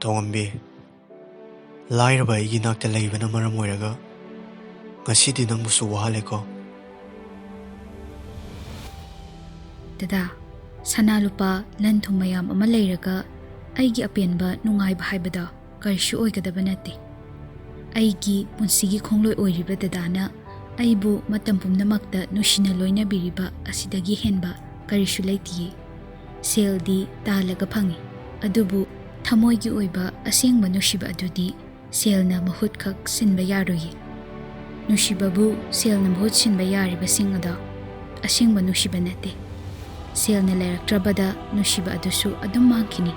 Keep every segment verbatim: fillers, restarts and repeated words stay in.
ꯊꯣꯡꯉꯝꯕꯤ, ꯂꯥꯏꯔꯕ ꯑꯩꯒꯤ ꯅꯥꯛꯇ ꯂꯩꯕꯅ ꯃꯔꯝ ꯑꯣꯏꯔꯒ ꯉꯁꯤꯗꯤ ꯅꯪꯕꯨꯁꯨ ꯋꯥꯍꯜꯂꯦꯀꯣ꯫ ꯗꯗꯥ, ꯁꯅꯥ ꯂꯨꯄꯥ, ꯂꯟ ꯊꯨꯝ ꯃꯌꯥꯝ ꯑꯃ ꯂꯩꯔꯒ ꯑꯩꯒꯤ ꯑꯄꯦꯟꯕ ꯅꯨꯡꯉꯥꯏꯕ ꯍꯥꯏꯕꯗꯣ ꯀꯔꯤꯁꯨ ꯑꯣꯏꯒꯗꯕ ꯅꯠꯇꯦ꯫ ꯑꯩꯒꯤ ꯄꯨꯟꯁꯤꯒꯤ ꯈꯣꯡꯂꯣꯏ ꯑꯣꯏꯔꯤꯕ ꯗꯗꯥꯅ ꯑꯩꯕꯨ ꯃꯇꯝ ꯄꯨꯝꯅꯃꯛꯇ ꯅꯨꯡꯁꯤꯅ ꯂꯣꯏꯅꯕꯤꯔꯤꯕ ꯑꯁꯤꯗꯒꯤ ꯍꯦꯟꯕ ꯀꯔꯤꯁꯨ ꯂꯩꯇꯤꯌꯦ꯫ ꯁꯦꯜꯗꯤ ꯇꯥꯜꯂꯒ ꯐꯪꯏ, ꯑꯗꯨꯕꯨ ꯊꯃꯣꯏꯒꯤ ꯑꯣꯏꯕ ꯑꯁꯦꯡꯕ ꯅꯨꯡꯁꯤꯕ ꯑꯗꯨꯗꯤ ꯁꯦꯜꯅ ꯃꯍꯨꯠ ꯈꯛ ꯁꯤꯟꯕ ꯌꯥꯔꯣꯏꯌꯦ꯫ ꯅꯨꯡꯁꯤꯕꯕꯨ ꯁꯦꯜꯅ ꯃꯍꯨꯠ ꯁꯤꯟꯕ ꯌꯥꯔꯤꯕꯁꯤꯡ ꯑꯗꯣ ꯑꯁꯦꯡꯕ ꯅꯨꯡꯁꯤꯕ ꯅꯠꯇꯦ꯫ ꯁꯦꯜꯅ ꯂꯩꯔꯛꯇ꯭ꯔꯕꯗ ꯅꯨꯡꯁꯤꯕ ꯑꯗꯨꯁꯨ ꯑꯗꯨꯝ ꯃꯥꯡꯈꯤꯅꯤ꯫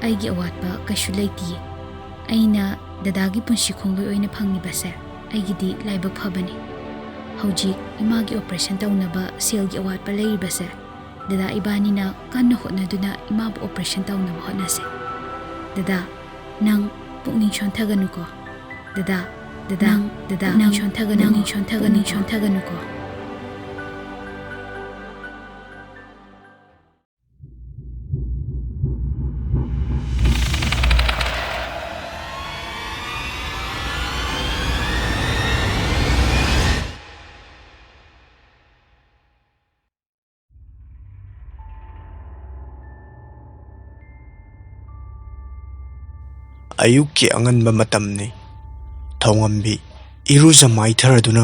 ꯑꯩꯒꯤ ꯑꯋꯥꯠꯄ ꯀꯩꯁꯨ ꯂꯩꯇꯤꯌꯦ꯫ ꯑꯩꯅ ꯗꯗꯥꯒꯤ ꯄꯨꯟꯁꯤ ꯈꯣꯡꯂꯣꯏ ꯑꯣꯏꯅ ꯐꯪꯂꯤꯕꯁꯦ ꯑꯩꯒꯤꯗꯤ ꯂꯥꯏꯕꯛ ꯐꯕꯅꯤ꯫ ꯍꯧꯖꯤꯛ ꯏꯃꯥꯒꯤ ꯑꯣꯄꯔꯦꯁꯟ ꯇꯧꯅꯕ ꯁꯦꯜꯒꯤ ꯑꯋꯥꯠꯄ ꯂꯩꯔꯤꯕꯁꯦ ꯗꯗꯥ ꯏꯕꯥꯅꯤꯅ ꯀꯟꯅ ꯍꯣꯠꯅꯗꯨꯅ ꯏꯃꯥꯕꯨ ꯑꯣꯄꯔꯦꯁꯟ ꯇꯧꯅꯕ ꯍꯣꯠꯅꯁꯦ꯫ ꯗꯗꯥ, ꯅꯪ ꯄꯨꯛꯅꯤꯡ ꯁꯣꯟꯊꯒꯅꯨꯀꯣ꯫ ꯗꯗꯥ, ꯗꯗꯥ, ꯅꯪ ꯗꯗꯥ, ꯄꯨꯛꯅꯤꯡ ꯁꯣꯟꯊꯒꯅꯨ, ꯅꯪ ꯄꯨꯛꯅꯤꯡ ꯁꯣꯟꯊꯒꯅꯨ, ꯄꯨꯛꯅꯤꯡ ꯁꯣꯟꯊꯒꯅꯨꯀꯣ꯫ ꯑꯌꯨꯛꯀꯤ ꯑꯉꯟꯕ ꯃꯇꯝꯅꯤ꯫ ꯊꯧꯉꯝꯕꯤ ꯏꯔꯨꯖ ꯃꯥꯏꯊꯔꯗꯨꯅ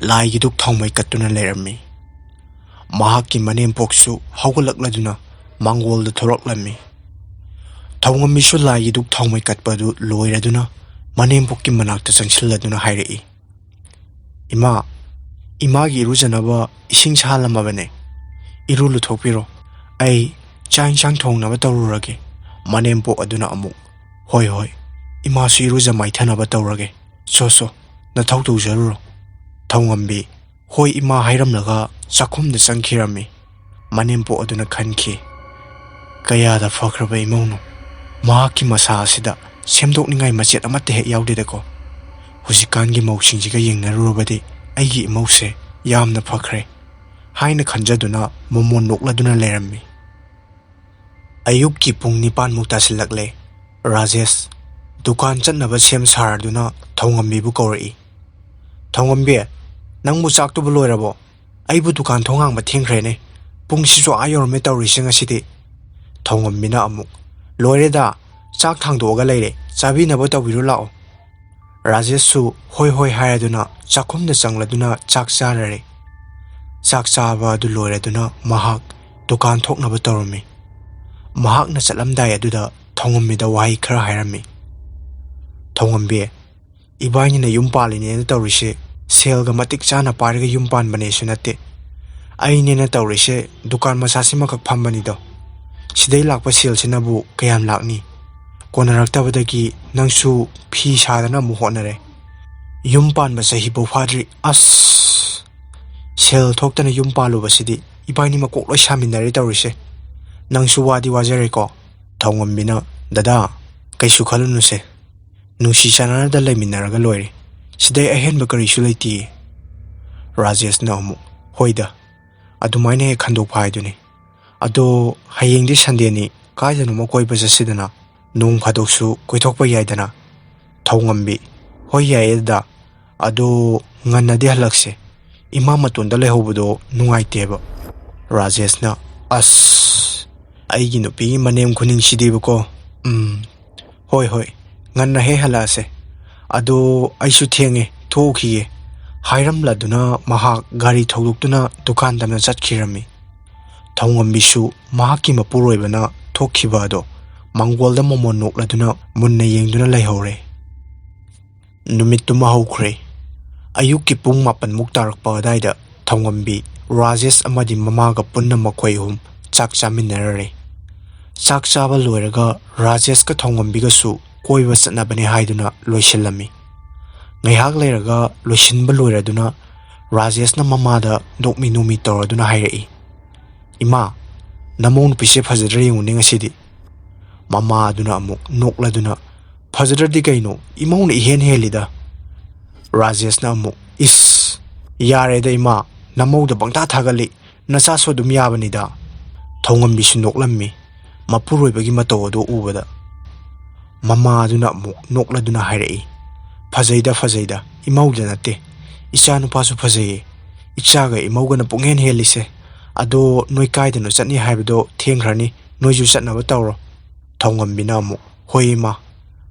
ꯂꯥꯏꯒꯤ ꯙꯨꯛ ꯊꯥꯎꯃꯩ ꯀꯠꯇꯨꯅ ꯂꯩꯔꯝꯃꯤ꯫ ꯃꯍꯥꯛꯀꯤ ꯃꯅꯦꯝꯄꯣꯛꯁꯨ ꯍꯧꯒꯠꯂꯛꯂꯗꯨꯅ ꯃꯥꯡꯒꯣꯜꯗ ꯊꯣꯔꯛꯂꯝꯃꯤ꯫ ꯊꯧꯉꯝꯕꯤꯁꯨ ꯂꯥꯏꯒꯤ ꯙꯨꯛ ꯊꯥꯎꯃꯩ ꯀꯠꯄ ꯑꯗꯨ ꯂꯣꯏꯔꯗꯨꯅ ꯃꯅꯦꯝꯄꯣꯛꯀꯤ ꯃꯅꯥꯛꯇ ꯆꯪꯁꯤꯜꯂꯗꯨꯅ ꯍꯥꯏꯔꯛꯏ, "ꯏꯃꯥ, ꯏꯃꯥꯒꯤ ꯏꯔꯨꯖꯅꯕ ꯏꯁꯤꯡ ꯁꯥꯍꯜꯂꯝꯃꯕꯅꯦ꯫ ꯏꯔꯨ ꯂꯨꯊꯣꯛꯄꯤꯔꯣ꯫ ꯑꯩ ꯆꯥꯛ ꯏꯟꯁꯥꯡ ꯊꯣꯡꯅꯕ ꯇꯧꯔꯨꯔꯒꯦ꯫" ꯃꯅꯦꯝꯄꯣꯛ ꯑꯗꯨꯅ ꯑꯃꯨꯛ, "ꯍꯣꯏ, ꯍꯣꯏ, ꯏꯃꯥꯁꯨ ꯏꯔꯨꯖ ꯃꯥꯏꯊꯅꯕ ꯇꯧꯔꯒꯦ꯫ ꯁꯣ, ꯁꯣ, ꯅꯊꯧ ꯇꯧꯖꯔꯨꯔꯣ꯫" ꯊꯧꯉꯝꯕꯤ "ꯍꯣꯏ ꯏꯃꯥ" ꯍꯥꯏꯔꯝꯂꯒ ꯆꯥꯛꯈꯨꯝꯗ ꯆꯪꯈꯤꯔꯝꯃꯤ꯫ ꯃꯅꯦꯝꯄꯣꯛ ꯑꯗꯨꯅ ꯈꯟꯈꯤ, "ꯀꯌꯥꯗ ꯐꯈ꯭ꯔꯕ ꯏꯃꯧꯅꯣ꯫ ꯃꯍꯥꯛꯀꯤ ꯃꯁꯥ ꯑꯁꯤꯗ ꯁꯦꯝꯗꯣꯛꯅꯤꯡꯉꯥꯏ ꯃꯆꯦꯠ ꯑꯃꯠꯇ ꯍꯦꯛ ꯌꯥꯎꯗꯦꯗꯀꯣ꯫ ꯍꯧꯖꯤꯛꯀꯥꯟꯒꯤ ꯃꯧꯁꯤꯡꯁꯤꯒ ꯌꯦꯡꯅꯔꯨꯔꯕꯗꯤ ꯑꯩꯒꯤ ꯏꯃꯧꯁꯦ ꯌꯥꯝꯅ ꯐꯈ꯭ꯔꯦ" ꯍꯥꯏꯅ ꯈꯟꯖꯗꯨꯅ ꯃꯃꯣꯟ ꯅꯣꯛꯂꯗꯨꯅ ꯂꯩꯔꯝꯃꯤ꯫ ꯑꯌꯨꯛꯀꯤ ꯄꯨꯡ ꯅꯤꯄꯥꯟꯃꯨꯛ ꯇꯥꯁꯤꯜꯂꯛꯂꯦ꯫ ꯔꯥꯖꯦꯁ ꯗꯨꯀꯥꯟ ꯆꯠꯅꯕ ꯁꯦꯝ ꯁꯥꯔꯗꯨꯅ ꯊꯧꯉꯝꯕꯤꯕꯨ ꯀꯧꯔꯛꯏ꯫ "ꯊꯧꯉꯝꯕꯤ, ꯅꯪꯕꯨ ꯆꯥꯛꯇꯨꯕꯨ ꯂꯣꯏꯔꯕꯣ? ꯑꯩꯕꯨ ꯗꯨꯀꯥꯟ ꯊꯣꯡ ꯍꯥꯡꯕ ꯊꯦꯡꯈ꯭ꯔꯦꯅꯦ꯫ ꯄꯨꯡꯁꯤꯁꯨ ꯑꯥ ꯌꯧꯔꯝꯃꯦ ꯇꯧꯔꯤꯁꯦ ꯉꯁꯤꯗꯤ"꯫ ꯊꯧꯉꯝꯕꯤꯅ ꯑꯃꯨꯛ, "ꯂꯣꯏꯔꯦꯗ, ꯆꯥꯛ ꯊꯥꯡꯗꯣꯛꯑꯒ ꯂꯩꯔꯦ, ꯆꯥꯕꯤꯅꯕ ꯇꯧꯕꯤꯔꯨ ꯂꯥꯛꯑꯣ"꯫ ꯔꯥꯖꯦꯁꯁꯨ ꯍꯣꯏ ꯍꯣꯏ ꯍꯥꯏꯔꯗꯨꯅ ꯆꯥꯛꯈꯨꯝꯗ ꯆꯪꯂꯗꯨꯅ ꯆꯥꯛ ꯆꯥꯔꯔꯦ꯫ ꯆꯥꯛ ꯆꯥꯕ ꯑꯗꯨ ꯂꯣꯏꯔꯗꯨꯅ ꯃꯍꯥꯛ ꯗꯨꯀꯥꯟ ꯊꯣꯛꯅꯕ ꯇꯧꯔꯝꯃꯤ꯫ ꯃꯍꯥꯛꯅ ꯆꯠꯂꯝꯗꯥꯏ ꯑꯗꯨꯗ ꯊꯧꯉꯝꯕꯤꯗ ꯋꯥꯍꯩ ꯈꯔ ꯍꯥꯏꯔꯝꯃꯤ꯫ "ꯊꯧꯉꯝꯕꯤ, ꯏꯕꯥꯏꯅꯤꯅ ꯌꯨꯝ ꯄꯥꯜꯂꯤꯅꯦꯅ ꯇꯧꯔꯤꯁꯦ ꯁꯦꯜꯒ ꯃꯇꯤꯛ ꯆꯥꯅ ꯄꯥꯏꯔꯒ ꯌꯨꯝ ꯄꯥꯟꯕꯅꯦꯁꯨ ꯅꯠꯇꯦ꯫ ꯑꯩꯅꯦꯅ ꯇꯧꯔꯤꯁꯦ ꯗꯨꯀꯥꯟ ꯃꯆꯥꯁꯤꯃꯈꯛ ꯐꯝꯕꯅꯤꯗꯣ꯫ ꯁꯤꯗꯩ ꯂꯥꯛꯄ ꯁꯦꯜꯁꯤꯅꯕꯨ ꯀꯌꯥꯝ ꯂꯥꯛꯅꯤ? ꯀꯣꯟꯅꯔꯛꯇꯕꯗꯒꯤ ꯅꯪꯁꯨ ꯐꯤ ꯁꯥꯗꯅ ꯑꯃꯨꯛ ꯍꯣꯠꯅꯔꯦ꯫ ꯌꯨꯝ ꯄꯥꯟꯕ ꯆꯍꯤꯐꯧ ꯐꯥꯗ꯭ꯔꯤ꯫ ꯑꯁ! ꯁꯦꯜ ꯊꯣꯛꯇꯅ ꯌꯨꯝ ꯄꯥꯜꯂꯨꯕꯁꯤꯗꯤ ꯏꯕꯥꯏꯅꯤ ꯃꯀꯣꯛ ꯂꯣꯏ ꯁꯥꯃꯤꯟꯅꯔꯦ ꯇꯧꯔꯤꯁꯦ꯫ ꯅꯪꯁꯨ ꯋꯥꯗꯤ ꯋꯥꯖꯔꯦꯀꯣ"꯫ ꯊꯧꯉꯝꯕꯤꯅ, "ꯗꯗꯥ, ꯀꯩꯁꯨ ꯈꯜꯂꯨꯅꯨꯁꯦ꯫ ꯅꯨꯡꯁꯤ ꯆꯥꯟꯅꯅꯗ ꯂꯩꯃꯤꯟꯅꯔꯒ ꯂꯣꯏꯔꯦ꯫ ꯁꯤꯗꯩ ꯑꯍꯦꯟꯕ ꯀꯔꯤꯁꯨ ꯂꯩꯇꯦ"꯫ ꯔꯥꯖꯦꯁꯅ ꯑꯃꯨꯛ, "ꯍꯣꯏꯗ, ꯑꯗꯨꯃꯥꯏꯅ ꯍꯦꯛ ꯈꯟꯗꯣꯛꯄ ꯍꯥꯏꯗꯨꯅꯤ꯫ ꯑꯗꯣ ꯍꯌꯦꯡꯗꯤ ꯁꯟꯗꯦꯅꯤ, ꯀꯥꯏꯗꯅꯣꯃ ꯀꯣꯏꯕ ꯆꯠꯁꯤꯗꯅ꯫ ꯅꯣꯡ ꯐꯥꯗꯣꯛꯁꯨ ꯀꯣꯏꯊꯣꯛꯄ ꯌꯥꯏꯗꯅ"꯫ ꯊꯧꯉꯝꯕꯤ, "ꯍꯣꯏ ꯌꯥꯏꯌꯦ ꯗꯗꯥ꯫ ꯑꯗꯣ ꯉꯟꯅꯗꯤ ꯍꯜꯂꯛꯁꯦ꯫ ꯏꯃꯥ ꯃꯇꯣꯟꯗ ꯂꯩꯍꯧꯕꯗꯣ ꯅꯨꯡꯉꯥꯏꯇꯦꯕ"꯫ ꯔꯥꯖꯦꯁꯅ, "ꯑꯁ, ꯑꯩꯒꯤ ꯅꯨꯄꯤꯒꯤ ꯃꯅꯦꯝ ꯈꯨꯅꯤꯡꯁꯤꯗꯤꯕꯀꯣ꯫ ꯎꯝ, ꯍꯣꯏ ꯍꯣꯏ, ꯉꯟꯅ ꯍꯦꯛ ꯍꯜꯂꯛꯑꯁꯦ꯫ ꯑꯗꯣ ꯑꯩꯁꯨ ꯊꯦꯡꯉꯦ, ꯊꯣꯛꯎꯈꯤꯒꯦ"꯫ ꯍꯥꯏꯔꯝꯂꯗꯨꯅ ꯃꯍꯥꯛ ꯒꯥꯔꯤ ꯊꯧꯗꯣꯛꯇꯨꯅ ꯗꯨꯀꯥꯟ ꯇꯝꯅ ꯆꯠꯈꯤꯔꯝꯃꯤ꯫ ꯊꯧꯉꯝꯕꯤꯁꯨ ꯃꯍꯥꯛꯀꯤ ꯃꯄꯨꯔꯣꯏꯕꯅ ꯊꯣꯛꯈꯤꯕ ꯑꯗꯣ ꯃꯪꯒꯣꯜꯗ ꯃꯃꯣꯟ ꯅꯣꯛꯂꯗꯨꯅ ꯃꯨꯟꯅ ꯌꯦꯡꯗꯨꯅ ꯂꯩꯍꯧꯔꯦ꯫ ꯅꯨꯃꯤꯠꯇꯨꯃ ꯍꯧꯈ꯭ꯔꯦ꯫ ꯑꯌꯨꯛꯀꯤ ꯄꯨꯡ ꯃꯥꯄꯟꯃꯨꯛ ꯇꯥꯔꯛꯄ ꯑꯗꯥꯏꯗ ꯊꯧꯉꯝꯕꯤ, ꯔꯥꯖꯦꯁ ꯑꯃꯗꯤ ꯃꯃꯥꯒ ꯄꯨꯟꯅ ꯃꯈꯣꯏ ꯑꯍꯨꯝ ꯆꯥꯛ ꯆꯥꯃꯤꯟꯅꯔꯔꯦ꯫ ꯆꯥꯛ ꯆꯥꯕ ꯂꯣꯏꯔꯒ ꯔꯥꯖꯦꯁꯀ ꯊꯧꯉꯝꯕꯤꯒꯁꯨ ꯀꯣꯏꯕ ꯆꯠꯅꯕꯅꯦ ꯍꯥꯏꯗꯨꯅ ꯂꯣꯏꯁꯤꯜꯂꯝꯃꯤ꯫ ꯉꯥꯏꯍꯥꯛ ꯂꯩꯔꯒ ꯂꯣꯏꯁꯤꯟꯕ ꯂꯣꯏꯔꯗꯨꯅ ꯔꯥꯖꯦꯁꯅ ꯃꯃꯥꯗ ꯅꯣꯛꯃꯤ ꯅꯣꯛꯃꯤ ꯇꯧꯔꯗꯨꯅ ꯍꯥꯏꯔꯛꯏ, "ꯏꯃꯥ, ꯅꯃꯧ ꯅꯨꯄꯤꯁꯦ ꯐꯖꯗ꯭ꯔꯥ ꯌꯦꯡꯉꯨꯅꯦ ꯉꯁꯤꯗꯤ"꯫ ꯃꯃꯥ ꯑꯗꯨꯅ ꯑꯃꯨꯛ ꯅꯣꯛꯂꯗꯨꯅ, "ꯐꯖꯗ꯭ꯔꯗꯤ ꯀꯩꯅꯣ, ꯏꯃꯧꯅ ꯏꯍꯦꯟ ꯍꯦꯜꯂꯤꯗ"꯫ ꯔꯥꯖꯦꯁꯅ ꯑꯃꯨꯛ, "ꯏꯁ, ꯌꯥꯔꯦꯗ ꯏꯃꯥ, ꯅꯃꯧꯗ ꯄꯪꯊꯥ ꯊꯥꯒꯠꯂꯤ, ꯅꯆꯥꯁꯨ ꯑꯗꯨꯝ ꯌꯥꯕꯅꯤꯗ"꯫ ꯊꯧꯉꯝꯕꯤꯁꯨ ꯅꯣꯛꯂꯝꯃꯤ, ꯃꯄꯨꯔꯣꯏꯕꯒꯤ ꯃꯇꯧ ꯑꯗꯨ ꯎꯕꯗ꯫ ꯃꯃꯥ ꯑꯗꯨꯅ ꯑꯃꯨꯛ ꯅꯣꯛꯂꯗꯨꯅ ꯍꯥꯏꯔꯛꯏ, "ꯐꯖꯩꯗ, ꯐꯖꯩꯗ, ꯏꯃꯧꯗ ꯅꯠꯇꯦ, ꯏꯆꯥ ꯅꯨꯄꯥꯁꯨ ꯐꯖꯩꯌꯦ꯫ ꯏꯆꯥꯒ ꯏꯃꯧꯒꯅ ꯄꯨꯡꯍꯦꯟ ꯍꯦꯜꯂꯤꯁꯦ꯫ ꯑꯗꯣ ꯅꯣꯏ ꯀꯥꯏꯗꯅꯣ ꯆꯠꯅꯤ ꯍꯥꯏꯕꯗꯣ ꯊꯦꯡꯈ꯭ꯔꯅꯤ, ꯅꯣꯏꯁꯨ ꯆꯠꯅꯕ ꯇꯧꯔꯣ꯫" ꯊꯧꯉꯝꯕꯤꯅ ꯑꯃꯨꯛ, "ꯍꯣꯏ ꯏꯃꯥ,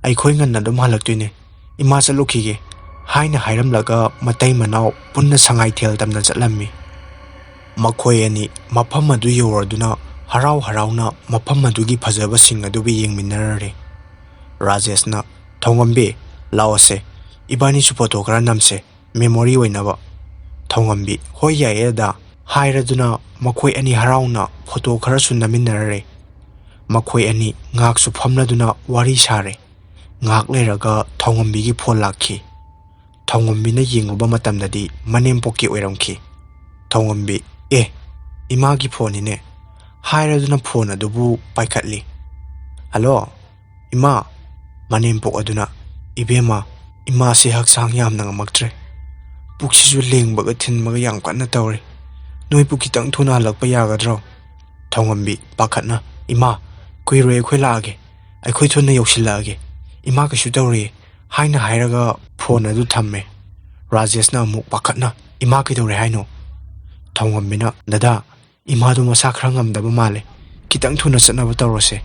ꯑꯩꯈꯣꯏ ꯉꯟꯅ ꯑꯗꯨꯝ ꯍꯜꯂꯛꯇꯣꯏꯅꯦ꯫ ꯏꯃꯥ ꯆꯠꯂꯨꯈꯤꯒꯦ" ꯍꯥꯏꯅ ꯍꯥꯏꯔꯝꯂꯒ ꯃꯇꯩ ꯃꯅꯥꯎ ꯄꯨꯟꯅ ꯁꯉꯥꯏꯊꯦꯜ ꯇꯝꯅ ꯆꯠꯂꯝꯃꯤ꯫ ꯃꯈꯣꯏ ꯑꯅꯤ ꯃꯐꯝ ꯑꯗꯨ ꯌꯧꯔꯗꯨꯅ ꯍꯔꯥꯎ ꯍꯔꯥꯎꯅ ꯃꯐꯝ ꯑꯗꯨꯒꯤ ꯐꯖꯕꯁꯤꯡ ꯑꯗꯨꯕꯨ ꯌꯦꯡꯃꯤꯟꯅꯔꯔꯦ꯫ ꯔꯥꯖꯦꯁꯅ, "ꯊꯧꯉꯝꯕꯤ, ꯂꯥꯛꯑꯣꯁꯦ, ꯏꯕꯥꯅꯤꯁꯨ ꯐꯣꯇꯣ ꯈꯔ ꯅꯝꯁꯦ, ꯃꯦꯃꯣꯔꯤ ꯑꯣꯏꯅꯕ꯫" ꯊꯧꯉꯝꯕꯤ, "ꯍꯣꯏ, ꯌꯥꯏꯌꯦ ꯗꯥ" ꯍꯥꯏꯔꯗꯨꯅ ꯃꯈꯣꯏ ꯑꯅꯤ ꯍꯔꯥꯎꯅ ꯐꯣꯇꯣ ꯈꯔꯁꯨ ꯅꯝꯃꯤꯟꯅꯔꯔꯦ꯫ ꯃꯈꯣꯏ ꯑꯅꯤ ꯉꯥꯏꯍꯥꯛꯁꯨ ꯐꯝꯂꯗꯨꯅ ꯋꯥꯔꯤ ꯁꯥꯔꯦ꯫ ꯉꯥꯏꯍꯥꯛ ꯂꯩꯔꯒ ꯊꯧꯉꯝꯕꯤꯒꯤ ꯐꯣꯟ ꯂꯥꯛꯈꯤ꯫ ꯊꯧꯉꯝꯕꯤꯅ ꯌꯦꯡꯂꯨꯕ ꯃꯇꯝꯗꯗꯤ ꯃꯅꯦꯝꯄꯣꯛꯀꯤ ꯑꯣꯏꯔꯝꯈꯤ꯫ ꯊꯧꯉꯝꯕꯤ, "ꯑꯦ, ꯏꯃꯥꯒꯤ ꯐꯣꯟꯅꯤꯅꯦ" ꯍꯥꯏꯔꯗꯨꯅ ꯐꯣꯟ ꯑꯗꯨꯕꯨ ꯄꯥꯏꯈꯠꯂꯤ꯫ "ꯍꯜꯂꯣ, ꯏꯃꯥ꯫" ꯃꯅꯦꯝꯄꯣꯛ ꯑꯗꯨꯅ, "ꯏꯕꯦꯝꯃ, ꯏꯃꯥꯁꯦ ꯍꯛꯆꯥꯡ ꯌꯥꯝꯅ ꯉꯝꯃꯛꯇ꯭ꯔꯦ꯫ ꯄꯨꯛꯁꯤꯁꯨ ꯂꯦꯡꯕꯒ ꯊꯤꯟꯕꯒ ꯌꯥꯝ ꯀꯟꯅ ꯇꯧꯔꯦ꯫ ꯅꯣꯏꯕꯨ ꯈꯤꯇꯪ ꯊꯨꯅ ꯍꯜꯂꯛꯄ ꯌꯥꯒꯗ꯭ꯔꯣ?" ꯊꯧꯉꯝꯕꯤ, ꯄꯥꯈꯠꯅ, "ꯏꯃꯥ, ꯀꯨꯏꯔꯣꯏ, ꯑꯩꯈꯣꯏ ꯂꯥꯛꯑꯒꯦ꯫ ꯑꯩꯈꯣꯏ ꯊꯨꯅ ꯌꯧꯁꯤꯜꯂꯛꯑꯒꯦ꯫ ꯏꯃꯥ ꯀꯩꯁꯨ ꯇꯧꯔꯣꯏꯌꯦ" ꯍꯥꯏꯅ ꯍꯥꯏꯔꯒ ꯐꯣꯟ ꯑꯗꯨ ꯊꯝꯃꯦ꯫ ꯔꯥꯖꯦꯁꯅ ꯑꯃꯨꯛ ꯄꯥꯈꯠꯅ, "ꯏꯃꯥ ꯀꯩꯗꯧꯔꯦ ꯍꯥꯏꯅꯣ?" ꯊꯧꯉꯝꯕꯤꯅ, "ꯗꯗꯥ, ꯏꯃꯥꯗꯣ ꯃꯁꯥ ꯈꯔ ꯉꯝꯗꯕ ꯃꯥꯜꯂꯦ꯫ ꯈꯤꯇꯪ ꯊꯨꯅ ꯆꯠꯅꯕ ꯇꯧꯔꯁꯦ"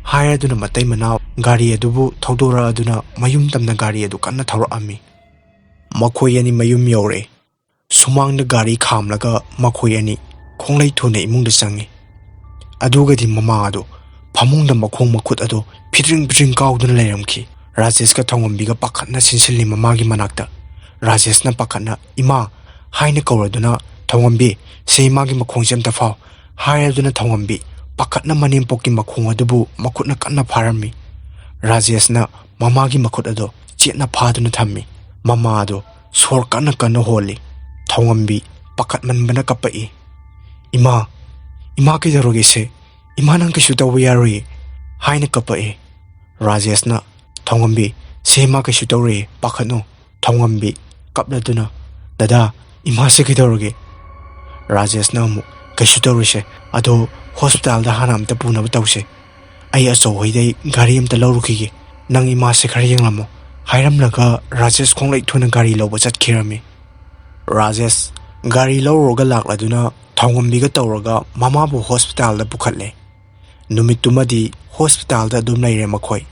ꯍꯥꯏꯔꯗꯨꯅ ꯃꯇꯩ ꯃꯅꯥꯎ ꯒꯥꯔꯤ ꯑꯗꯨꯕꯨ ꯊꯧꯗꯣꯔꯛꯑꯗꯨꯅ ꯃꯌꯨꯝ ꯇꯝꯅ ꯒꯥꯔꯤ ꯑꯗꯨ ꯀꯟꯅ ꯊꯧꯔꯛꯑꯝꯃꯤ꯫ ꯃꯈꯣꯏ ꯑꯅꯤ ꯃꯌꯨꯝ ꯌꯧꯔꯛꯑꯦ꯫ ꯁꯨꯃꯥꯡꯗ ꯒꯥꯔꯤ ꯈꯥꯝꯂꯒ ꯃꯈꯣꯏ ꯑꯅꯤ ꯈꯣꯡꯂꯩ ꯊꯨꯅ ꯏꯃꯨꯡꯗ ꯆꯪꯉꯤ꯫ ꯑꯗꯨꯒꯗꯤ ꯃꯃꯥ ꯑꯗꯨ ꯐꯃꯨꯡꯗ ꯃꯈꯣꯡ ꯃꯈꯨꯠ ꯑꯗꯨ ꯐꯤꯗ꯭ꯔꯤꯡ ꯐꯤꯗ꯭ꯔꯤꯡ ꯀꯥꯎꯗꯨꯅ ꯂꯩꯔꯝꯈꯤ꯫ ꯔꯥꯖꯦꯁꯀ ꯊꯧꯉꯝꯕꯤꯒ ꯄꯥꯈꯠꯅ ꯆꯦꯟꯁꯤꯜꯂꯤ ꯃꯃꯥꯒꯤ ꯃꯅꯥꯛꯇ꯫ ꯔꯥꯖꯦꯁꯅ ꯄꯥꯈꯠꯅ, "ꯏꯃꯥ" ꯍꯥꯏꯅ ꯀꯧꯔꯗꯨꯅ, "ꯊꯧꯉꯝꯕꯤ, ꯁꯦ ꯏꯃꯥꯒꯤ ꯃꯈꯣꯡꯁꯦ ꯑꯝꯇ ꯐꯥꯎ" ꯍꯥꯏꯔꯗꯨꯅ ꯊꯧꯉꯝꯕꯤ ꯄꯥꯈꯠꯅ ꯃꯅꯦꯝꯄꯣꯛꯀꯤ ꯃꯈꯣꯡ ꯑꯗꯨꯕꯨ ꯃꯈꯨꯠꯅ ꯀꯟꯅ ꯐꯥꯔꯝꯃꯤ꯫ ꯔꯥꯖꯦꯁꯅ ꯃꯃꯥꯒꯤ ꯃꯈꯨꯠ ꯑꯗꯨ ꯆꯦꯠꯅ ꯐꯥꯗꯨꯅ ꯊꯝꯃꯤ꯫ ꯃꯃꯥ ꯑꯗꯨ ꯁꯣꯔ ꯀꯟꯅ ꯀꯟꯅ ꯍꯣꯜꯂꯤ꯫ ꯊꯧꯉꯝꯕꯤ ꯄꯥꯈꯠꯃꯟꯕꯅ ꯀꯞꯄꯛꯏ꯫ "ꯏꯃꯥ, ꯏꯃꯥ ꯀꯩꯗꯧꯔꯒꯦ ꯁꯦ? ꯏꯃꯥ ꯅꯪ ꯀꯩꯁꯨ ꯇꯧꯕ ꯌꯥꯔꯣꯏꯌꯦ" ꯍꯥꯏꯅ ꯀꯞꯄꯛꯏ꯫ ꯔꯥꯖꯦꯁꯅ, "ꯊꯧꯉꯝꯕꯤ, ꯁꯦ ꯏꯃꯥ ꯀꯩꯁꯨ ꯇꯧꯔꯣꯏꯌꯦ, ꯄꯥꯈꯠꯅꯨ"꯫ ꯊꯧꯉꯝꯕꯤ ꯀꯞꯂꯗꯨꯅ, "ꯗꯗꯥ, ꯏꯃꯥꯁꯦ ꯀꯩꯗꯧꯔꯒꯦ?" ꯔꯥꯖꯦꯁꯅ ꯑꯃꯨꯛ, "ꯀꯩꯁꯨ ꯇꯧꯔꯣꯏꯁꯦ, ꯑꯗꯣ ꯍꯣꯁꯄꯤꯇꯥꯜꯗ ꯍꯥꯟꯅ ꯑꯝꯇ ꯄꯨꯅꯕ ꯇꯧꯁꯦ꯫ ꯑꯩ ꯑꯆꯧꯍꯣꯏꯗꯩ ꯒꯥꯔꯤ ꯑꯝꯇ ꯂꯧꯔꯨꯈꯤꯒꯦ" "ꯅꯪ ꯏꯃꯥꯁꯦ ꯈꯔ ꯌꯦꯡꯂꯝꯃꯣ" ꯍꯥꯏꯔꯝꯂꯒ ꯔꯥꯖꯦꯁ ꯈꯣꯡꯂꯩ ꯊꯨꯅ ꯒꯥꯔꯤ ꯂꯧꯕ ꯆꯠꯈꯤꯔꯝꯃꯤ꯫ ꯔꯥꯖꯦꯁ ꯒꯥꯔꯤ ꯂꯧꯔꯨꯔꯒ ꯂꯥꯛꯂꯗꯨꯅ ꯊꯧꯉꯝꯕꯤꯒ ꯇꯧꯔꯒ ꯃꯃꯥꯕꯨ ꯍꯣꯁꯄꯤꯇꯥꯜꯗ ꯄꯨꯈꯠꯂꯦ꯫ ꯅꯨꯃꯤꯠꯇꯨꯃꯗꯤ ꯍꯣꯁꯄꯤꯇꯥꯜꯗ ꯑꯗꯨꯝ ꯂꯩꯔꯦ ꯃꯈꯣꯏ꯫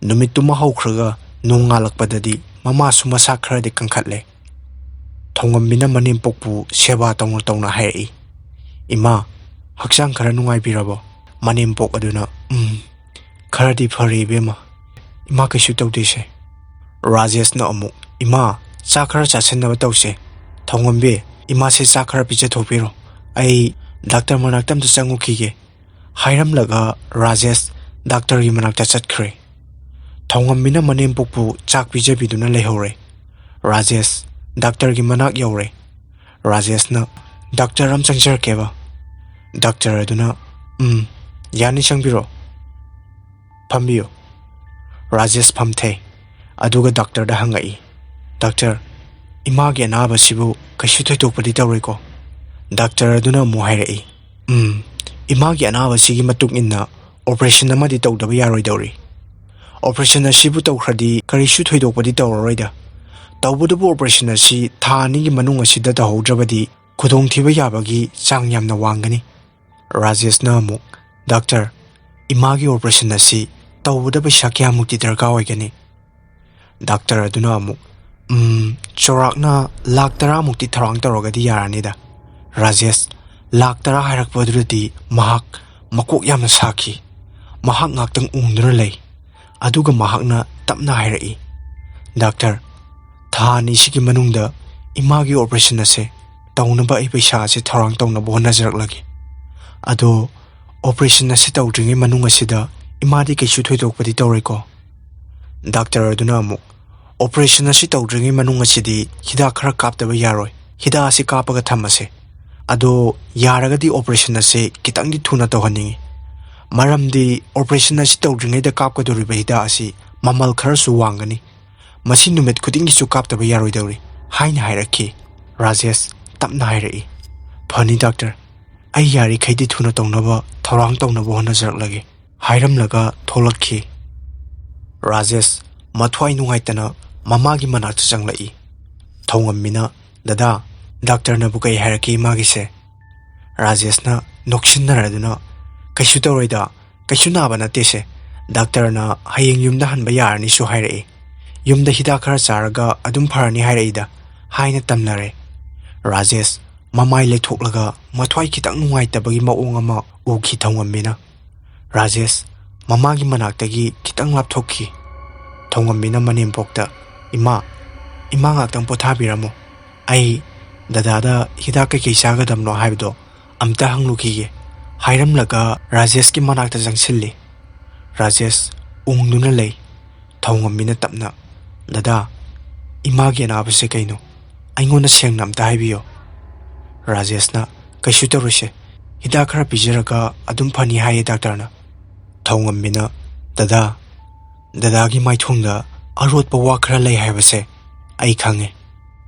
ꯅꯨꯃꯤꯠꯇꯨꯃ ꯍꯧꯈ꯭ꯔꯒ ꯅꯣꯡꯉꯥꯜꯂꯛꯄꯗꯗꯤ ꯃꯃꯥꯁꯨ ꯃꯁꯥ ꯈꯔꯗꯤ ꯀꯟꯈꯠꯂꯦ꯫ ꯊꯧꯉꯝꯕꯤꯅ ꯃꯅꯦꯝꯄꯣꯛꯄꯨ ꯁꯦꯕꯥ ꯇꯧꯅ ꯇꯧꯅ ꯍꯥꯏꯔꯛꯏ, "ꯏꯃꯥ, ꯍꯛꯆꯥꯡ ꯈꯔ ꯅꯨꯡꯉꯥꯏꯕꯤꯔꯕꯣ?" ꯃꯅꯦꯝꯄꯣꯛ ꯑꯗꯨꯅ, "ꯎꯝ, ꯈꯔꯗꯤ ꯐꯔꯦ ꯏꯕꯦꯝꯃ꯫ ꯏꯃꯥ ꯀꯩꯁꯨ ꯇꯧꯗꯦꯁꯦ"꯫ ꯔꯥꯖꯦꯁꯅ ꯑꯃꯨꯛ, "ꯏꯃꯥ, ꯆꯥꯛ ꯈꯔ ꯆꯥꯁꯤꯟꯅꯕ ꯇꯧꯁꯦ꯫ ꯊꯧꯉꯝꯕꯤ, ꯏꯃꯥꯁꯦ ꯆꯥꯛ ꯈꯔ ꯄꯤꯖꯊꯣꯛꯄꯤꯔꯣ꯫ ꯑꯩ ꯗꯥꯛꯇꯔ ꯃꯅꯥꯛꯇ ꯑꯝꯇ ꯆꯪꯉꯨꯈꯤꯒꯦ" ꯍꯥꯏꯔꯝꯂꯒ ꯔꯥꯖꯦꯁ ꯗꯥꯛꯇꯔꯒꯤ ꯃꯅꯥꯛꯇ ꯆꯠꯈ꯭ꯔꯦ꯫ ꯊꯧꯉꯝꯕꯤꯅ ꯃꯅꯦꯝꯄꯣꯛꯄꯨ ꯆꯥꯛ ꯄꯤꯖꯕꯤꯗꯨꯅ ꯂꯩꯍꯧꯔꯦ꯫ ꯔꯥꯖꯦꯁ ꯗꯥꯛꯇꯔꯒꯤ ꯃꯅꯥꯛ ꯌꯧꯔꯦ꯫ ꯔꯥꯖꯦꯁꯅ, "ꯗꯥꯛꯇꯔ ꯑꯃ ꯆꯪꯖꯔꯛꯀꯦꯕ"꯫ ꯗꯥꯛꯇꯔ ꯑꯗꯨꯅ, "ꯎꯝ, ꯌꯥꯅꯤ, ꯆꯪꯕꯤꯔꯣ꯫ ꯐꯝꯕꯤꯌꯨ"꯫ ꯔꯥꯖꯦꯁ ꯐꯝꯊꯩ꯫ ꯑꯗꯨꯒ ꯗꯥꯛꯇꯔꯗ ꯍꯪꯉꯛꯏ, "ꯗꯥꯛꯇꯔ, ꯏꯃꯥꯒꯤ ꯑꯅꯥꯕꯁꯤꯕꯨ ꯀꯩꯁꯨ ꯊꯣꯏꯗꯣꯛꯄꯗꯤ ꯇꯧꯔꯣꯏꯀꯣ?" ꯗꯥꯛꯇꯔ ꯑꯗꯨꯅ ꯑꯃꯨꯛ ꯍꯥꯏꯔꯛꯏ, "ꯎꯝ, ꯏꯃꯥꯒꯤ ꯑꯅꯥꯕꯁꯤꯒꯤ ꯃꯇꯨꯡ ꯏꯟꯅ ꯑꯣꯄꯔꯦꯁꯟ ꯑꯃꯗꯤ ꯇꯧꯗꯕ ꯌꯥꯔꯣꯏꯗꯧꯔꯤ꯫ ꯑꯣꯄꯔꯦꯁꯟ ꯑꯁꯤꯕꯨ ꯇꯧꯈ꯭ꯔꯗꯤ ꯀꯔꯤꯁꯨ ꯊꯣꯏꯗꯣꯛꯄꯗꯤ ꯇꯧꯔꯔꯣꯏꯗ꯫ ꯇꯧꯕꯇꯕꯨ ꯑꯣꯄꯔꯦꯁꯟ ꯑꯁꯤ ꯊꯥ ꯑꯅꯤꯒꯤ ꯃꯅꯨꯡ ꯑꯁꯤꯗ ꯇꯧꯍꯧꯗ꯭ꯔꯕꯗꯤ ꯈꯨꯗꯣꯡꯊꯤꯕ ꯌꯥꯕꯒꯤ ꯆꯥꯡ ꯌꯥꯝꯅ ꯋꯥꯡꯒꯅꯤ"꯫ ꯔꯥꯖꯦꯁꯅ ꯑꯃꯨꯛ, "ꯗꯥꯛꯇꯔ, ꯏꯃꯥꯒꯤ ꯑꯣꯄꯔꯦꯁꯟ ꯑꯁꯤ ꯇꯧꯕꯗ ꯄꯩꯁꯥ ꯀꯌꯥꯃꯨꯛꯇꯤ ꯗꯔꯀꯥꯔ ꯑꯣꯏꯒꯅꯤ?" ꯗꯥꯛꯇꯔ ꯑꯗꯨꯅ ꯑꯃꯨꯛ, "ꯎꯝ, ꯆꯥꯎꯔꯥꯛꯅ ꯂꯥꯛ ꯇꯔꯥꯃꯨꯛꯇꯤ ꯊꯧꯔꯥꯡ ꯇꯧꯔꯒꯗꯤ ꯌꯥꯔꯅꯤꯗ"꯫ ꯔꯥꯖꯦꯁ, ꯂꯥꯛ ꯇꯔꯥ ꯍꯥꯏꯔꯛꯄꯗꯨꯗꯗꯤ ꯃꯍꯥꯛ ꯃꯀꯣꯛ ꯌꯥꯝꯅ ꯁꯥꯈꯤ꯫ ꯃꯍꯥꯛ ꯉꯥꯛꯇꯪ ꯎꯪꯗꯨꯅ ꯂꯩ꯫ ꯑꯗꯨꯒ ꯃꯍꯥꯛꯅ ꯇꯞꯅ ꯍꯥꯏꯔꯛꯏ, "ꯗꯥꯛꯇꯔ, ꯊꯥ ꯑꯅꯤꯁꯤꯒꯤ ꯃꯅꯨꯡꯗ ꯏꯃꯥꯒꯤ ꯑꯣꯄꯔꯦꯁꯟ ꯑꯁꯦ ꯇꯧꯅꯕ ꯑꯩ ꯄꯩꯁꯥ ꯑꯁꯦ ꯊꯧꯔꯥꯡ ꯇꯧꯅꯕ ꯍꯣꯠꯅꯖꯔꯛꯂꯒꯦ꯫ ꯑꯗꯣ ꯑꯣꯄꯔꯦꯁꯟ ꯑꯁꯤ ꯇꯧꯗ꯭ꯔꯤꯉꯩ ꯃꯅꯨꯡ ꯑꯁꯤꯗ ꯏꯃꯥꯗꯤ ꯀꯩꯁꯨ ꯊꯣꯏꯗꯣꯛꯄꯗꯤ ꯇꯧꯔꯣꯏꯀꯣ?" ꯗꯥꯛꯇꯔ ꯑꯗꯨꯅ ꯑꯃꯨꯛ, "ꯑꯣꯄꯔꯦꯁꯟ ꯑꯁꯤ ꯇꯧꯗ꯭ꯔꯤꯉꯩ ꯃꯅꯨꯡ ꯑꯁꯤꯗꯤ ꯍꯤꯗꯥꯛ ꯈꯔ ꯀꯥꯞꯇꯕ ꯌꯥꯔꯣꯏ꯫ ꯍꯤꯗꯥꯛ ꯑꯁꯤ ꯀꯥꯞꯄꯒ ꯊꯝꯃꯁꯦ꯫ ꯑꯗꯣ ꯌꯥꯔꯒꯗꯤ ꯑꯣꯄꯔꯦꯁꯟ ꯑꯁꯤ ꯈꯤꯇꯪꯗꯤ ꯊꯨꯅ ꯇꯧꯍꯟꯅꯤꯡꯏ꯫ ꯃꯔꯝꯗꯤ ꯑꯣꯄꯔꯦꯁꯟ ꯑꯁꯤ ꯇꯧꯗ꯭ꯔꯤꯉꯩꯗ ꯀꯥꯞꯀꯗꯧꯔꯤꯕ ꯍꯤꯗꯥꯛ ꯑꯁꯤ ꯃꯃꯜ ꯈꯔꯁꯨ ꯋꯥꯡꯒꯅꯤ꯫ ꯃꯁꯤ ꯅꯨꯃꯤꯠ ꯈꯨꯗꯤꯡꯒꯤꯁꯨ ꯀꯥꯞꯇꯕ ꯌꯥꯔꯣꯏꯗꯧꯔꯤ" ꯍꯥꯏꯅ ꯍꯥꯏꯔꯛꯈꯤ꯫ ꯔꯥꯖꯦꯁ ꯇꯞꯅ ꯍꯥꯏꯔꯛꯏ, "ꯐꯅꯤ ꯗꯥꯛꯇꯔ, ꯑꯩ ꯌꯥꯔꯤꯈꯩꯗꯤ ꯊꯨꯅ ꯇꯧꯅꯕ ꯊꯧꯔꯥꯡ ꯇꯧꯅꯕ ꯍꯣꯠꯅꯖꯔꯛꯂꯒꯦ" ꯍꯥꯏꯔꯝꯂꯒ ꯊꯣꯛꯂꯛꯈꯤ꯫ ꯔꯥꯖꯦꯁ ꯃꯊ꯭ꯋꯥꯏ ꯅꯨꯡꯉꯥꯏꯇꯅ ꯃꯃꯥꯒꯤ ꯃꯅꯥꯛꯇ ꯆꯪꯂꯛꯏ꯫ ꯊꯧꯉꯝꯕꯤꯅ, "ꯗꯗꯥ, ꯗꯥꯛꯇꯔꯅꯕꯨ ꯀꯩ ꯍꯥꯏꯔꯛꯀꯦ ꯏꯃꯥꯒꯤꯁꯦ?" ꯔꯥꯖꯦꯁꯅ ꯅꯣꯛꯁꯤꯟꯅꯔꯗꯨꯅ, "ꯀꯩꯁꯨ ꯇꯧꯔꯣꯏꯗ, ꯀꯩꯁꯨ ꯅꯥꯕ ꯅꯠꯇꯦꯁꯦ꯫ ꯗꯥꯛꯇꯔꯅ ꯍꯌꯦꯡ ꯌꯨꯝꯗ ꯍꯟꯕ ꯌꯥꯔꯅꯤꯁꯨ ꯍꯥꯏꯔꯛꯏ꯫ ꯌꯨꯝꯗ ꯍꯤꯗꯥꯛ ꯈꯔ ꯆꯥꯔꯒ ꯑꯗꯨꯝ ꯐꯔꯅꯤ ꯍꯥꯏꯔꯛꯏꯗ", ꯍꯥꯏꯅ ꯇꯝꯅꯔꯦ꯫ ꯔꯥꯖꯦꯁ ꯃꯃꯥꯏ ꯂꯩꯊꯣꯛꯂꯒ ꯃꯊ꯭ꯋꯥꯏ ꯈꯤꯇꯪ ꯅꯨꯡꯉꯥꯏꯇꯕꯒꯤ ꯃꯑꯣꯡ ꯑꯃ ꯎꯈꯤ ꯊꯧꯉꯝꯕꯤꯅ꯫ ꯔꯥꯖꯦꯁ ꯃꯃꯥꯒꯤ ꯃꯅꯥꯛꯇꯒꯤ ꯈꯤꯇꯪ ꯂꯥꯞꯊꯣꯛꯈꯤ꯫ ꯊꯧꯉꯝꯕꯤꯅ ꯃꯅꯦꯝꯄꯣꯛꯇ, "ꯏꯃꯥ, ꯏꯃꯥ ꯉꯥꯛꯇꯪ ꯄꯣꯊꯥꯕꯤꯔꯝꯃꯣ꯫ ꯑꯩ ꯗꯗꯥꯗ ꯍꯤꯗꯥꯛ ꯀꯩꯀꯩ ꯆꯥꯒꯗꯕꯅꯣ ꯍꯥꯏꯕꯗꯣ ꯑꯝꯇ ꯍꯪꯂꯨꯈꯤꯒꯦ" ꯍꯥꯏꯔꯝꯂꯒ ꯔꯥꯖꯦꯁꯀꯤ ꯃꯅꯥꯛꯇ ꯆꯪꯁꯤꯜꯂꯤ꯫ ꯔꯥꯖꯦꯁ ꯎꯪꯗꯨꯅ ꯂꯩ꯫ ꯊꯧꯉꯝꯕꯤꯅ ꯇꯞꯅ, "ꯗꯗꯥ, ꯏꯃꯥꯒꯤ ꯑꯅꯥꯕꯁꯦ ꯀꯩꯅꯣ? ꯑꯩꯉꯣꯟꯗ ꯁꯦꯡꯅ ꯑꯝꯇ ꯍꯥꯏꯕꯤꯌꯣ"꯫ ꯔꯥꯖꯦꯁꯅ, "ꯀꯩꯁꯨ ꯇꯧꯔꯣꯏꯁꯦ, ꯍꯤꯗꯥꯛ ꯈꯔ ꯄꯤꯖꯔꯒ ꯑꯗꯨꯝ ꯐꯅꯤ ꯍꯥꯏꯌꯦ ꯗꯥꯛꯇꯔꯅ"꯫ ꯊꯧꯉꯝꯕꯤꯅ, "ꯗꯗꯥ, ꯗꯗꯥꯒꯤ ꯃꯥꯏꯊꯣꯡꯗ ꯑꯔꯣꯠꯄ ꯋꯥ ꯈꯔ ꯂꯩ ꯍꯥꯏꯕꯁꯦ ꯑꯩ ꯈꯪꯉꯦ꯫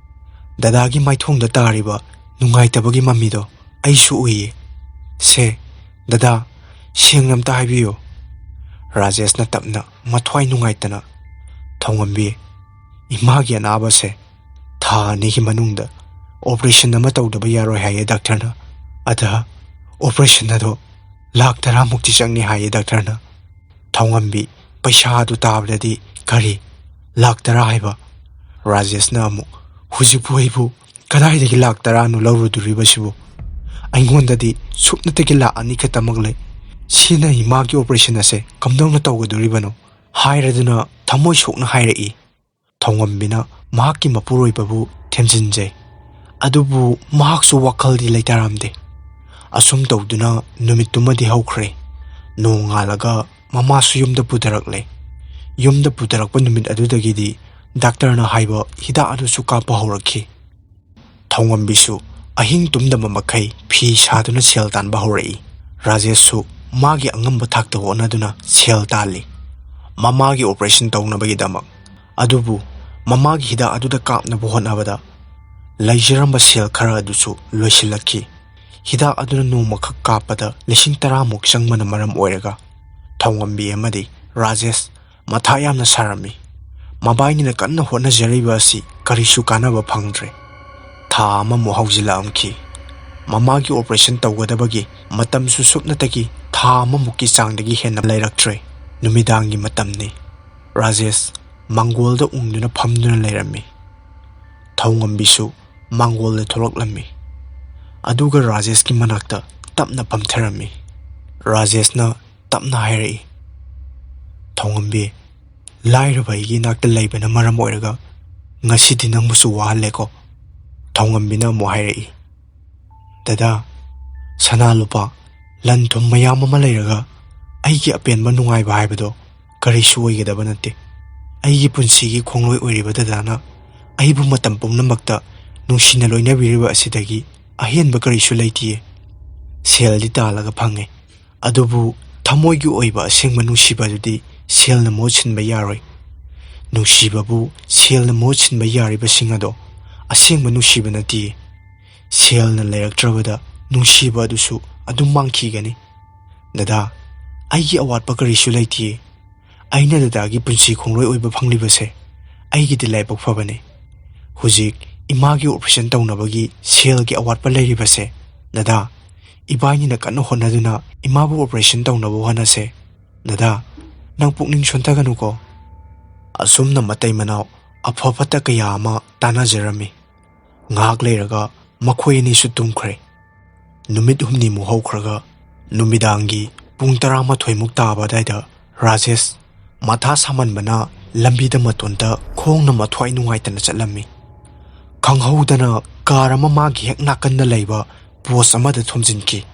ꯗꯗꯥꯒꯤ ꯃꯥꯏꯊꯣꯡꯗ ꯇꯥꯔꯤꯕ ꯅꯨꯡꯉꯥꯏꯇꯕꯒꯤ ꯃꯃꯤꯗꯣ ꯑꯩꯁꯨ ꯎꯏꯌꯦ꯫ ꯁꯦ, ꯗꯗꯥ, ꯁꯦꯡꯅ ꯑꯝꯇ ꯍꯥꯏꯕꯤꯌꯨ"꯫ ꯔꯥꯖꯦꯁꯅ ꯇꯞꯅ, ꯃꯊ꯭ꯋꯥꯏ ꯅꯨꯡꯉꯥꯏꯇꯅ, "ꯊꯧꯉꯝꯕꯤ, ꯏꯃꯥꯒꯤ ꯑꯅꯥꯕꯁꯦ ꯊꯥ ꯑꯅꯤꯒꯤ ꯃꯅꯨꯡꯗ ꯑꯣꯄꯔꯦꯁꯟ ꯑꯃ ꯇꯧꯗꯕ ꯌꯥꯔꯣꯏ ꯍꯥꯏꯌꯦ ꯗꯥꯛꯇꯔꯅ꯫ ꯑꯗ ꯑꯣꯄꯔꯦꯁꯟ ꯑꯗꯣ ꯂꯥꯛ ꯇꯔꯥꯃꯨꯛꯇꯤ ꯆꯪꯅꯤ ꯍꯥꯏꯌꯦ ꯗꯥꯛꯇꯔꯅ"꯫ ꯊꯧꯉꯝꯕꯤ ꯄꯩꯁꯥ ꯑꯗꯨ ꯇꯥꯕꯗꯗꯤ, "ꯀꯔꯤ? ꯂꯥꯛ ꯇꯔꯥ ꯍꯥꯏꯕ?" ꯔꯥꯖꯦꯁꯅ ꯑꯃꯨꯛ, "ꯍꯧꯖꯤꯛꯄꯨ ꯑꯩꯕꯨ ꯀꯗꯥꯏꯗꯒꯤ ꯂꯥꯛ ꯇꯔꯥꯅꯣ ꯂꯧꯔꯨꯗꯣꯔꯤꯕꯁꯤꯕꯨ? ꯑꯩꯉꯣꯟꯗꯗꯤ ꯁꯨꯞꯅꯇꯒꯤ ꯂꯥꯛ ꯑꯅꯤ ꯈꯛꯇꯃꯛ ꯂꯩ꯫ ꯁꯤꯅ ꯏꯃꯥꯒꯤ ꯑꯣꯄꯔꯦꯁꯟ ꯑꯁꯦ ꯀꯝꯗꯧꯅ ꯇꯧꯒꯗꯣꯔꯤꯕꯅꯣ?" ꯍꯥꯏꯔꯗꯨꯅ ꯊꯃꯣꯏ ꯁꯣꯛꯅ ꯍꯥꯏꯔꯛꯏ꯫ ꯊꯧꯉꯝꯕꯤꯅ ꯃꯍꯥꯛꯀꯤ ꯃꯄꯨꯔꯣꯏꯕꯕꯨ ꯊꯦꯝꯖꯤꯟꯖꯩ꯫ ꯑꯗꯨꯕꯨ ꯃꯍꯥꯛꯁꯨ ꯋꯥꯈꯜꯗꯤ ꯂꯩꯇꯥꯔꯝꯗꯦ꯫ ꯑꯁꯨꯝ ꯇꯧꯗꯨꯅ ꯅꯨꯃꯤꯠꯇꯨꯃꯗꯤ ꯍꯧꯈ꯭ꯔꯦ꯫ ꯅꯣꯡꯉꯥꯜꯂꯒ ꯃꯃꯥꯁꯨ ꯌꯨꯝꯗ ꯄꯨꯊꯔꯛꯂꯦ꯫ ꯌꯨꯝꯗ ꯄꯨꯊꯔꯛꯄ ꯅꯨꯃꯤꯠ ꯑꯗꯨꯗꯒꯤꯗꯤ ꯗꯥꯛꯇꯔꯅ ꯍꯥꯏꯕ ꯍꯤꯗꯥꯛ ꯑꯗꯨꯁꯨ ꯀꯥꯞꯄ ꯍꯧꯔꯛꯈꯤ꯫ ꯊꯧꯉꯝꯕꯤꯁꯨ ꯑꯍꯤꯡ ꯇꯨꯝꯗꯕ ꯃꯈꯩ ꯐꯤ ꯁꯥꯗꯨꯅ ꯁꯦꯜ ꯇꯥꯟꯕ ꯍꯧꯔꯛꯏ꯫ ꯔꯥꯖꯦꯁꯁꯨ ꯃꯥꯒꯤ ꯑꯉꯝꯕ ꯊꯥꯛꯇ ꯍꯣꯠꯅꯗꯨꯅ ꯁꯦꯜ ꯇꯥꯜꯂꯤ, ꯃꯃꯥꯒꯤ ꯑꯣꯄꯔꯦꯁꯟ ꯇꯧꯅꯕꯒꯤꯗꯃꯛ꯫ ꯑꯗꯨꯕꯨ ꯃꯃꯥꯒꯤ ꯍꯤꯗꯥꯛ ꯑꯗꯨꯗ ꯀꯥꯞꯅꯕ ꯍꯣꯠꯅꯕꯗ ꯂꯩꯖꯔꯝꯕ ꯁꯦꯜ ꯈꯔ ꯑꯗꯨꯁꯨ ꯂꯣꯏꯁꯤꯜꯂꯛꯈꯤ꯫ ꯍꯤꯗꯥꯛ ꯑꯗꯨꯅ ꯅꯣꯡꯃꯈꯛ ꯀꯥꯞꯄꯗ ꯂꯤꯁꯤꯡ ꯇꯔꯥꯃꯨꯛ ꯆꯪꯕꯅ ꯃꯔꯝ ꯑꯣꯏꯔꯒ ꯊꯧꯉꯝꯕꯤ ꯑꯃꯗꯤ ꯔꯥꯖꯦꯁ ꯃꯊꯥ ꯌꯥꯝꯅ ꯁꯥꯔꯝꯃꯤ꯫ ꯃꯕꯥꯏꯅꯤꯅ ꯀꯟꯅ ꯍꯣꯠꯅꯖꯔꯤꯕ ꯑꯁꯤ ꯀꯔꯤꯁꯨ ꯀꯥꯟꯅꯕ ꯐꯪꯗ꯭ꯔꯦ꯫ ꯊꯥ ꯑꯃꯃꯨꯛ ꯍꯧꯖꯤꯜꯂꯛꯑꯝꯈꯤ꯫ ꯃꯃꯥꯒꯤ operation ꯇꯧꯒꯗꯕꯒꯤ ꯃꯇꯝꯁꯨ ꯁꯨꯞꯅꯇꯒꯤ ꯊꯥ ꯑꯃꯃꯨꯛꯀꯤ ꯆꯥꯡꯗꯒꯤ ꯍꯦꯟꯅ ꯂꯩꯔꯛꯇ꯭ꯔꯦ꯫ ꯅꯨꯃꯤꯗꯥꯡꯒꯤ ꯃꯇꯝꯅꯤ꯫ ꯔꯥꯖꯦꯁ ꯃꯥꯡꯒꯣꯜꯗ ꯎꯪꯗꯨꯅ ꯐꯝꯗꯨꯅ ꯂꯩꯔꯝꯃꯤ꯫ ꯊꯧꯉꯝꯕꯤꯁꯨ ꯃꯥꯡꯒꯣꯜꯗ ꯊꯣꯛꯂꯛꯂꯝꯃꯤ꯫ ꯑꯗꯨꯒ ꯔꯥꯖꯦꯁꯀꯤ ꯃꯅꯥꯛꯇ ꯇꯞꯅ ꯐꯝꯊꯔꯝꯃꯤ꯫ ꯔꯥꯖꯦꯁꯅ ꯇꯞꯅ ꯍꯥꯏꯔꯛꯏ, "ꯊꯧꯉꯝꯕꯤ, ꯂꯥꯏꯔꯕ ꯑꯩꯒꯤ ꯏꯅꯥꯛꯇ ꯂꯩꯕꯅ ꯃꯔꯝ ꯑꯣꯏꯔꯒ ꯉꯁꯤꯗꯤ ꯅꯪꯕꯨꯁꯨ ꯋꯥꯍꯜꯂꯦꯀꯣ?" ꯊꯧꯉꯝꯕꯤꯅ ꯑꯃꯨꯛ ꯍꯥꯏꯔꯛꯏ, "ꯗꯗꯥ, ꯁꯅꯥ ꯂꯨꯄꯥ, ꯂꯟ ꯊꯨꯝ ꯃꯌꯥꯝ ꯑꯃ ꯂꯩꯔꯒ ꯑꯩꯒꯤ ꯑꯄꯦꯟꯕ ꯅꯨꯡꯉꯥꯏꯕ ꯍꯥꯏꯕꯗꯣ ꯀꯔꯤꯁꯨ ꯑꯣꯏꯒꯗꯕ ꯅꯠꯇꯦ꯫ ꯑꯩꯒꯤ ꯄꯨꯟꯁꯤꯒꯤ ꯈꯣꯡꯂꯣꯏ ꯑꯣꯏꯔꯤꯕ ꯗꯗꯥꯅ ꯑꯩꯕꯨ ꯃꯇꯝ ꯄꯨꯝꯅꯃꯛꯇ ꯅꯨꯡꯁꯤꯅ ꯂꯣꯏꯅꯕꯤꯔꯤꯕ ꯑꯁꯤꯗꯒꯤ ꯑꯍꯦꯟꯕ ꯀꯔꯤꯁꯨ ꯂꯩꯇꯤꯌꯦ꯫ ꯁꯦꯜꯗꯤ ꯇꯥꯜꯂꯒ ꯐꯪꯉꯦ, ꯑꯗꯨꯕꯨ ꯊꯃꯣꯏꯒꯤ ꯑꯣꯏꯕ ꯑꯁꯦꯡꯕ ꯅꯨꯡꯁꯤꯕ ꯑꯗꯨꯗꯤ ꯁꯦꯜꯅ ꯃꯍꯨꯠ ꯁꯤꯟꯕ ꯌꯥꯔꯣꯏ꯫ ꯅꯨꯡꯁꯤꯕꯕꯨ ꯁꯦꯜꯅ ꯃꯍꯨꯠ ꯁꯤꯟꯕ ꯌꯥꯔꯤꯕꯁꯤꯡ ꯑꯗꯣ ꯑꯁꯦꯡꯕ ꯅꯨꯡꯁꯤꯕ ꯅꯠꯇꯤꯌꯦ꯫ ꯁꯦꯜꯅ ꯂꯩꯔꯛꯇ꯭ꯔꯕꯗ ꯅꯨꯡꯁꯤꯕ ꯑꯗꯨꯁꯨ ꯑꯗꯨꯝ ꯃꯥꯡꯈꯤꯒꯅꯤ꯫ ꯗꯗꯥ, ꯑꯩꯒꯤ ꯑꯋꯥꯠꯄ ꯀꯔꯤꯁꯨ ꯂꯩꯇꯤꯌꯦ꯫ ꯑꯩꯅ ꯗꯗꯥꯒꯤ ꯄꯨꯟꯁꯤ ꯈꯣꯡꯂꯣꯏ ꯑꯣꯏꯕ ꯐꯪꯂꯤꯕꯁꯦ ꯑꯩꯒꯤꯗꯤ ꯂꯥꯏꯕꯛ ꯐꯕꯅꯤ꯫ ꯍꯧꯖꯤꯛ ꯏꯃꯥꯒꯤ operation ꯇꯧꯅꯕꯒꯤ ꯁꯦꯜꯒꯤ ꯑꯋꯥꯠꯄ ꯂꯩꯔꯤꯕꯁꯦ, ꯗꯗꯥ, ꯏꯕꯥꯏꯅꯤꯅ ꯀꯟꯅ ꯍꯣꯠꯅꯗꯨꯅ ꯏꯃꯥꯕꯨ operation ꯇꯧꯅꯕ ꯍꯣꯠꯅꯁꯦ꯫ ꯗꯗꯥ, ꯅꯪ ꯄꯨꯛꯅꯤꯡ ꯁꯣꯟꯊꯒꯅꯨꯀꯣ꯫" ꯑꯁꯨꯝꯅ ꯃꯇꯩ ꯃꯅꯥꯎ ꯑꯐ ꯐꯠꯇ ꯀꯌꯥ ꯑꯃ ꯇꯥꯟꯅꯖꯔꯝꯃꯤ꯫ ꯉꯥꯏꯍꯥꯛ ꯂꯩꯔꯒ ꯃꯈꯣꯏ ꯑꯅꯤꯁꯨ ꯇꯨꯝꯈ꯭ꯔꯦ꯫ ꯅꯨꯃꯤꯠ ꯍꯨꯝꯅꯤꯃꯨꯛ ꯍꯧꯈ꯭ꯔꯒ ꯅꯨꯃꯤꯗꯥꯡꯒꯤ ꯄꯨꯡ ꯇꯔꯥꯃꯥꯊꯣꯏꯃꯨꯛ ꯇꯥꯕ ꯑꯗꯨꯋꯥꯏꯗ ꯔꯥꯖꯦꯁ ꯃꯊꯥ ꯁꯥꯃꯟꯕꯅ ꯂꯝꯕꯤꯗ ꯃꯇꯣꯟꯗ ꯈꯣꯡꯅ ꯃꯊ꯭ꯋꯥꯏ ꯅꯨꯡꯉꯥꯏꯇꯅ ꯆꯠꯂꯝꯃꯤ꯫ ꯈꯪꯍꯧꯗꯅ ꯀꯥꯔ ꯑꯃ ꯃꯥꯒꯤ ꯍꯦꯛ ꯅꯥꯀꯟꯗ ꯂꯩꯕ ꯄꯣꯁ ꯑꯃꯗ ꯊꯣꯝꯖꯤꯟꯈꯤ꯫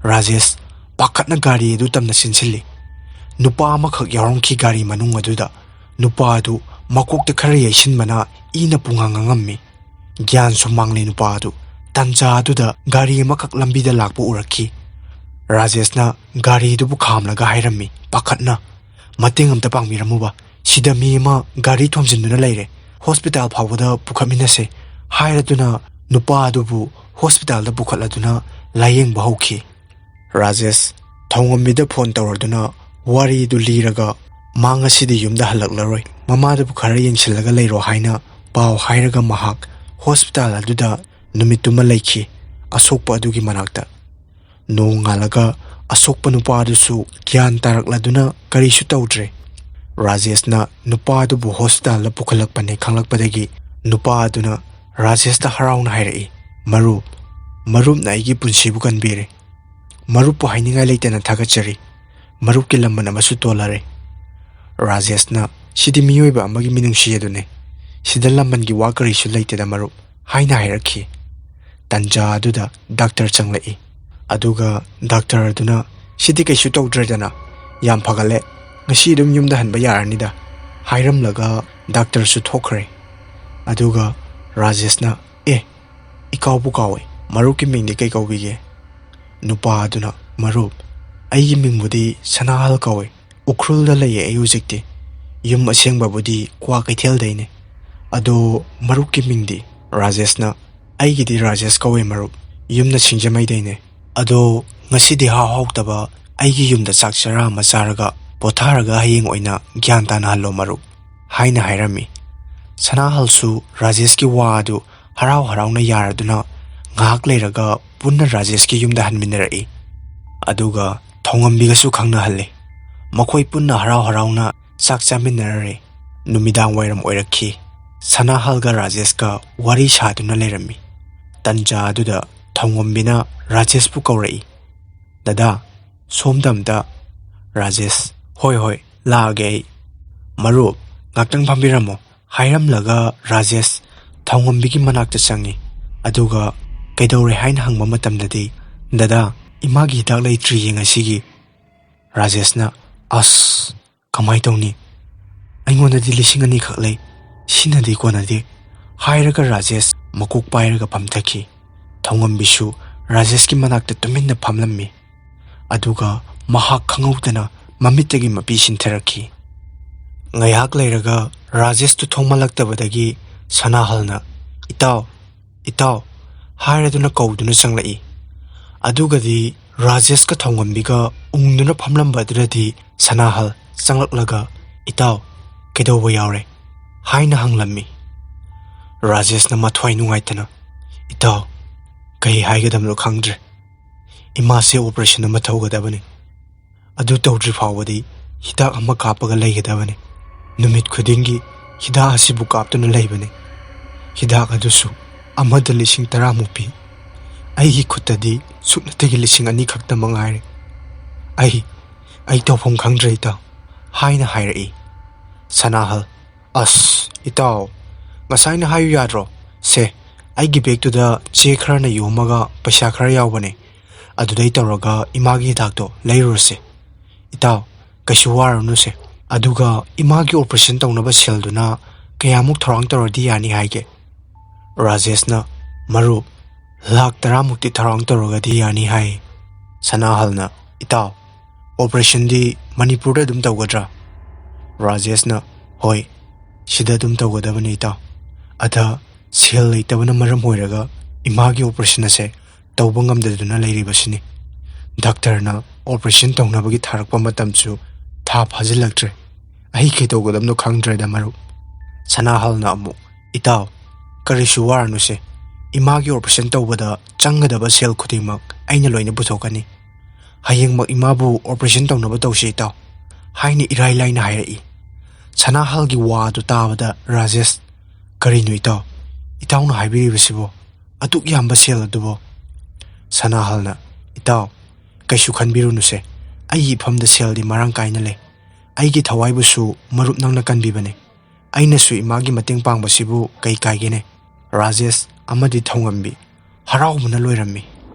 ꯔꯥꯖꯦꯁ ꯄꯥꯈꯠꯅ ꯒꯥꯔꯤ ꯑꯗꯨ ꯇꯝꯅ ꯆꯦꯟꯁꯤꯜꯂꯤ꯫ ꯅꯨꯄꯥ ꯑꯃꯈꯛ ꯌꯥꯎꯔꯝꯈꯤ ꯒꯥꯔꯤ ꯃꯅꯨꯡ ꯑꯗꯨꯗ꯫ ꯅꯨꯄꯥ ꯑꯗꯨ ꯃꯀꯣꯛꯇ ꯈꯔ ꯌꯩꯁꯤꯟꯕꯅ ꯏꯅ ꯄꯨꯡꯉꯥꯡ ꯉꯥꯡꯉꯝꯃꯤ꯫ ꯒ꯭ꯌꯥꯟꯁꯨ ꯃꯥꯡꯂꯦ ꯅꯨꯄꯥ ꯑꯗꯨ꯫ ꯇꯟꯖꯥ ꯑꯗꯨꯗ ꯒꯥꯔꯤ ꯑꯃꯈꯛ ꯂꯝꯕꯤꯗ ꯂꯥꯛꯄ ꯎꯔꯛꯈꯤ꯫ ꯔꯥꯖꯦꯁꯅ ꯒꯥꯔꯤꯗꯨꯕꯨ ꯈꯥꯝꯂꯒ ꯍꯥꯏꯔꯝꯃꯤ ꯄꯥꯈꯠꯅ, "ꯃꯇꯦꯡ ꯑꯝꯇ ꯄꯥꯡꯕꯤꯔꯝꯃꯨꯕ, ꯁꯤꯗ ꯃꯤ ꯑꯃ ꯒꯥꯔꯤ ꯊꯣꯝꯖꯤꯟꯗꯨꯅ ꯂꯩꯔꯦ, ꯍꯣꯁꯄꯤꯇꯥꯜ ꯐꯥꯎꯕꯗ ꯄꯨꯈꯠꯃꯤꯟꯅꯁꯦ" ꯍꯥꯏꯔꯗꯨꯅ ꯅꯨꯄꯥ ꯑꯗꯨꯕꯨ ꯍꯣꯁꯄꯤꯇꯥꯜꯗ ꯄꯨꯈꯠꯂꯗꯨꯅ ꯂꯥꯌꯦꯡꯕ ꯍꯧꯈꯤ꯫ ꯔꯥꯖꯦꯁ ꯊꯧꯉꯝꯕꯤꯗ ꯐꯣꯟ ꯇꯧꯔꯗꯨꯅ ꯋꯥꯔꯤꯗꯨ ꯂꯤꯔꯒ "ꯃꯥ ꯉꯁꯤꯗꯤ ꯌꯨꯝꯗ ꯍꯜꯂꯛꯂꯔꯣꯏ, ꯃꯃꯥꯗꯨꯕꯨ ꯈꯔ ꯌꯦꯡꯁꯤꯜꯂꯒ ꯂꯩꯔꯣ" ꯍꯥꯏꯅ ꯄꯥꯎ ꯍꯥꯏꯔꯒ ꯃꯍꯥꯛ ꯍꯣꯁꯄꯤꯇꯥꯜ ꯑꯗꯨꯗ ꯅꯨꯃꯤꯠꯇꯨꯃ ꯂꯩꯈꯤ, ꯑꯁꯣꯛꯄ ꯑꯗꯨꯒꯤ ꯃꯅꯥꯛꯇ꯫ ꯅꯣꯡꯉꯥꯜꯂꯒ ꯑꯁꯣꯛꯄ ꯅꯨꯄꯥ ꯑꯗꯨꯁꯨ ꯒ꯭ꯌꯥꯟ ꯇꯥꯔꯛꯂꯗꯨꯅ ꯀꯔꯤꯁꯨ ꯇꯧꯗ꯭ꯔꯦ꯫ ꯔꯥꯖꯦꯁꯅ ꯅꯨꯄꯥ ꯑꯗꯨꯕꯨ ꯍꯣꯁꯄꯤꯇꯥꯜꯗ ꯄꯨꯈꯠꯂꯛꯄꯅꯦ ꯈꯪꯂꯛꯄꯗꯒꯤ ꯅꯨꯄꯥ ꯑꯗꯨꯅ ꯔꯥꯖꯦꯁꯇ ꯍꯔꯥꯎꯅ ꯍꯥꯏꯔꯛꯏ, "ꯃꯔꯨꯞ, ꯃꯔꯨꯞꯅ ꯑꯩꯒꯤ ꯄꯨꯟꯁꯤꯕꯨ ꯀꯟꯕꯤꯔꯦ꯫ ꯃꯔꯨꯞꯄꯨ ꯍꯥꯏꯅꯤꯡꯉꯥꯏ ꯂꯩꯇꯅ ꯊꯥꯒꯠꯆꯔꯤ꯫ ꯃꯔꯨꯞꯀꯤ ꯂꯃꯟ ꯑꯃꯁꯨ ꯇꯣꯜꯂꯔꯦ"꯫ ꯔꯥꯖꯦꯁꯅ, "ꯁꯤꯗꯤ ꯃꯤꯑꯣꯏꯕ ꯑꯃꯒꯤ ꯃꯤꯅꯨꯡꯁꯤ ꯑꯗꯨꯅꯤ꯫ ꯁꯤꯗ ꯂꯃꯟꯒꯤ ꯋꯥ ꯀꯔꯤꯁꯨ ꯂꯩꯇꯦꯗ ꯃꯔꯨꯞ" ꯍꯥꯏꯅ ꯍꯥꯏꯔꯛꯈꯤ꯫ ꯇꯟꯖꯥ ꯑꯗꯨꯗ ꯗꯥꯛꯇꯔ ꯆꯪꯂꯛꯏ꯫ ꯑꯗꯨꯒ ꯗꯥꯛꯇꯔ ꯑꯗꯨꯅ, "ꯁꯤꯗꯤ ꯀꯩꯁꯨ ꯇꯧꯗ꯭ꯔꯦꯗꯅ, ꯌꯥꯝ ꯐꯒꯠꯂꯦ, ꯉꯁꯤ ꯑꯗꯨꯝ ꯌꯨꯝꯗ ꯍꯟꯕ ꯌꯥꯔꯅꯤꯗ" ꯍꯥꯏꯔꯝꯂꯒ ꯗꯥꯛꯇꯔꯁꯨ ꯊꯣꯛꯈ꯭ꯔꯦ꯫ ꯑꯗꯨꯒ ꯔꯥꯖꯦꯁꯅ, "ꯑꯦ, ꯏꯀꯥꯎꯕꯨ ꯀꯥꯎꯋꯦ, ꯃꯔꯨꯞꯀꯤ ꯃꯤꯡꯗꯤ ꯀꯩ ꯀꯧꯕꯤꯒꯦ?" ꯅꯨꯄꯥ ꯑꯗꯨꯅ, "ꯃꯔꯨꯞ, ꯑꯩꯒꯤ ꯃꯤꯡꯕꯨꯗꯤ ꯁꯅꯥꯍꯜ ꯀꯧꯋꯦ꯫ ꯎꯈ꯭ꯔꯨꯜꯗ ꯂꯩꯌꯦ ꯑꯩ ꯍꯧꯖꯤꯛꯇꯤ꯫ ꯌꯨꯝ ꯑꯁꯦꯡꯕꯕꯨꯗꯤ ꯀ꯭ꯋꯥꯀꯩꯊꯦꯜꯗꯩꯅꯦ꯫ ꯑꯗꯣ ꯃꯔꯨꯞꯀꯤ ꯃꯤꯡꯗꯤ?" ꯔꯥꯖꯦꯁꯅ, "ꯑꯩꯒꯤꯗꯤ ꯔꯥꯖꯦꯁ ꯀꯧꯋꯦ ꯃꯔꯨꯞ, ꯌꯨꯝꯅ ꯁꯤꯡꯖꯃꯩꯗꯩꯅꯦ꯫ ꯑꯗꯣ ꯉꯁꯤꯗꯤ ꯍꯥꯎ ꯍꯥꯎꯇꯕ ꯑꯩꯒꯤ ꯌꯨꯝꯗ ꯆꯥꯛ ꯆꯔꯥ ꯑꯃ ꯆꯥꯔꯒ ꯄꯣꯊꯥꯔꯒ ꯍꯌꯦꯡ ꯑꯣꯏꯅ ꯒ꯭ꯌꯥꯟ ꯇꯥꯅ ꯍꯜꯂꯣ ꯃꯔꯨꯞ" ꯍꯥꯏꯅ ꯍꯥꯏꯔꯝꯃꯤ꯫ ꯁꯅꯥꯍꯜꯁꯨ ꯔꯥꯖꯦꯁꯀꯤ ꯋꯥ ꯑꯗꯨ ꯍꯔꯥꯎ ꯍꯔꯥꯎꯅ ꯌꯥꯔꯗꯨꯅ ꯉꯥꯏꯍꯥꯛ ꯂꯩꯔꯒ ꯄꯨꯟꯅ ꯔꯥꯖꯦꯁꯀꯤ ꯌꯨꯝꯗ ꯍꯟꯃꯤꯟꯅꯔꯛꯏ꯫ ꯑꯗꯨꯒ ꯊꯧꯉꯝꯕꯤꯒꯁꯨ ꯈꯪꯅꯍꯜꯂꯤ꯫ ꯃꯈꯣꯏ ꯄꯨꯟꯅ ꯍꯔꯥꯎ ꯍꯔꯥꯎꯅ ꯆꯥꯛ ꯆꯥꯃꯤꯟꯅꯔꯔꯦ꯫ ꯅꯨꯃꯤꯗꯥꯡ ꯋꯥꯏꯔꯝ ꯑꯣꯏꯔꯛꯈꯤ꯫ ꯁꯅꯥꯍꯜꯒ ꯔꯥꯖꯦꯁꯀ ꯋꯥꯔꯤ ꯁꯥꯗꯨꯅ ꯂꯩꯔꯝꯃꯤ꯫ ꯇꯟꯖꯥ ꯑꯗꯨꯗ ꯊꯧꯉꯝꯕꯤꯅ ꯔꯥꯖꯦꯁꯄꯨ ꯀꯧꯔꯛꯏ, "ꯗꯗꯥ, ꯁꯣꯝꯗ ꯑꯝꯇ"꯫ ꯔꯥꯖꯦꯁ, "ꯍꯣꯏ, ꯍꯣꯏ, ꯂꯥꯛꯑꯒꯦ ꯑꯩ"꯫ "ꯃꯔꯨꯞ, ꯉꯥꯛꯇꯪ ꯐꯝꯕꯤꯔꯝꯃꯣ" ꯍꯥꯏꯔꯝꯂꯒ ꯔꯥꯖꯦꯁ ꯊꯧꯉꯝꯕꯤꯒꯤ ꯃꯅꯥꯛꯇ ꯆꯪꯉꯤ꯫ ꯑꯗꯨꯒ ꯀꯩꯗꯧꯔꯦ ꯍꯥꯏꯅ ꯍꯪꯕ ꯃꯇꯝꯗꯗꯤ, "ꯗꯗꯥ, ꯏꯃꯥꯒꯤ ꯍꯤꯗꯥꯛ ꯂꯩꯇ꯭ꯔꯤꯌꯦ ꯉꯁꯤꯒꯤ"꯫ ꯔꯥꯖꯦꯁꯅ, "ꯑꯁ, ꯀꯃꯥꯏ ꯇꯧꯅꯤ? ꯑꯩꯉꯣꯟꯗꯗꯤ ꯂꯤꯁꯤꯡ ꯑꯅꯤ ꯈꯛ ꯂꯩ, ꯁꯤꯅꯗꯤ ꯀꯣꯟꯅꯗꯦ" ꯍꯥꯏꯔꯒ ꯔꯥꯖꯦꯁ ꯃꯀꯣꯛ ꯄꯥꯏꯔꯒ ꯐꯝꯊꯈꯤ꯫ ꯊꯧꯉꯝꯕꯤꯁꯨ ꯔꯥꯖꯦꯁꯀꯤ ꯃꯅꯥꯛꯇ ꯇꯨꯃꯤꯟꯅ ꯐꯝꯂꯝꯃꯤ꯫ ꯑꯗꯨꯒ ꯃꯍꯥꯛ ꯈꯪꯍꯧꯗꯅ ꯃꯃꯤꯠꯇꯒꯤ ꯃꯄꯤ ꯁꯤꯟꯊꯔꯛꯈꯤ꯫ ꯉꯥꯏꯍꯥꯛ ꯂꯩꯔꯒ ꯔꯥꯖꯦꯁꯇꯨ ꯊꯣꯡꯃꯜꯂꯛꯇꯕꯗꯒꯤ ꯁꯅꯥꯍꯜꯅ, "ꯏꯇꯥꯎ, ꯏꯇꯥꯎ" ꯍꯥꯏꯔꯗꯨꯅ ꯀꯧꯗꯨꯅ ꯆꯪꯂꯛꯏ꯫ ꯑꯗꯨꯒꯗꯤ ꯔꯥꯖꯦꯁꯀ ꯊꯧꯉꯝꯕꯤꯒ ꯎꯪꯗꯨꯅ ꯐꯝꯂꯝꯕ ꯑꯗꯨꯗꯗꯤ ꯁꯅꯥꯍꯜ, ꯆꯪꯂꯛꯂꯒ, "ꯏꯇꯥꯎ, ꯀꯩꯗꯧꯕ ꯌꯥꯎꯔꯦ?" ꯍꯥꯏꯅ ꯍꯪꯂꯝꯃꯤ꯫ ꯔꯥꯖꯦꯁꯅ ꯃꯊ꯭ꯋꯥꯏ ꯅꯨꯡꯉꯥꯏꯇꯅ, "ꯏꯇꯥꯎ, ꯀꯩ ꯍꯥꯏꯒꯗꯕꯅꯣ ꯈꯪꯗ꯭ꯔꯦ꯫ ꯏꯃꯥꯁꯦ operation ꯑꯃ ꯇꯧꯒꯗꯕꯅꯤ꯫ ꯑꯗꯨ ꯇꯧꯗ꯭ꯔꯤ ꯐꯥꯎꯕꯗꯤ ꯍꯤꯗꯥꯛ ꯑꯃ ꯀꯥꯞꯄꯒ ꯂꯩꯒꯗꯕꯅꯤ꯫ ꯅꯨꯃꯤꯠ ꯈꯨꯗꯤꯡꯒꯤ ꯍꯤꯗꯥꯛ ꯑꯁꯤꯕꯨ ꯀꯥꯞꯇꯨꯅ ꯂꯩꯕꯅꯤ꯫ ꯍꯤꯗꯥꯛ ꯑꯗꯨꯁꯨ ꯑꯃꯗ ꯂꯤꯁꯤꯡ ꯇꯔꯥꯃꯨꯛ ꯄꯤ꯫ ꯑꯩꯒꯤ ꯈꯨꯠꯇꯗꯤ ꯁꯨꯞꯅꯇꯒꯤ ꯂꯤꯁꯤꯡ ꯑꯅꯤ ꯈꯛꯇ ꯃꯉꯥꯏꯔꯦ꯫ ꯑꯩ, ꯑꯩ ꯇꯧꯐꯝ ꯈꯪꯗ꯭ꯔꯦ, ꯏꯇꯥꯎ," ꯍꯥꯏꯅ ꯍꯥꯏꯔꯛꯏ꯫ ꯁꯅꯥꯍꯜ, "ꯑꯁ, ꯏꯇꯥꯎ, ꯉꯁꯥꯏꯅ ꯍꯥꯏꯌꯨ ꯌꯥꯗ꯭ꯔꯣ? ꯁꯦ, ꯑꯩꯒꯤ ꯕꯦꯒꯇꯨꯗ ꯆꯦ ꯈꯔꯅ ꯌꯣꯝꯃꯒ ꯄꯩꯁꯥ ꯈꯔ ꯌꯥꯎꯕꯅꯦ꯫ ꯑꯗꯨꯗꯩ ꯇꯧꯔꯒ ꯏꯃꯥꯒꯤ ꯍꯤꯗꯥꯛꯇꯣ ꯂꯩꯔꯨꯔꯁꯦ꯫ ꯏꯇꯥꯎ, ꯀꯩꯁꯨ ꯋꯥꯔꯨꯅꯨꯁꯦ꯫ ꯑꯗꯨꯒ ꯏꯃꯥꯒꯤ operation ꯇꯧꯅꯕ ꯁꯦꯜꯗꯨꯅ ꯀꯌꯥꯃꯨꯛ ꯊꯧꯔꯥꯡ ꯇꯧꯔꯗꯤ ꯌꯥꯅꯤ ꯍꯥꯏꯒꯦ?" ꯔꯥꯖꯦꯁꯅ, "ꯃꯔꯨꯞ, ꯂꯥꯛ ꯇꯔꯥꯃꯨꯛꯇꯤ ꯊꯧꯔꯥꯡ ꯇꯧꯔꯒꯗꯤ ꯌꯥꯅꯤ," ꯍꯥꯏ꯫ ꯁꯅꯥꯍꯜꯅ, "ꯏꯇꯥꯎ, operationꯗꯤ ꯃꯅꯤꯄꯨꯔꯗ ꯑꯗꯨꯝ ꯇꯧꯒꯗ꯭ꯔꯥ?" ꯔꯥꯖꯦꯁꯅ, "ꯍꯣꯏ, ꯁꯤꯗ ꯑꯗꯨꯝ ꯇꯧꯒꯗꯕꯅꯤ, ꯏꯇꯥꯎ꯫ ꯑꯗ ꯁꯦꯜ ꯂꯩꯇꯕꯅ ꯃꯔꯝ ꯑꯣꯏꯔꯒ ꯏꯃꯥꯒꯤ operation ꯑꯁꯦ ꯇꯧꯕ ꯉꯝꯗꯗꯨꯅ ꯂꯩꯔꯤꯕꯁꯤꯅꯤ꯫ ꯗꯥꯛꯇꯔꯅ operation ꯇꯧꯅꯕꯒꯤ ꯊꯥꯔꯛꯄ ꯃꯇꯝꯁꯨ ꯊꯥ ꯐꯥꯖꯤꯜꯂꯛꯇ꯭ꯔꯦ꯫ ꯑꯩ ꯀꯩꯗꯧꯒꯗꯕꯅꯣ ꯈꯪꯗ꯭ꯔꯦꯗ, ꯃꯔꯨꯞ꯫" ꯁꯅꯥꯍꯜꯅ ꯑꯃꯨꯛ, "ꯏꯇꯥꯎ, ꯀꯔꯤꯁꯨ ꯋꯥꯔꯅꯨꯁꯦ꯫ ꯏꯃꯥꯒꯤ operation ꯇꯧꯕꯗ ꯆꯪꯒꯗꯕ ꯁꯦꯜ ꯈꯨꯗꯤꯡꯃꯛ ꯑꯩꯅ ꯂꯣꯏꯅ ꯄꯨꯊꯣꯛꯀꯅꯤ꯫ ꯍꯌꯦꯡꯃꯛ ꯏꯃꯥꯕꯨ operation ꯇꯧꯅꯕ ꯇꯧꯁꯤ, ꯏꯇꯥꯎ," ꯍꯥꯏꯅ ꯏꯔꯥꯏ ꯂꯥꯏꯅ ꯍꯥꯏꯔꯛꯏ꯫ ꯁꯅꯥꯍꯜꯒꯤ ꯋꯥ ꯑꯗꯨ ꯇꯥꯕꯗ ꯔꯥꯖꯦꯁ, "ꯀꯔꯤꯅꯣ, ꯏꯇꯥꯎ? ꯏꯇꯥꯎꯅ ꯍꯥꯏꯕꯤꯔꯤꯕꯁꯤꯕꯣ? ꯑꯗꯨꯛ ꯌꯥꯝꯕ ꯁꯦꯜ ꯑꯗꯨꯕꯣ?" ꯁꯅꯥꯍꯜꯅ, "ꯏꯇꯥꯎ, ꯀꯩꯁꯨ ꯈꯟꯕꯤꯔꯨꯅꯨꯁꯦ꯫ ꯑꯩꯒꯤ ꯏꯐꯝꯗ ꯁꯦꯜꯗꯤ ꯃꯔꯥꯡ ꯀꯥꯏꯅ ꯂꯩ꯫ ꯑꯩꯒꯤ ꯊꯋꯥꯏꯕꯨꯁꯨ ꯃꯔꯨꯞ ꯅꯪꯅ ꯀꯟꯕꯤꯕꯅꯦ꯫ ꯑꯩꯅꯁꯨ ꯏꯃꯥꯒꯤ ꯃꯇꯦꯡ ꯄꯥꯡꯕꯁꯤꯕꯨ ꯀꯩ ꯀꯥꯏꯒꯦꯅꯦ?" ꯔꯥꯖꯦꯁ ꯑꯃꯗꯤ ꯊꯧꯉꯝꯕꯤ ꯍꯔꯥꯎꯕꯅ ꯂꯣꯏꯔꯝꯃꯤ꯫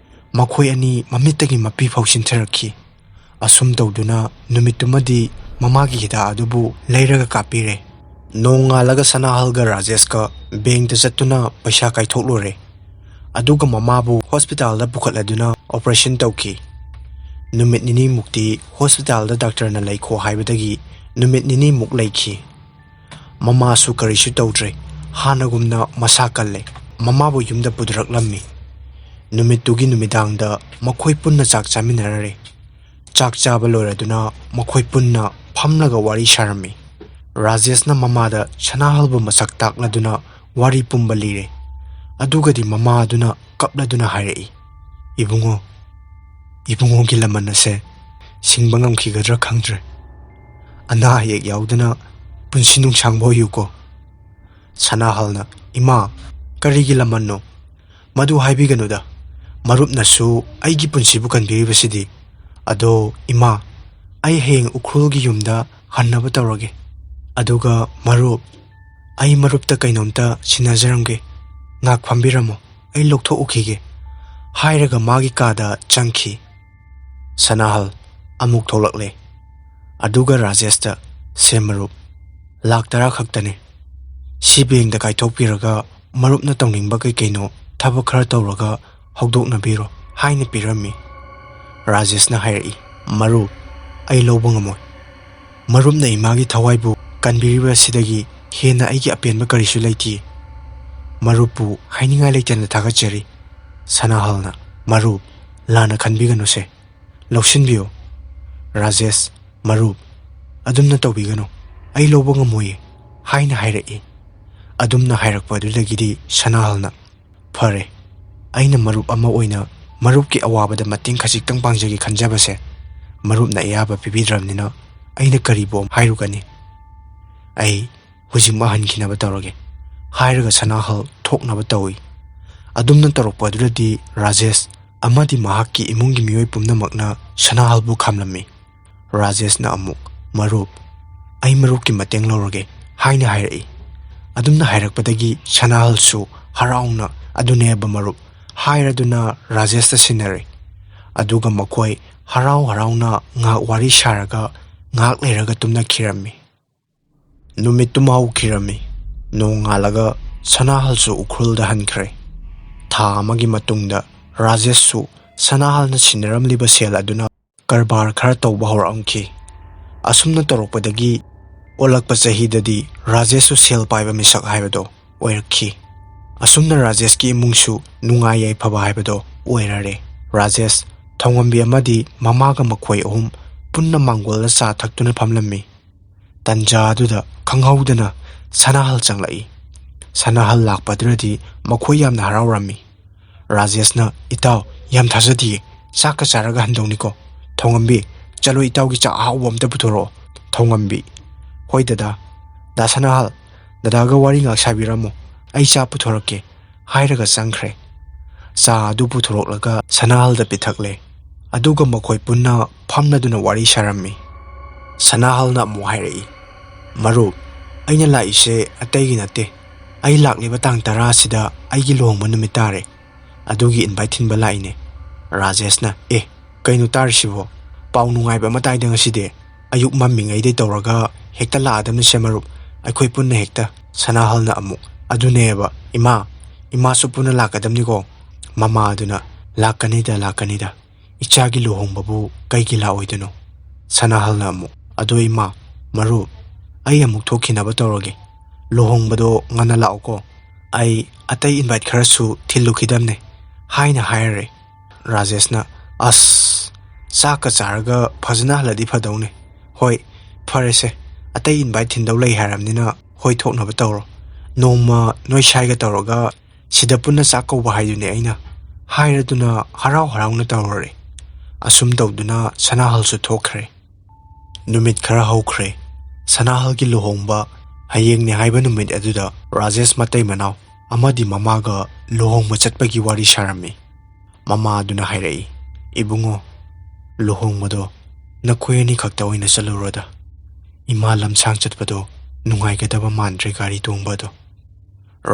ꯃꯈꯣꯏ ꯑꯅꯤ ꯃꯃꯤꯠꯇꯒꯤ ꯃꯄꯤ ꯐꯥꯎ ꯆꯤꯟꯊꯔꯛꯈꯤ꯫ ꯑꯁꯨꯝ ꯇꯧꯗꯨꯅ ꯅꯨꯃꯤꯠꯇꯨꯃꯗꯤ ꯃꯃꯥꯒꯤ ꯍꯤꯗꯥꯛ ꯑꯗꯨꯕꯨ ꯂꯩꯔꯒ ꯀꯥꯞꯄꯤꯔꯦ꯫ ꯅꯣꯡꯉꯥꯜꯂꯒ ꯁꯅꯥꯍꯜꯒ ꯔꯥꯖꯦꯁꯀ ꯕꯦꯡꯇ ꯆꯠꯇꯨꯅ ꯄꯩꯁꯥ ꯀꯥꯏꯊꯣꯛꯂꯨꯔꯦ꯫ ꯑꯗꯨꯒ ꯃꯃꯥꯕꯨ ꯍꯣꯁꯄꯤꯇꯥꯜꯗ ꯄꯨꯈꯠꯂꯗꯨꯅ operation ꯇꯧꯈꯤ꯫ ꯅꯨꯃꯤꯠ ꯅꯤꯅꯤꯃꯨꯛꯇꯤ ꯍꯣꯁꯄꯤꯇꯥꯜꯗ ꯗꯥꯛꯇꯔꯅ ꯂꯩꯈꯣ ꯍꯥꯏꯕꯗꯒꯤ ꯅꯨꯃꯤꯠ ꯅꯤꯅꯤꯃꯨꯛ ꯂꯩꯈꯤ꯫ ꯃꯃꯥꯁꯨ ꯀꯔꯤꯁꯨ ꯇꯧꯗ꯭ꯔꯦ, ꯍꯥꯟꯅꯒꯨꯝꯅ ꯃꯁꯥ ꯀꯜꯂꯦ꯫ ꯃꯃꯥꯕꯨ ꯌꯨꯝꯗ ꯄꯨꯊꯔꯛꯂꯝꯃꯤ꯫ ꯅꯨꯃꯤꯠꯇꯨꯒꯤ ꯅꯨꯃꯤꯗꯥꯡꯗ ꯃꯈꯣꯏ ꯄꯨꯟꯅ ꯆꯥꯛ ꯆꯥꯃꯤꯟꯅꯔꯔꯦ꯫ ꯆꯥꯛ ꯆꯥꯕ ꯂꯣꯏꯔꯗꯨꯅ ꯃꯈꯣꯏ ꯄꯨꯟꯅ ꯐꯝꯂꯒ ꯋꯥꯔꯤ ꯁꯥꯔꯝꯃꯤ꯫ ꯔꯥꯖꯦꯁꯅ ꯃꯃꯥꯗ ꯁꯅꯥꯍꯜꯕꯨ ꯃꯁꯛ ꯇꯥꯛꯂꯗꯨꯅ ꯋꯥꯔꯤ ꯄꯨꯝꯕ ꯂꯤꯔꯦ꯫ ꯑꯗꯨꯒꯗꯤ ꯃꯃꯥ ꯑꯗꯨꯅ ꯀꯞꯂꯗꯨꯅ ꯍꯥꯏꯔꯛꯏ, "ꯏꯕꯨꯡꯉꯣ, ꯏꯕꯨꯡꯉꯣꯒꯤ ꯂꯃꯟ ꯑꯁꯦ ꯁꯤꯡꯕ ꯉꯝꯈꯤꯒꯗ꯭ꯔꯥ ꯈꯪꯗ꯭ꯔꯦ꯫ ꯑꯅꯥ ꯑꯌꯦꯛ ꯌꯥꯎꯗꯅ ꯄꯨꯟꯁꯤ ꯅꯨꯡꯁꯥꯡꯕ ꯑꯣꯏꯌꯨꯀꯣ"꯫ ꯁꯅꯥꯍꯜꯅ, "ꯏꯃꯥ, ꯀꯔꯤꯒꯤ ꯂꯃꯟꯅꯣ? ꯃꯗꯨ ꯍꯥꯏꯕꯤꯒꯅꯨꯗ꯫ ꯃꯔꯨꯞꯅꯁꯨ ꯑꯩꯒꯤ ꯄꯨꯟꯁꯤꯕꯨ ꯀꯟꯕꯤꯔꯤꯕꯁꯤꯗꯤ꯫ ꯑꯗꯣ ꯏꯃꯥ, ꯑꯩ ꯍꯌꯦꯡ ꯎꯈ꯭ꯔꯨꯜꯒꯤ ꯌꯨꯝꯗ ꯍꯟꯅꯕ ꯇꯧꯔꯒꯦ꯫ ꯑꯗꯨꯒ ꯃꯔꯨꯞ, ꯑꯩ ꯃꯔꯨꯞꯇ ꯀꯩꯅꯣꯝꯇ ꯁꯤꯟꯅꯖꯔꯝꯒꯦ꯫ ꯉꯥꯛ ꯐꯝꯕꯤꯔꯝꯃꯣ, ꯑꯩ ꯂꯧꯊꯣꯛꯎꯈꯤꯒꯦ"꯫ ꯍꯥꯏꯔꯒ ꯃꯥꯒꯤ ꯀꯥꯗ ꯆꯪꯈꯤ꯫ ꯁꯅꯥꯍꯜ ꯑꯃꯨꯛ ꯊꯣꯛꯂꯛꯂꯦ꯫ ꯑꯗꯨꯒ ꯔꯥꯖꯦꯁꯇ, "ꯁꯦ ꯃꯔꯨꯞ, ꯂꯥꯛ ꯇꯔꯥ ꯈꯛꯇꯅꯤ꯫ ꯁꯤ ꯕꯦꯡꯗ ꯀꯥꯏꯊꯣꯛꯄꯤꯔꯒ ꯃꯔꯨꯞꯅ ꯇꯧꯅꯤꯡꯕ ꯀꯩ ꯀꯩꯅꯣ ꯊꯕꯛ ꯈꯔ ꯇꯧꯔꯒ ꯍꯧꯗꯣꯛꯅꯕꯤꯔꯣ" ꯍꯥꯏꯅ ꯄꯤꯔꯝꯃꯤ꯫ ꯔꯥꯖꯦꯁꯅ ꯍꯥꯏꯔꯛꯏ, "ꯃꯔꯨꯞ, ꯑꯩ ꯂꯧꯕ ꯉꯝꯃꯣꯏ꯫ ꯃꯔꯨꯞꯅ ꯏꯃꯥꯒꯤ ꯊꯋꯥꯏꯕꯨ ꯀꯟꯕꯤꯔꯤꯕ ꯑꯁꯤꯗꯒꯤ ꯍꯦꯟꯅ ꯑꯩꯒꯤ ꯑꯄꯦꯟꯕ ꯀꯔꯤꯁꯨ ꯂꯩꯇꯦ꯫ ꯃꯔꯨꯞꯄꯨ ꯍꯥꯏꯅꯤꯡꯉꯥꯏ ꯂꯩꯇꯅ ꯊꯥꯒꯠꯆꯔꯤ"꯫ ꯁꯅꯥꯍꯜꯅ, "ꯃꯔꯨꯞ, ꯂꯥꯟꯅ ꯈꯟꯕꯤꯒꯅꯨꯁꯦ꯫ ꯂꯧꯁꯤꯟꯕꯤꯌꯨ"꯫ ꯔꯥꯖꯦꯁ, "ꯃꯔꯨꯞ, ꯑꯗꯨꯝꯅ ꯇꯧꯕꯤꯒꯅꯨ꯫ ꯑꯩ ꯂꯧꯕ ꯉꯝꯃꯣꯏꯌꯦ" ꯍꯥꯏꯅ ꯍꯥꯏꯔꯛꯏ꯫ ꯑꯗꯨꯝꯅ ꯍꯥꯏꯔꯛꯄ ꯑꯗꯨꯗꯒꯤꯗꯤ ꯁꯅꯥꯍꯜꯅ, "ꯐꯔꯦ, ꯑꯩꯅ ꯃꯔꯨꯞ ꯑꯃ ꯑꯣꯏꯅ ꯃꯔꯨꯞꯀꯤ ꯑꯋꯥꯕꯗ ꯃꯇꯦꯡ ꯈꯖꯤꯛꯇꯪ ꯄꯥꯡꯖꯒꯦ ꯈꯟꯖꯕꯁꯦ ꯃꯔꯨꯞꯅ ꯑꯌꯥꯕ ꯄꯤꯕꯤꯗ꯭ꯔꯕꯅꯤꯅ ꯑꯩꯅ ꯀꯔꯤꯕꯨ ꯍꯥꯏꯔꯨꯒꯅꯤ? ꯑꯩ ꯍꯧꯖꯤꯛꯃꯛ ꯍꯟꯈꯤꯅꯕ ꯇꯧꯔꯒꯦ" ꯍꯥꯏꯔꯒ ꯁꯅꯥꯍꯜ ꯊꯣꯛꯅꯕ ꯇꯧꯏ꯫ ꯑꯗꯨꯝꯅ ꯇꯧꯔꯛꯄ ꯑꯗꯨꯗꯗꯤ ꯔꯥꯖꯦꯁ ꯑꯃꯗꯤ ꯃꯍꯥꯛꯀꯤ ꯏꯃꯨꯡꯒꯤ ꯃꯤꯑꯣꯏ ꯄꯨꯝꯅꯃꯛꯅ ꯁꯅꯥꯍꯜꯕꯨ ꯈꯥꯝꯂꯝꯃꯤ꯫ ꯔꯥꯖꯦꯁꯅ ꯑꯃꯨꯛ, "ꯃꯔꯨꯞ, ꯑꯩ ꯃꯔꯨꯞꯀꯤ ꯃꯇꯦꯡ ꯂꯧꯔꯒꯦ" ꯍꯥꯏꯅ ꯍꯥꯏꯔꯛꯏ꯫ ꯑꯗꯨꯝꯅ ꯍꯥꯏꯔꯛꯄꯗꯒꯤ ꯁꯅꯥꯍꯜꯁꯨ ꯍꯔꯥꯎꯅ, "ꯑꯗꯨꯅꯦꯕ ꯃꯔꯨꯞ" ꯍꯥꯏꯔꯗꯨꯅ ꯔꯥꯖꯦꯁꯇ ꯁꯤꯟꯅꯔꯦ꯫ ꯑꯗꯨꯒ ꯃꯈꯣꯏ ꯍꯔꯥꯎ ꯍꯔꯥꯎꯅ ꯉꯥꯏꯍꯥꯛ ꯋꯥꯔꯤ ꯁꯥꯔꯒ ꯉꯥꯏꯍꯥꯛ ꯂꯩꯔꯒ ꯇꯨꯝꯅꯈꯤꯔꯝꯃꯤ꯫ ꯅꯨꯃꯤꯠꯇꯨꯃ ꯍꯧꯈꯤꯔꯝꯃꯤ꯫ ꯅꯣꯡꯉꯥꯜꯂꯒ ꯁꯅꯥꯍꯜꯁꯨ ꯎꯈ꯭ꯔꯨꯜꯗ ꯍꯟꯈ꯭ꯔꯦ꯫ ꯊꯥ ꯑꯃꯒꯤ ꯃꯇꯨꯡꯗ ꯔꯥꯖꯦꯁꯁꯨ ꯁꯅꯥꯍꯜꯅ ꯁꯤꯟꯅꯔꯝꯂꯤꯕ ꯁꯦꯜ ꯑꯗꯨꯅ ꯀꯔꯕꯥꯔ ꯈꯔ ꯇꯧꯕ ꯍꯧꯔꯛꯂꯝꯈꯤ꯫ ꯑꯁꯨꯝꯅ ꯇꯧꯔꯛꯄꯗꯒꯤ ꯑꯣꯜꯂꯛꯄ ꯆꯍꯤꯗꯗꯤ ꯔꯥꯖꯦꯁꯁꯨ ꯁꯦꯜ ꯄꯥꯏꯕ ꯃꯤꯁꯛ ꯍꯥꯏꯕꯗꯣ ꯑꯣꯏꯔꯛꯈꯤ꯫ ꯑꯁꯨꯝꯅ ꯔꯥꯖꯦꯁꯀꯤ ꯏꯃꯨꯡꯁꯨ ꯅꯨꯡꯉꯥꯏ ꯌꯥꯏꯐꯕ ꯍꯥꯏꯕꯗꯣ ꯑꯣꯏꯔꯔꯦ꯫ ꯔꯥꯖꯦꯁ, ꯊꯧꯉꯝꯕꯤ ꯑꯃꯗꯤ ꯃꯃꯥꯒ ꯃꯈꯣꯏ ꯑꯍꯨꯝ ꯄꯨꯟꯅ ꯃꯥꯡꯒꯣꯜꯗ ꯆꯥ ꯊꯛꯇꯨꯅ ꯐꯝꯂꯝꯃꯤ꯫ ꯇꯟꯖꯥ ꯑꯗꯨꯗ ꯈꯪꯍꯧꯗꯅ ꯁꯅꯥꯍꯜ ꯆꯪꯂꯛꯏ꯫ ꯁꯅꯥꯍꯜ ꯂꯥꯛꯄꯗꯨꯗꯗꯤ ꯃꯈꯣꯏ ꯌꯥꯝꯅ ꯍꯔꯥꯎꯔꯝꯃꯤ꯫ ꯔꯥꯖꯦꯁꯅ, "ꯏꯇꯥꯎ, ꯌꯥꯝ ꯊꯥꯖꯗꯤꯌꯦ꯫ ꯆꯥꯛꯀ ꯆꯥꯔꯒ ꯍꯟꯗꯧꯅꯤꯀꯣ꯫ ꯊꯧꯉꯝꯕꯤ, ꯆꯠꯂꯣ, ꯏꯇꯥꯎꯒꯤ ꯆꯥꯛ ꯑꯍꯥꯎꯕ ꯑꯝꯇ ꯄꯨꯊꯣꯔꯛꯑꯣ꯫" ꯊꯧꯉꯝꯕꯤ, "ꯍꯣꯏ ꯗꯗꯥ꯫ ꯗꯥ ꯁꯅꯥꯍꯜ, ꯗꯗꯥꯒ ꯋꯥꯔꯤ ꯉꯥꯛ ꯁꯥꯕꯤꯔꯝꯃꯣ꯫ ꯑꯩ ꯆꯥ ꯄꯨꯊꯣꯔꯛꯀꯦ," ꯍꯥꯏꯔꯒ ꯆꯪꯈ꯭ꯔꯦ꯫ ꯆꯥ ꯑꯗꯨ ꯄꯨꯊꯣꯔꯛꯂꯒ ꯁꯅꯥꯍꯜꯗ ꯄꯤꯊꯛꯂꯦ꯫ ꯑꯗꯨꯒ ꯃꯈꯣꯏ ꯄꯨꯟꯅ ꯐꯝꯂꯗꯨꯅ ꯋꯥꯔꯤ ꯁꯥꯔꯝꯃꯤ꯫ ꯁꯅꯥꯍꯜꯅ ꯑꯃꯨꯛ ꯍꯥꯏꯔꯛꯏ, "ꯃꯔꯨꯞ, ꯑꯩꯅ ꯂꯥꯛꯏꯁꯦ ꯑꯇꯩꯒꯤ ꯅꯠꯇꯦ꯫ ꯑꯩ ꯂꯥꯛꯂꯤꯕ ꯇꯥꯡ ꯇꯔꯥ ꯑꯁꯤꯗ ꯑꯩꯒꯤ ꯂꯨꯍꯣꯡꯕ ꯅꯨꯃꯤꯠ ꯇꯥꯔꯦ꯫ ꯑꯗꯨꯒꯤ ꯏꯟꯚꯥꯏꯠ ꯊꯤꯟꯕ ꯂꯥꯛꯏꯅꯦ꯫" ꯔꯥꯖꯦꯁꯅ, "ꯑꯦ, ꯀꯩꯅꯣ ꯇꯥꯔꯤꯁꯤꯕꯣ? ꯄꯥꯎ ꯅꯨꯡꯉꯥꯏꯕ ꯑꯃ ꯇꯥꯏꯗ ꯉꯁꯤꯗꯤ꯫ ꯑꯌꯨꯛ ꯃꯝꯃꯤꯉꯩꯗꯩ ꯇꯧꯔꯒ ꯍꯦꯛꯇ ꯂꯥꯛꯑꯗꯕꯅꯤꯁꯦ ꯃꯔꯨꯞ꯫ ꯑꯩꯈꯣꯏ ꯄꯨꯟꯅ ꯍꯦꯛꯇ꯫" ꯁꯅꯥꯍꯜꯅ ꯑꯃꯨꯛ, "ꯑꯗꯨꯅꯦꯕ, ꯏꯃꯥ, ꯏꯃꯥꯁꯨ ꯄꯨꯟꯅ ꯂꯥꯛꯀꯗꯕꯅꯤꯀꯣ꯫" ꯃꯃꯥ ꯑꯗꯨꯅ, "ꯂꯥꯛꯀꯅꯤꯗ, ꯂꯥꯛꯀꯅꯤꯗ꯫ ꯏꯆꯥꯒꯤ ꯂꯨꯍꯣꯡꯕꯕꯨ ꯀꯩꯒꯤ ꯂꯥꯛꯑꯣꯏꯗꯣꯏꯅꯣ?" ꯁꯅꯥꯍꯜꯅ ꯑꯃꯨꯛ, "ꯑꯗꯣ ꯏꯃꯥ, ꯃꯔꯨꯞ, ꯑꯩ ꯑꯃꯨꯛ ꯊꯣꯛꯈꯤꯅꯕ ꯇꯧꯔꯒꯦ꯫ ꯂꯨꯍꯣꯡꯕꯗꯣ ꯉꯟꯅ ꯂꯥꯛꯑꯣꯀꯣ꯫ ꯑꯩ ꯑꯇꯩ ꯏꯟꯚꯥꯏꯠ ꯈꯔꯁꯨ ꯊꯤꯜꯂꯨꯈꯤꯗꯕꯅꯦ," ꯍꯥꯏꯅ ꯍꯥꯏꯔꯦ꯫ ꯔꯥꯖꯦꯁꯅ, "ꯑꯁ, ꯆꯥꯛꯀ ꯆꯥꯔꯒ ꯐꯖꯅ ꯍꯜꯂꯗꯤ ꯐꯗꯧꯅꯦ꯫ ꯍꯣꯏ, ꯐꯔꯦꯁꯦ, ꯑꯇꯩ ꯏꯟꯚꯥꯏꯠ ꯊꯤꯟꯗꯧ ꯂꯩ ꯍꯥꯏꯔꯕꯅꯤꯅ ꯍꯣꯏ ꯊꯣꯛꯅꯕ ꯇꯧꯔꯣ꯫ ꯅꯣꯡꯃ ꯅꯣꯏ ꯁꯥꯏꯒ ꯇꯧꯔꯒ ꯁꯤꯗ ꯄꯨꯟꯅ ꯆꯥꯛ ꯀꯧꯕ ꯍꯥꯏꯗꯨꯅꯦ ꯑꯩꯅ," ꯍꯥꯏꯔꯗꯨꯅ ꯍꯔꯥꯎ ꯍꯔꯥꯎꯅ ꯇꯧꯔꯔꯦ꯫ ꯑꯁꯨꯝ ꯇꯧꯗꯨꯅ ꯁꯅꯥꯍꯜꯁꯨ ꯊꯣꯛꯈ꯭ꯔꯦ꯫ ꯅꯨꯃꯤꯠ ꯈꯔ ꯍꯧꯈ꯭ꯔꯦ꯫ ꯁꯅꯥꯍꯜꯒꯤ ꯂꯨꯍꯣꯡꯕ ꯍꯌꯦꯡꯅꯦ ꯍꯥꯏꯕ ꯅꯨꯃꯤꯠ ꯑꯗꯨꯗ ꯔꯥꯖꯦꯁ ꯃꯇꯩ ꯃꯅꯥꯎ ꯑꯃꯗꯤ ꯃꯃꯥꯒ ꯂꯨꯍꯣꯡꯕ ꯆꯠꯄꯒꯤ ꯋꯥꯔꯤ ꯁꯥꯔꯝꯃꯤ꯫ ꯃꯃꯥ ꯑꯗꯨꯅ ꯍꯥꯏꯔꯛꯏ, "ꯏꯕꯨꯡꯉꯣ, ꯂꯨꯍꯣꯡꯕꯗꯣ ꯅꯈꯣꯏ ꯑꯅꯤꯈꯛꯇ ꯑꯣꯏꯅ ꯆꯠꯂꯨꯔꯣꯗ꯫ ꯏꯃꯥ ꯂꯝꯁꯥꯡ ꯆꯠꯄꯗꯣ ꯅꯨꯡꯉꯥꯏꯒꯗꯕ ꯃꯥꯟꯗ꯭ꯔꯦ ꯒꯥꯔꯤ ꯇꯣꯡꯕ ꯑꯗꯣ꯫"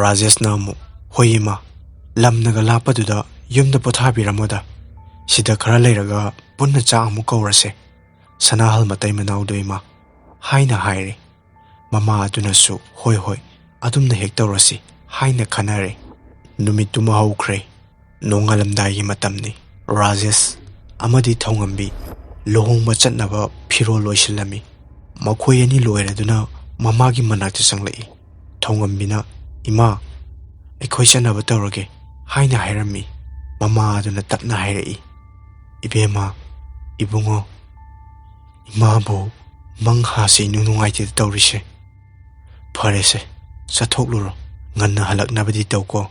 ꯔꯥꯖꯦꯁꯅ ꯑꯃꯨꯛ, "ꯍꯣꯏ ꯏꯃꯥ, ꯂꯝꯅꯒ ꯂꯥꯞꯄꯗꯨꯗ ꯌꯨꯝꯗ ꯄꯣꯊꯥꯕꯤꯔꯝꯃꯣꯗ꯫ ꯁꯤꯗ ꯈꯔ ꯂꯩꯔꯒ ꯄꯨꯟꯅ ꯆꯥꯛ ꯑꯃꯨꯛ ꯀꯧꯔꯁꯦ꯫" ꯁꯅꯥꯍꯜ ꯃꯇꯩ ꯃꯅꯥꯎꯗꯣ ꯏꯃꯥ ꯍꯥꯏꯅ ꯍꯥꯏꯔꯦ꯫ ꯃꯃꯥ ꯑꯗꯨꯅꯁꯨ, "ꯍꯣꯏ, ꯍꯣꯏ, ꯑꯗꯨꯝꯅ ꯍꯦꯛ ꯇꯧꯔꯁꯤ" ꯍꯥꯏꯅ ꯈꯟꯅꯔꯦ꯫ ꯅꯨꯃꯤꯠꯇꯨꯃ ꯍꯧꯈ꯭ꯔꯦ꯫ ꯅꯣꯡꯉꯥꯜꯂꯝꯗꯥꯏꯒꯤ ꯃꯇꯝꯅꯤ꯫ ꯔꯥꯖꯦꯁ ꯑꯃꯗꯤ ꯊꯧꯉꯝꯕꯤ ꯂꯨꯍꯣꯡꯕ ꯆꯠꯅꯕ ꯐꯤꯔꯣꯜ ꯂꯣꯏꯁꯤꯜꯂꯝꯃꯤ꯫ ꯃꯈꯣꯏ ꯑꯅꯤ ꯂꯣꯏꯔꯗꯨꯅ ꯃꯃꯥꯒꯤ ꯃꯅꯥꯛꯇ ꯆꯪꯂꯛꯏ꯫ ꯊꯧꯉꯝꯕꯤꯅ, "ꯏꯃꯥ, ꯑꯩꯈꯣꯏ ꯆꯠꯅꯕ ꯇꯧꯔꯒꯦ" ꯍꯥꯏꯅ ꯍꯥꯏꯔꯝꯃꯤ꯫ ꯃꯃꯥ ꯑꯗꯨꯅ ꯇꯞꯅ ꯍꯥꯏꯔꯛꯏ, "ꯏꯕꯦꯝꯃ, ꯏꯕꯨꯡꯉꯣ, "ꯏꯃꯥꯕꯨ ꯃꯪ ꯍꯥꯁꯦ ꯏꯅꯨꯡ ꯅꯨꯡꯉꯥꯏꯇꯦꯗ ꯇꯧꯔꯤꯁꯦ꯫ ꯐꯔꯦꯁꯦ, ꯆꯠꯊꯣꯛꯂꯨꯔꯣ, ꯉꯟꯅ ꯍꯜꯂꯛꯅꯕꯗꯤ ꯇꯧꯀꯣ꯫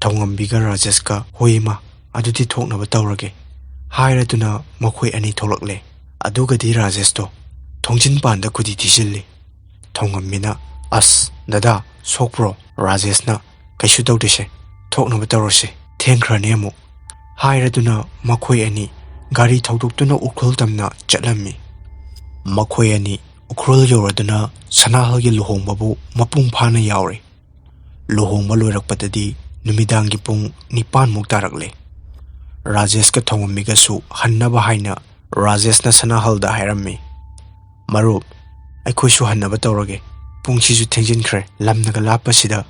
ꯊꯧꯉꯝꯕꯤꯒ ꯔꯥꯖꯦꯁꯀ ꯍꯣꯏ ꯏꯃꯥ, ꯑꯗꯨꯗꯤ ꯊꯣꯛꯅꯕ ꯇꯧꯔꯒꯦ" ꯍꯥꯏꯔꯗꯨꯅ ꯃꯈꯣꯏ ꯑꯅꯤ ꯊꯣꯛꯂꯛꯂꯦ꯫ ꯑꯗꯨꯒꯗꯤ ꯔꯥꯖꯦꯁꯇꯣ ꯊꯣꯡꯖꯤꯟ ꯄꯥꯟꯗ ꯈꯨꯗꯤ ꯊꯤꯖꯤꯜꯂꯤ꯫ ꯊꯧꯉꯝꯕꯤꯅ, "ꯑꯁ ꯗꯗꯥ, ꯁꯣꯛꯄ꯭ꯔꯣ?" ꯔꯥꯖꯦꯁꯅ, "ꯀꯩꯁꯨ ꯇꯧꯗꯦꯁꯦ, ꯊꯣꯛꯅꯕ ꯇꯧꯔꯁꯦ, ꯊꯦꯡꯈ꯭ꯔꯅꯤ ꯑꯃꯨꯛ" ꯍꯥꯏꯔꯗꯨꯅ ꯃꯈꯣꯏ ꯑꯅꯤ ꯒꯥꯔꯤ ꯊꯧꯗꯣꯛꯇꯨꯅ ꯎꯈ꯭ꯔꯨꯜ ꯇꯝꯅ ꯆꯠꯂꯝꯃꯤ꯫ ꯃꯈꯣꯏ ꯑꯅꯤ ꯎꯈ꯭ꯔꯨꯜ ꯌꯧꯔꯗꯨꯅ ꯁꯅꯥꯍꯜꯒꯤ ꯂꯨꯍꯣꯡꯕꯕꯨ ꯃꯄꯨꯡ ꯐꯥꯅ ꯌꯥꯎꯔꯦ꯫ ꯂꯨꯍꯣꯡꯕ ꯂꯣꯏꯔꯛꯄꯗꯗꯤ ꯅꯨꯃꯤꯗꯥꯡꯒꯤ ꯄꯨꯡ ꯅꯤꯄꯥꯟꯃꯨꯛ ꯇꯥꯔꯛꯂꯦ꯫ ꯔꯥꯖꯦꯁꯀ ꯊꯧꯉꯝꯕꯤꯒꯁꯨ ꯍꯟꯅꯕ ꯍꯥꯏꯅ ꯔꯥꯖꯦꯁꯅ ꯁꯅꯥꯍꯜꯗ ꯍꯥꯏꯔꯝꯃꯤ, "ꯃꯔꯨꯞ, ꯑꯩꯈꯣꯏꯁꯨ ꯍꯟꯅꯕ ꯇꯧꯔꯒꯦ, ꯄꯨꯡꯁꯤꯁꯨ ꯊꯦꯡꯖꯤꯟꯈ꯭ꯔꯦ, ꯂꯝꯅꯒ ꯂꯥꯞꯄꯁꯤꯗ"꯫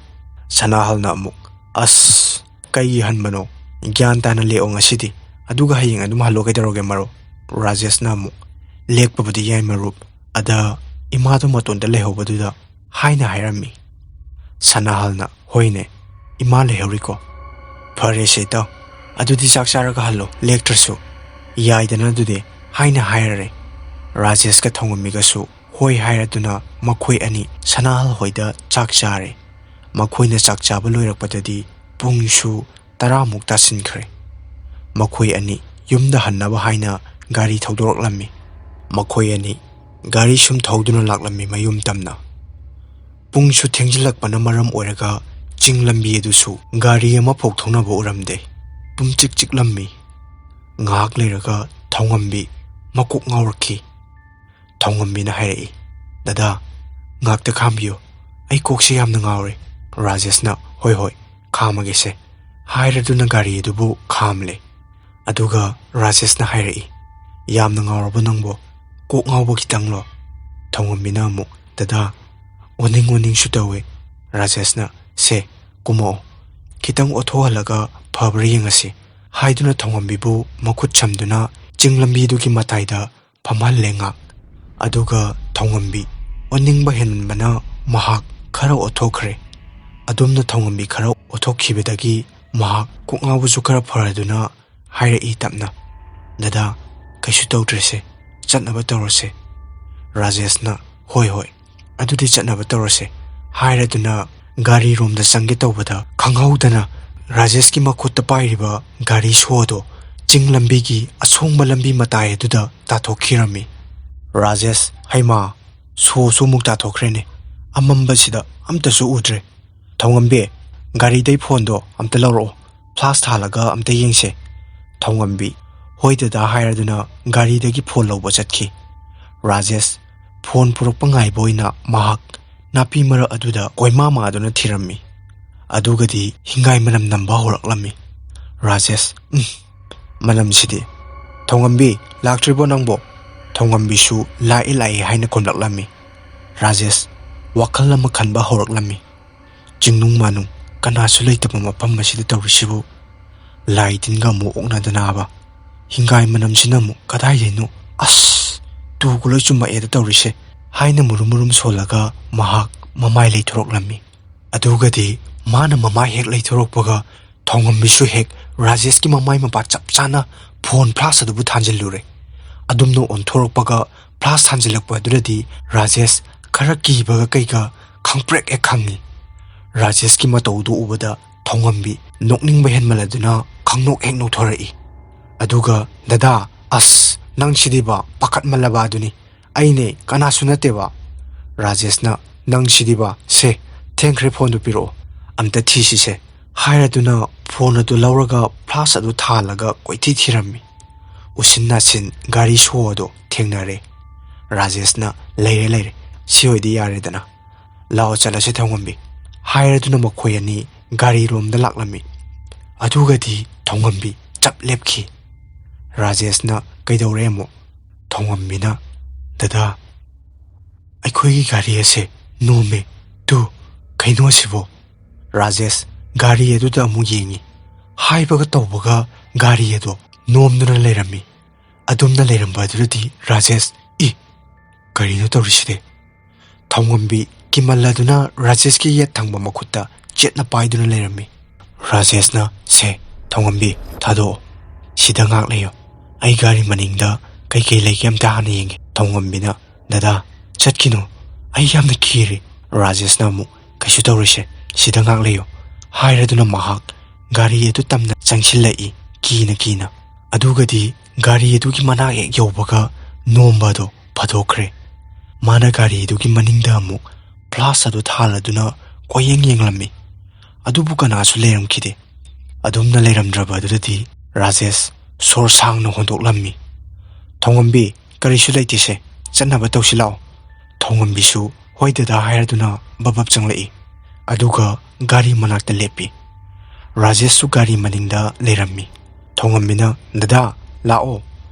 ꯁꯅꯥꯍꯜꯅ ꯑꯃꯨꯛ, "ꯑꯁ, ꯀꯩꯒꯤ ꯍꯟꯕꯅꯣ? ꯒ꯭ꯌꯥꯟ ꯇꯥꯅ ꯂꯦꯛꯑꯣ ꯉꯁꯤꯗꯤ, ꯑꯗꯨꯒ ꯍꯌꯦꯡ ꯑꯗꯨꯝ ꯍꯜꯂꯣ ꯀꯩꯗꯧꯔꯒꯦ ꯃꯔꯨꯞ?" ꯔꯥꯖꯦꯁꯅ ꯑꯃꯨꯛ, "ꯂꯦꯛꯄꯕꯨꯗꯤ ꯌꯥꯏ ꯃꯔꯨꯞ, ꯑꯗ ꯏꯃꯥꯗꯣ ꯃꯇꯣꯟꯗ ꯂꯩꯍꯧꯕꯗꯨꯗ" ꯍꯥꯏꯅ ꯍꯥꯏꯔꯝꯃꯤ꯫ ꯁꯅꯥꯍꯜꯅ, "ꯍꯣꯏꯅꯦ, ꯏꯃꯥ ꯂꯩꯍꯧꯔꯤꯀꯣ꯫ ꯐꯔꯦꯁꯦ ꯏꯇꯥꯎ, ꯑꯗꯨꯗꯤ ꯆꯥꯛ ꯆꯥꯔꯒ ꯍꯜꯂꯣ, ꯂꯦꯛꯇ꯭ꯔꯁꯨ꯫ ꯌꯥꯏꯗꯅ ꯑꯗꯨꯗꯤ" ꯍꯥꯏꯅ ꯍꯥꯏꯔꯔꯦ꯫ ꯔꯥꯖꯦꯁꯀ ꯊꯧꯉꯝꯕꯤꯒꯁꯨ ꯍꯣꯏ ꯍꯥꯏꯔꯗꯨꯅ ꯃꯈꯣꯏ ꯑꯅꯤ ꯁꯅꯥꯍꯜ ꯍꯣꯏꯗ ꯆꯥꯛ ꯆꯥꯔꯦ꯫ ꯃꯈꯣꯏꯅ ꯆꯥꯛ ꯆꯥꯕ ꯂꯣꯏꯔꯛꯄꯗꯗꯤ ꯄꯨꯡꯁꯨ ꯇꯔꯥꯃꯨꯛ ꯇꯥꯁꯤꯟꯈ꯭ꯔꯦ꯫ ꯃꯈꯣꯏ ꯑꯅꯤ ꯌꯨꯝꯗ ꯍꯟꯅꯕ ꯍꯥꯏꯅ ꯒꯥꯔꯤ ꯊꯧꯗꯣꯔꯛꯂꯝꯃꯤ꯫ ꯃꯈꯣꯏ ꯑꯅꯤ ꯒꯥꯔꯤ ꯁꯨꯝ ꯊꯧꯗꯨꯅ ꯂꯥꯛꯂꯝꯃꯤ ꯃꯌꯨꯝ ꯇꯝꯅ꯫ ꯄꯨꯡꯁꯨ ꯊꯦꯡꯖꯤꯜꯂꯛꯄꯅ ꯃꯔꯝ ꯑꯣꯏꯔꯒ ꯆꯤꯡ ꯂꯝꯕꯤ ꯑꯗꯨꯁꯨ ꯒꯥꯔꯤ ꯑꯃꯐꯥꯎ ꯊꯧꯅꯕ ꯎꯔꯝꯗꯦ꯫ ꯄꯨꯝꯆꯤꯛ ꯆꯤꯛꯂꯝꯃꯤ꯫ ꯉꯥꯏꯍꯥꯛ ꯂꯩꯔꯒ ꯊꯧꯉꯝꯕꯤ ꯃꯀꯣꯛ ꯉꯥꯎꯔꯛꯈꯤ꯫ ꯊꯧꯉꯝꯕꯤꯅ ꯍꯥꯏꯔꯛꯏ, "ꯗꯗꯥ, ꯉꯥꯛꯇ ꯈꯥꯝꯕꯤꯌꯨ, ꯑꯩ ꯀꯣꯛꯁꯦ ꯌꯥꯝꯅ ꯉꯥꯎꯔꯦ"꯫ ꯔꯥꯖꯦꯁꯅ, "ꯍꯣꯏ ꯍꯣꯏ, ꯈꯥꯝꯃꯒꯦꯁꯦ" ꯍꯥꯏꯔꯗꯨꯅ ꯒꯥꯔꯤ ꯑꯗꯨꯕꯨ ꯈꯥꯝꯂꯦ꯫ ꯑꯗꯨꯒ ꯔꯥꯖꯦꯁꯅ ꯍꯥꯏꯔꯛꯏ, "ꯌꯥꯝꯅ ꯉꯥꯎꯔꯕꯣ ꯅꯪꯕꯣ? ꯀꯣꯛ ꯉꯥꯎꯕ ꯈꯤꯇꯪꯂꯣ?" ꯊꯧꯉꯝꯕꯤꯅ ꯑꯃꯨꯛ, "ꯗꯗꯥ, ꯑꯣꯅꯤꯡ ꯑꯣꯅꯤꯡꯁꯨ ꯇꯧꯋꯦ"꯫ ꯔꯥꯖꯦꯁꯅ, "ꯁꯦ, ꯀꯨꯝꯃꯛꯑꯣ, ꯈꯤꯇꯪ ꯑꯣꯊꯣꯛꯍꯜꯂꯒ ꯐꯕ꯭ꯔꯥ ꯌꯦꯡꯉꯁꯤ" ꯍꯥꯏꯗꯨꯅ ꯊꯧꯉꯝꯕꯤꯕꯨ ꯃꯈꯨꯠ ꯁꯝꯗꯨꯅ ꯆꯤꯡ ꯂꯝꯕꯤꯗꯨꯒꯤ ꯃꯇꯥꯏꯗ ꯐꯝꯍꯜꯂꯦ ꯉꯥꯛ꯫ ꯑꯗꯨꯒ ꯊꯧꯉꯝꯕꯤ ꯑꯣꯅꯤꯡꯕ ꯍꯦꯟꯃꯟꯕꯅ ꯃꯍꯥꯛ ꯈꯔ ꯑꯣꯊꯣꯛꯈ꯭ꯔꯦ꯫ ꯑꯗꯨꯝꯅ ꯊꯧꯉꯝꯕꯤ ꯈꯔ ꯑꯣꯊꯣꯛꯈꯤꯕꯗꯒꯤ ꯃꯍꯥꯛ ꯀꯣꯛ ꯉꯥꯎꯕꯁꯨ ꯈꯔ ꯐꯔꯗꯨꯅ ꯍꯥꯏꯔꯛꯏ ꯇꯞꯅ, "ꯗꯗꯥ, ꯀꯩꯁꯨ ꯇꯧꯗ꯭ꯔꯦꯁꯦ, ꯆꯠꯅꯕ ꯇꯧꯔꯁꯦ꯫ ꯔꯥꯖꯦꯁꯅ, "ꯍꯣꯏ, ꯍꯣꯏ, ꯑꯗꯨꯗꯤ ꯆꯠꯅꯕ ꯇꯧꯔꯁꯦ" ꯍꯥꯏꯔꯗꯨꯅ ꯒꯥꯔꯤꯔꯣꯝꯗ ꯆꯪꯒꯦ ꯇꯧꯕꯗ, ꯈꯪꯍꯧꯗꯅ ꯔꯥꯖꯦꯁꯀꯤ ꯃꯈꯨꯠꯇ ꯄꯥꯏꯔꯤꯕ ꯒꯥꯔꯤ ꯁꯣꯗꯣ ꯆꯤꯡ ꯂꯝꯕꯤꯒꯤ ꯑꯁꯣꯡꯕ ꯂꯝꯕꯤ ꯃꯇꯥꯏ ꯑꯗꯨꯗ ꯇꯥꯊꯣꯛꯈꯤꯔꯝꯃꯤ꯫ ꯔꯥꯖꯦꯁ, "ꯍꯩꯃꯥ, ꯁꯣꯁꯨ ꯑꯃꯨꯛ ꯇꯥꯊꯣꯛꯈ꯭ꯔꯦꯅꯦ꯫ ꯑꯃꯝꯕꯁꯤꯗ ꯑꯝꯇꯁꯨ ꯎꯗ꯭ꯔꯦ꯫ ꯊꯧꯉꯝꯕꯤ, ꯒꯥꯔꯤꯗꯩ ꯐꯣꯟꯗꯣ ꯑꯝꯇ ꯂꯧꯔꯛꯑꯣ꯫ ꯐ꯭ꯂꯥꯁ ꯊꯥꯜꯂꯒ ꯑꯝꯇ ꯌꯦꯡꯁꯦ꯫" ꯊꯧꯉꯝꯕꯤ, "ꯍꯣꯏ ꯗꯗꯥ" ꯍꯥꯏꯔꯗꯨꯅ ꯒꯥꯔꯤꯗꯒꯤ ꯐꯣꯟ ꯂꯧꯕ ꯆꯠꯈꯤ꯫ ꯔꯥꯖꯦꯁ ꯐꯣꯟ ꯄꯨꯔꯛꯄ ꯉꯥꯏꯕ ꯑꯣꯏꯅ ꯃꯍꯥꯛ ꯅꯥꯄꯤ ꯃꯔꯛ ꯑꯗꯨꯗ ꯀꯣꯏꯃꯥ ꯃꯥꯗꯨꯅ ꯊꯤꯔꯝꯃꯤ꯫ ꯑꯗꯨꯒꯗꯤ ꯍꯤꯡꯒꯥꯏ ꯃꯅꯝ ꯅꯝꯕ ꯍꯧꯔꯛꯂꯝꯃꯤ꯫ ꯔꯥꯖꯦꯁ, "ꯎꯝ, ꯃꯅꯝꯁꯤꯗꯤ꯫ ꯊꯧꯉꯝꯕꯤ, ꯂꯥꯛꯇ꯭ꯔꯤꯕꯣ ꯅꯪꯕꯣ?" ꯊꯧꯉꯝꯕꯤꯁꯨ "ꯂꯥꯛꯏ, ꯂꯥꯛꯏ" ꯍꯥꯏꯅ ꯈꯨꯝꯂꯛꯂꯝꯃꯤ꯫ ꯔꯥꯖꯦꯁ ꯋꯥꯈꯜ ꯑꯃ ꯈꯟꯕ ꯍꯧꯔꯛꯂꯝꯃꯤ꯫ ꯆꯤꯡꯅꯨꯡ ꯃꯥꯅꯨꯡ, ꯀꯅꯥꯁꯨ ꯂꯩꯇꯕ ꯃꯐꯝ ꯑꯁꯤꯗ ꯇꯧꯔꯤꯁꯤꯕꯨ? ꯂꯥꯏ ꯇꯤꯟꯒ ꯑꯃꯨꯛ ꯑꯣꯛꯅꯗꯅꯕ? ꯍꯤꯡꯒꯥꯏ ꯃꯅꯝꯁꯤꯅ ꯑꯃꯨꯛ ꯀꯗꯥꯏꯗꯩꯅꯣ? ꯑꯁ! ꯇꯨꯒ ꯂꯣꯏ ꯆꯨꯝꯃꯛꯑꯦꯗ ꯇꯧꯔꯤꯁꯦ, ꯍꯥꯏꯅ ꯃꯨꯔꯨꯝ ꯃꯨꯔꯨꯝ ꯁꯣꯜꯂꯒ ꯃꯍꯥꯛ ꯃꯃꯥꯏ ꯂꯩꯊꯣꯔꯛꯂꯝꯃꯤ꯫ ꯑꯗꯨꯒꯗꯤ ꯃꯥꯅ ꯃꯃꯥꯏ ꯍꯦꯛ ꯂꯩꯊꯣꯔꯛꯄꯒ ꯊꯧꯉꯝꯕꯤꯁꯨ ꯍꯦꯛ ꯔꯥꯖꯦꯁꯀꯤ ꯃꯃꯥꯏ ꯃꯄꯥ ꯆꯞ ꯆꯥꯅ ꯐꯣꯟ ꯐ꯭ꯂꯥꯁ ꯑꯗꯨꯕꯨ ꯊꯥꯟꯖꯤꯜꯂꯨꯔꯦ꯫ ꯑꯗꯨꯝꯅ ꯑꯣꯟꯊꯣꯔꯛꯄꯒ ꯐ꯭ꯂꯥꯁ ꯊꯥꯟꯖꯤꯜꯂꯛꯄ ꯑꯗꯨꯗꯗꯤ ꯔꯥꯖꯦꯁ ꯈꯔ ꯀꯤꯕꯒ ꯀꯩꯒ ꯈꯪꯄ꯭ꯔꯦꯛ ꯍꯦꯛ ꯈꯪꯉꯤ꯫ ꯔꯥꯖꯦꯁꯀꯤ ꯃꯇꯧꯗꯨ ꯎꯕꯗ ꯊꯧꯉꯝꯕꯤ ꯅꯣꯛꯅꯤꯡꯕ ꯍꯦꯟꯃꯜꯂꯗꯨꯅ ꯈꯪꯅꯣꯛ ꯍꯦꯛ ꯅꯣꯛꯊꯣꯔꯛꯏ꯫ ꯑꯗꯨꯒ, "ꯗꯗꯥ, ꯑꯁ, ꯅꯪꯁꯤꯗꯤꯕ ꯄꯥꯈꯠꯃꯜꯂꯕ ꯑꯗꯨꯅꯤ꯫ ꯑꯩꯅꯦ, ꯀꯅꯥꯁꯨ ꯅꯠꯇꯦꯕ꯫" ꯔꯥꯖꯦꯁꯅ, "ꯅꯪꯁꯤꯗꯤꯕ, ꯁꯦ, ꯊꯦꯡꯈ꯭ꯔꯦ, ꯐꯣꯟꯗꯨ ꯄꯤꯔꯛꯑꯣ, ꯑꯝꯇ ꯊꯤꯁꯤꯁꯦ" ꯍꯥꯏꯔꯗꯨꯅ ꯐꯣꯟ ꯑꯗꯨ ꯂꯧꯔꯒ ꯐ꯭ꯂꯥꯁ ꯑꯗꯨ ꯊꯥꯜꯂꯒ ꯀꯣꯏꯊꯤ ꯊꯤꯔꯝꯃꯤ꯫ ꯎꯁꯤꯟ ꯅꯥꯁꯤꯟ ꯒꯥꯔꯤ ꯁꯣ ꯑꯗꯨ ꯊꯦꯡꯅꯔꯦ꯫ ꯔꯥꯖꯦꯁꯅ, "ꯂꯩꯔꯦ, ꯂꯩꯔꯦ, ꯁꯤ ꯑꯣꯏꯗꯤ ꯌꯥꯔꯦꯗꯅ꯫ ꯂꯥꯛꯑꯣ, ꯆꯠꯂꯁꯦ ꯊꯧꯉꯝꯕꯤ" ꯍꯥꯏꯔꯗꯨꯅ ꯃꯈꯣꯏ ꯑꯅꯤ ꯒꯥꯔꯤꯔꯣꯝꯗ ꯂꯥꯛꯂꯝꯃꯤ꯫ ꯑꯗꯨꯒꯗꯤ ꯊꯧꯉꯝꯕꯤ ꯆꯞ ꯂꯦꯞꯈꯤ꯫ ꯔꯥꯖꯦꯁꯅ, "ꯀꯩꯗꯧꯔꯦ ꯑꯃꯨꯛ?" ꯊꯧꯉꯝꯕꯤꯅ, "ꯗꯗꯥ, ꯑꯩꯈꯣꯏꯒꯤ ꯒꯥꯔꯤ ꯑꯁꯦ ꯅꯣꯝꯃꯦ꯫ ꯇꯨ, ꯀꯩꯅꯣ ꯑꯁꯤꯕꯣ?" ꯔꯥꯖꯦꯁ ꯒꯥꯔꯤ ꯑꯗꯨꯗ ꯑꯃꯨꯛ ꯌꯦꯡꯉꯤ꯫ ꯍꯥꯏꯕꯒ ꯇꯧꯕꯒ ꯒꯥꯔꯤ ꯑꯗꯣ ꯅꯣꯝꯗꯨꯅ ꯂꯩꯔꯝꯃꯤ꯫ ꯑꯗꯨꯝꯅ ꯂꯩꯔꯝꯕ ꯑꯗꯨꯗꯗꯤ ꯔꯥꯖꯦꯁ, "ꯏ, ꯀꯔꯤꯅꯣ ꯇꯧꯔꯤꯁꯤꯗꯤ?" ꯊꯧꯉꯝꯕꯤ ꯀꯤꯃꯜꯂꯗꯨꯅ ꯔꯥꯖꯦꯁꯀꯤ ꯌꯦꯠ ꯊꯪꯕ ꯃꯈꯨꯠꯇ ꯆꯦꯠꯅ ꯄꯥꯏꯗꯨꯅ ꯂꯩꯔꯝꯃꯤ꯫ ꯔꯥꯖꯦꯁꯅ, "ꯁꯦ, ꯊꯧꯉꯝꯕꯤ, ꯊꯥꯗꯣꯛꯑꯣ꯫ ꯁꯤꯗ ꯉꯥꯛ ꯂꯩꯌꯣ꯫ ꯑꯩ ꯒꯥꯔꯤ ꯃꯅꯤꯡꯗ ꯀꯩꯀꯩ ꯂꯩꯒꯦ ꯑꯝꯇ ꯍꯥꯟꯅ ꯌꯦꯡꯒꯦ꯫ ꯊꯣꯡꯉꯝꯕꯤꯅ, "ꯗꯗꯥ, ꯆꯠꯈꯤꯅꯨ, ꯑꯩ ꯌꯥꯝꯅ ꯀꯤꯔꯦ"꯫ ꯔꯥꯖꯦꯁꯅ ꯑꯃꯨꯛ, "ꯀꯩꯁꯨ ꯇꯧꯔꯣꯏꯁꯦ, ꯁꯤꯗ ꯉꯥꯛ ꯂꯩꯌꯣ" ꯍꯥꯏꯔꯗꯨꯅ ꯃꯍꯥꯛ ꯒꯥꯔꯤ ꯑꯗꯨ ꯇꯝꯅ ꯆꯪꯁꯤꯜꯂꯛꯏ, ꯀꯤꯅ ꯀꯤꯅ꯫ ꯑꯗꯨꯒꯗꯤ ꯒꯥꯔꯤ ꯑꯗꯨꯒꯤ ꯃꯅꯥꯛ ꯍꯦꯛ ꯌꯧꯕꯒ ꯅꯣꯝꯕ ꯑꯗꯣ ꯐꯥꯗꯣꯛꯈ꯭ꯔꯦ꯫ ꯃꯥꯅ ꯒꯥꯔꯤ ꯑꯗꯨꯒꯤ ꯃꯅꯤꯡꯗ ꯑꯃꯨꯛ ꯐ꯭ꯂꯥꯁ ꯑꯗꯨ ꯊꯥꯜꯂꯗꯨꯅ ꯀꯣꯏꯌꯦꯡ ꯌꯦꯡꯂꯝꯃꯤ꯫ ꯑꯗꯨꯕꯨ ꯀꯅꯥꯁꯨ ꯂꯩꯔꯝꯈꯤꯗꯦ꯫ ꯑꯗꯨꯝꯅ ꯂꯩꯔꯝꯗ꯭ꯔꯕ ꯑꯗꯨꯗꯗꯤ ꯔꯥꯖꯦꯁ ꯁꯣꯔ ꯁꯥꯡꯅ ꯍꯣꯟꯗꯣꯛꯂꯝꯃꯤ꯫ "ꯊꯣꯡꯉꯝꯕꯤ, ꯀꯔꯤꯁꯨ ꯂꯩꯇꯦꯁꯦ, ꯆꯠꯅꯕ ꯇꯧꯁꯤ ꯂꯥꯛꯑꯣ"꯫ ꯊꯣꯡꯉꯝꯕꯤꯁꯨ "ꯍꯣꯏ ꯗꯗꯥ" ꯍꯥꯏꯔꯗꯨꯅ ꯕꯕꯞ ꯆꯪꯂꯛꯏ꯫ ꯑꯗꯨꯒ ꯒꯥꯔꯤ ꯃꯅꯥꯛꯇ ꯂꯦꯞꯄꯤ꯫ ꯔꯥꯖꯦꯁꯁꯨ ꯒꯥꯔꯤ ꯃꯅꯤꯡꯗ ꯂꯩꯔꯝꯃꯤ꯫ ꯊꯣꯡꯉꯝꯕꯤꯅ, "ꯗꯗꯥ, ꯂꯥꯛꯑꯣ,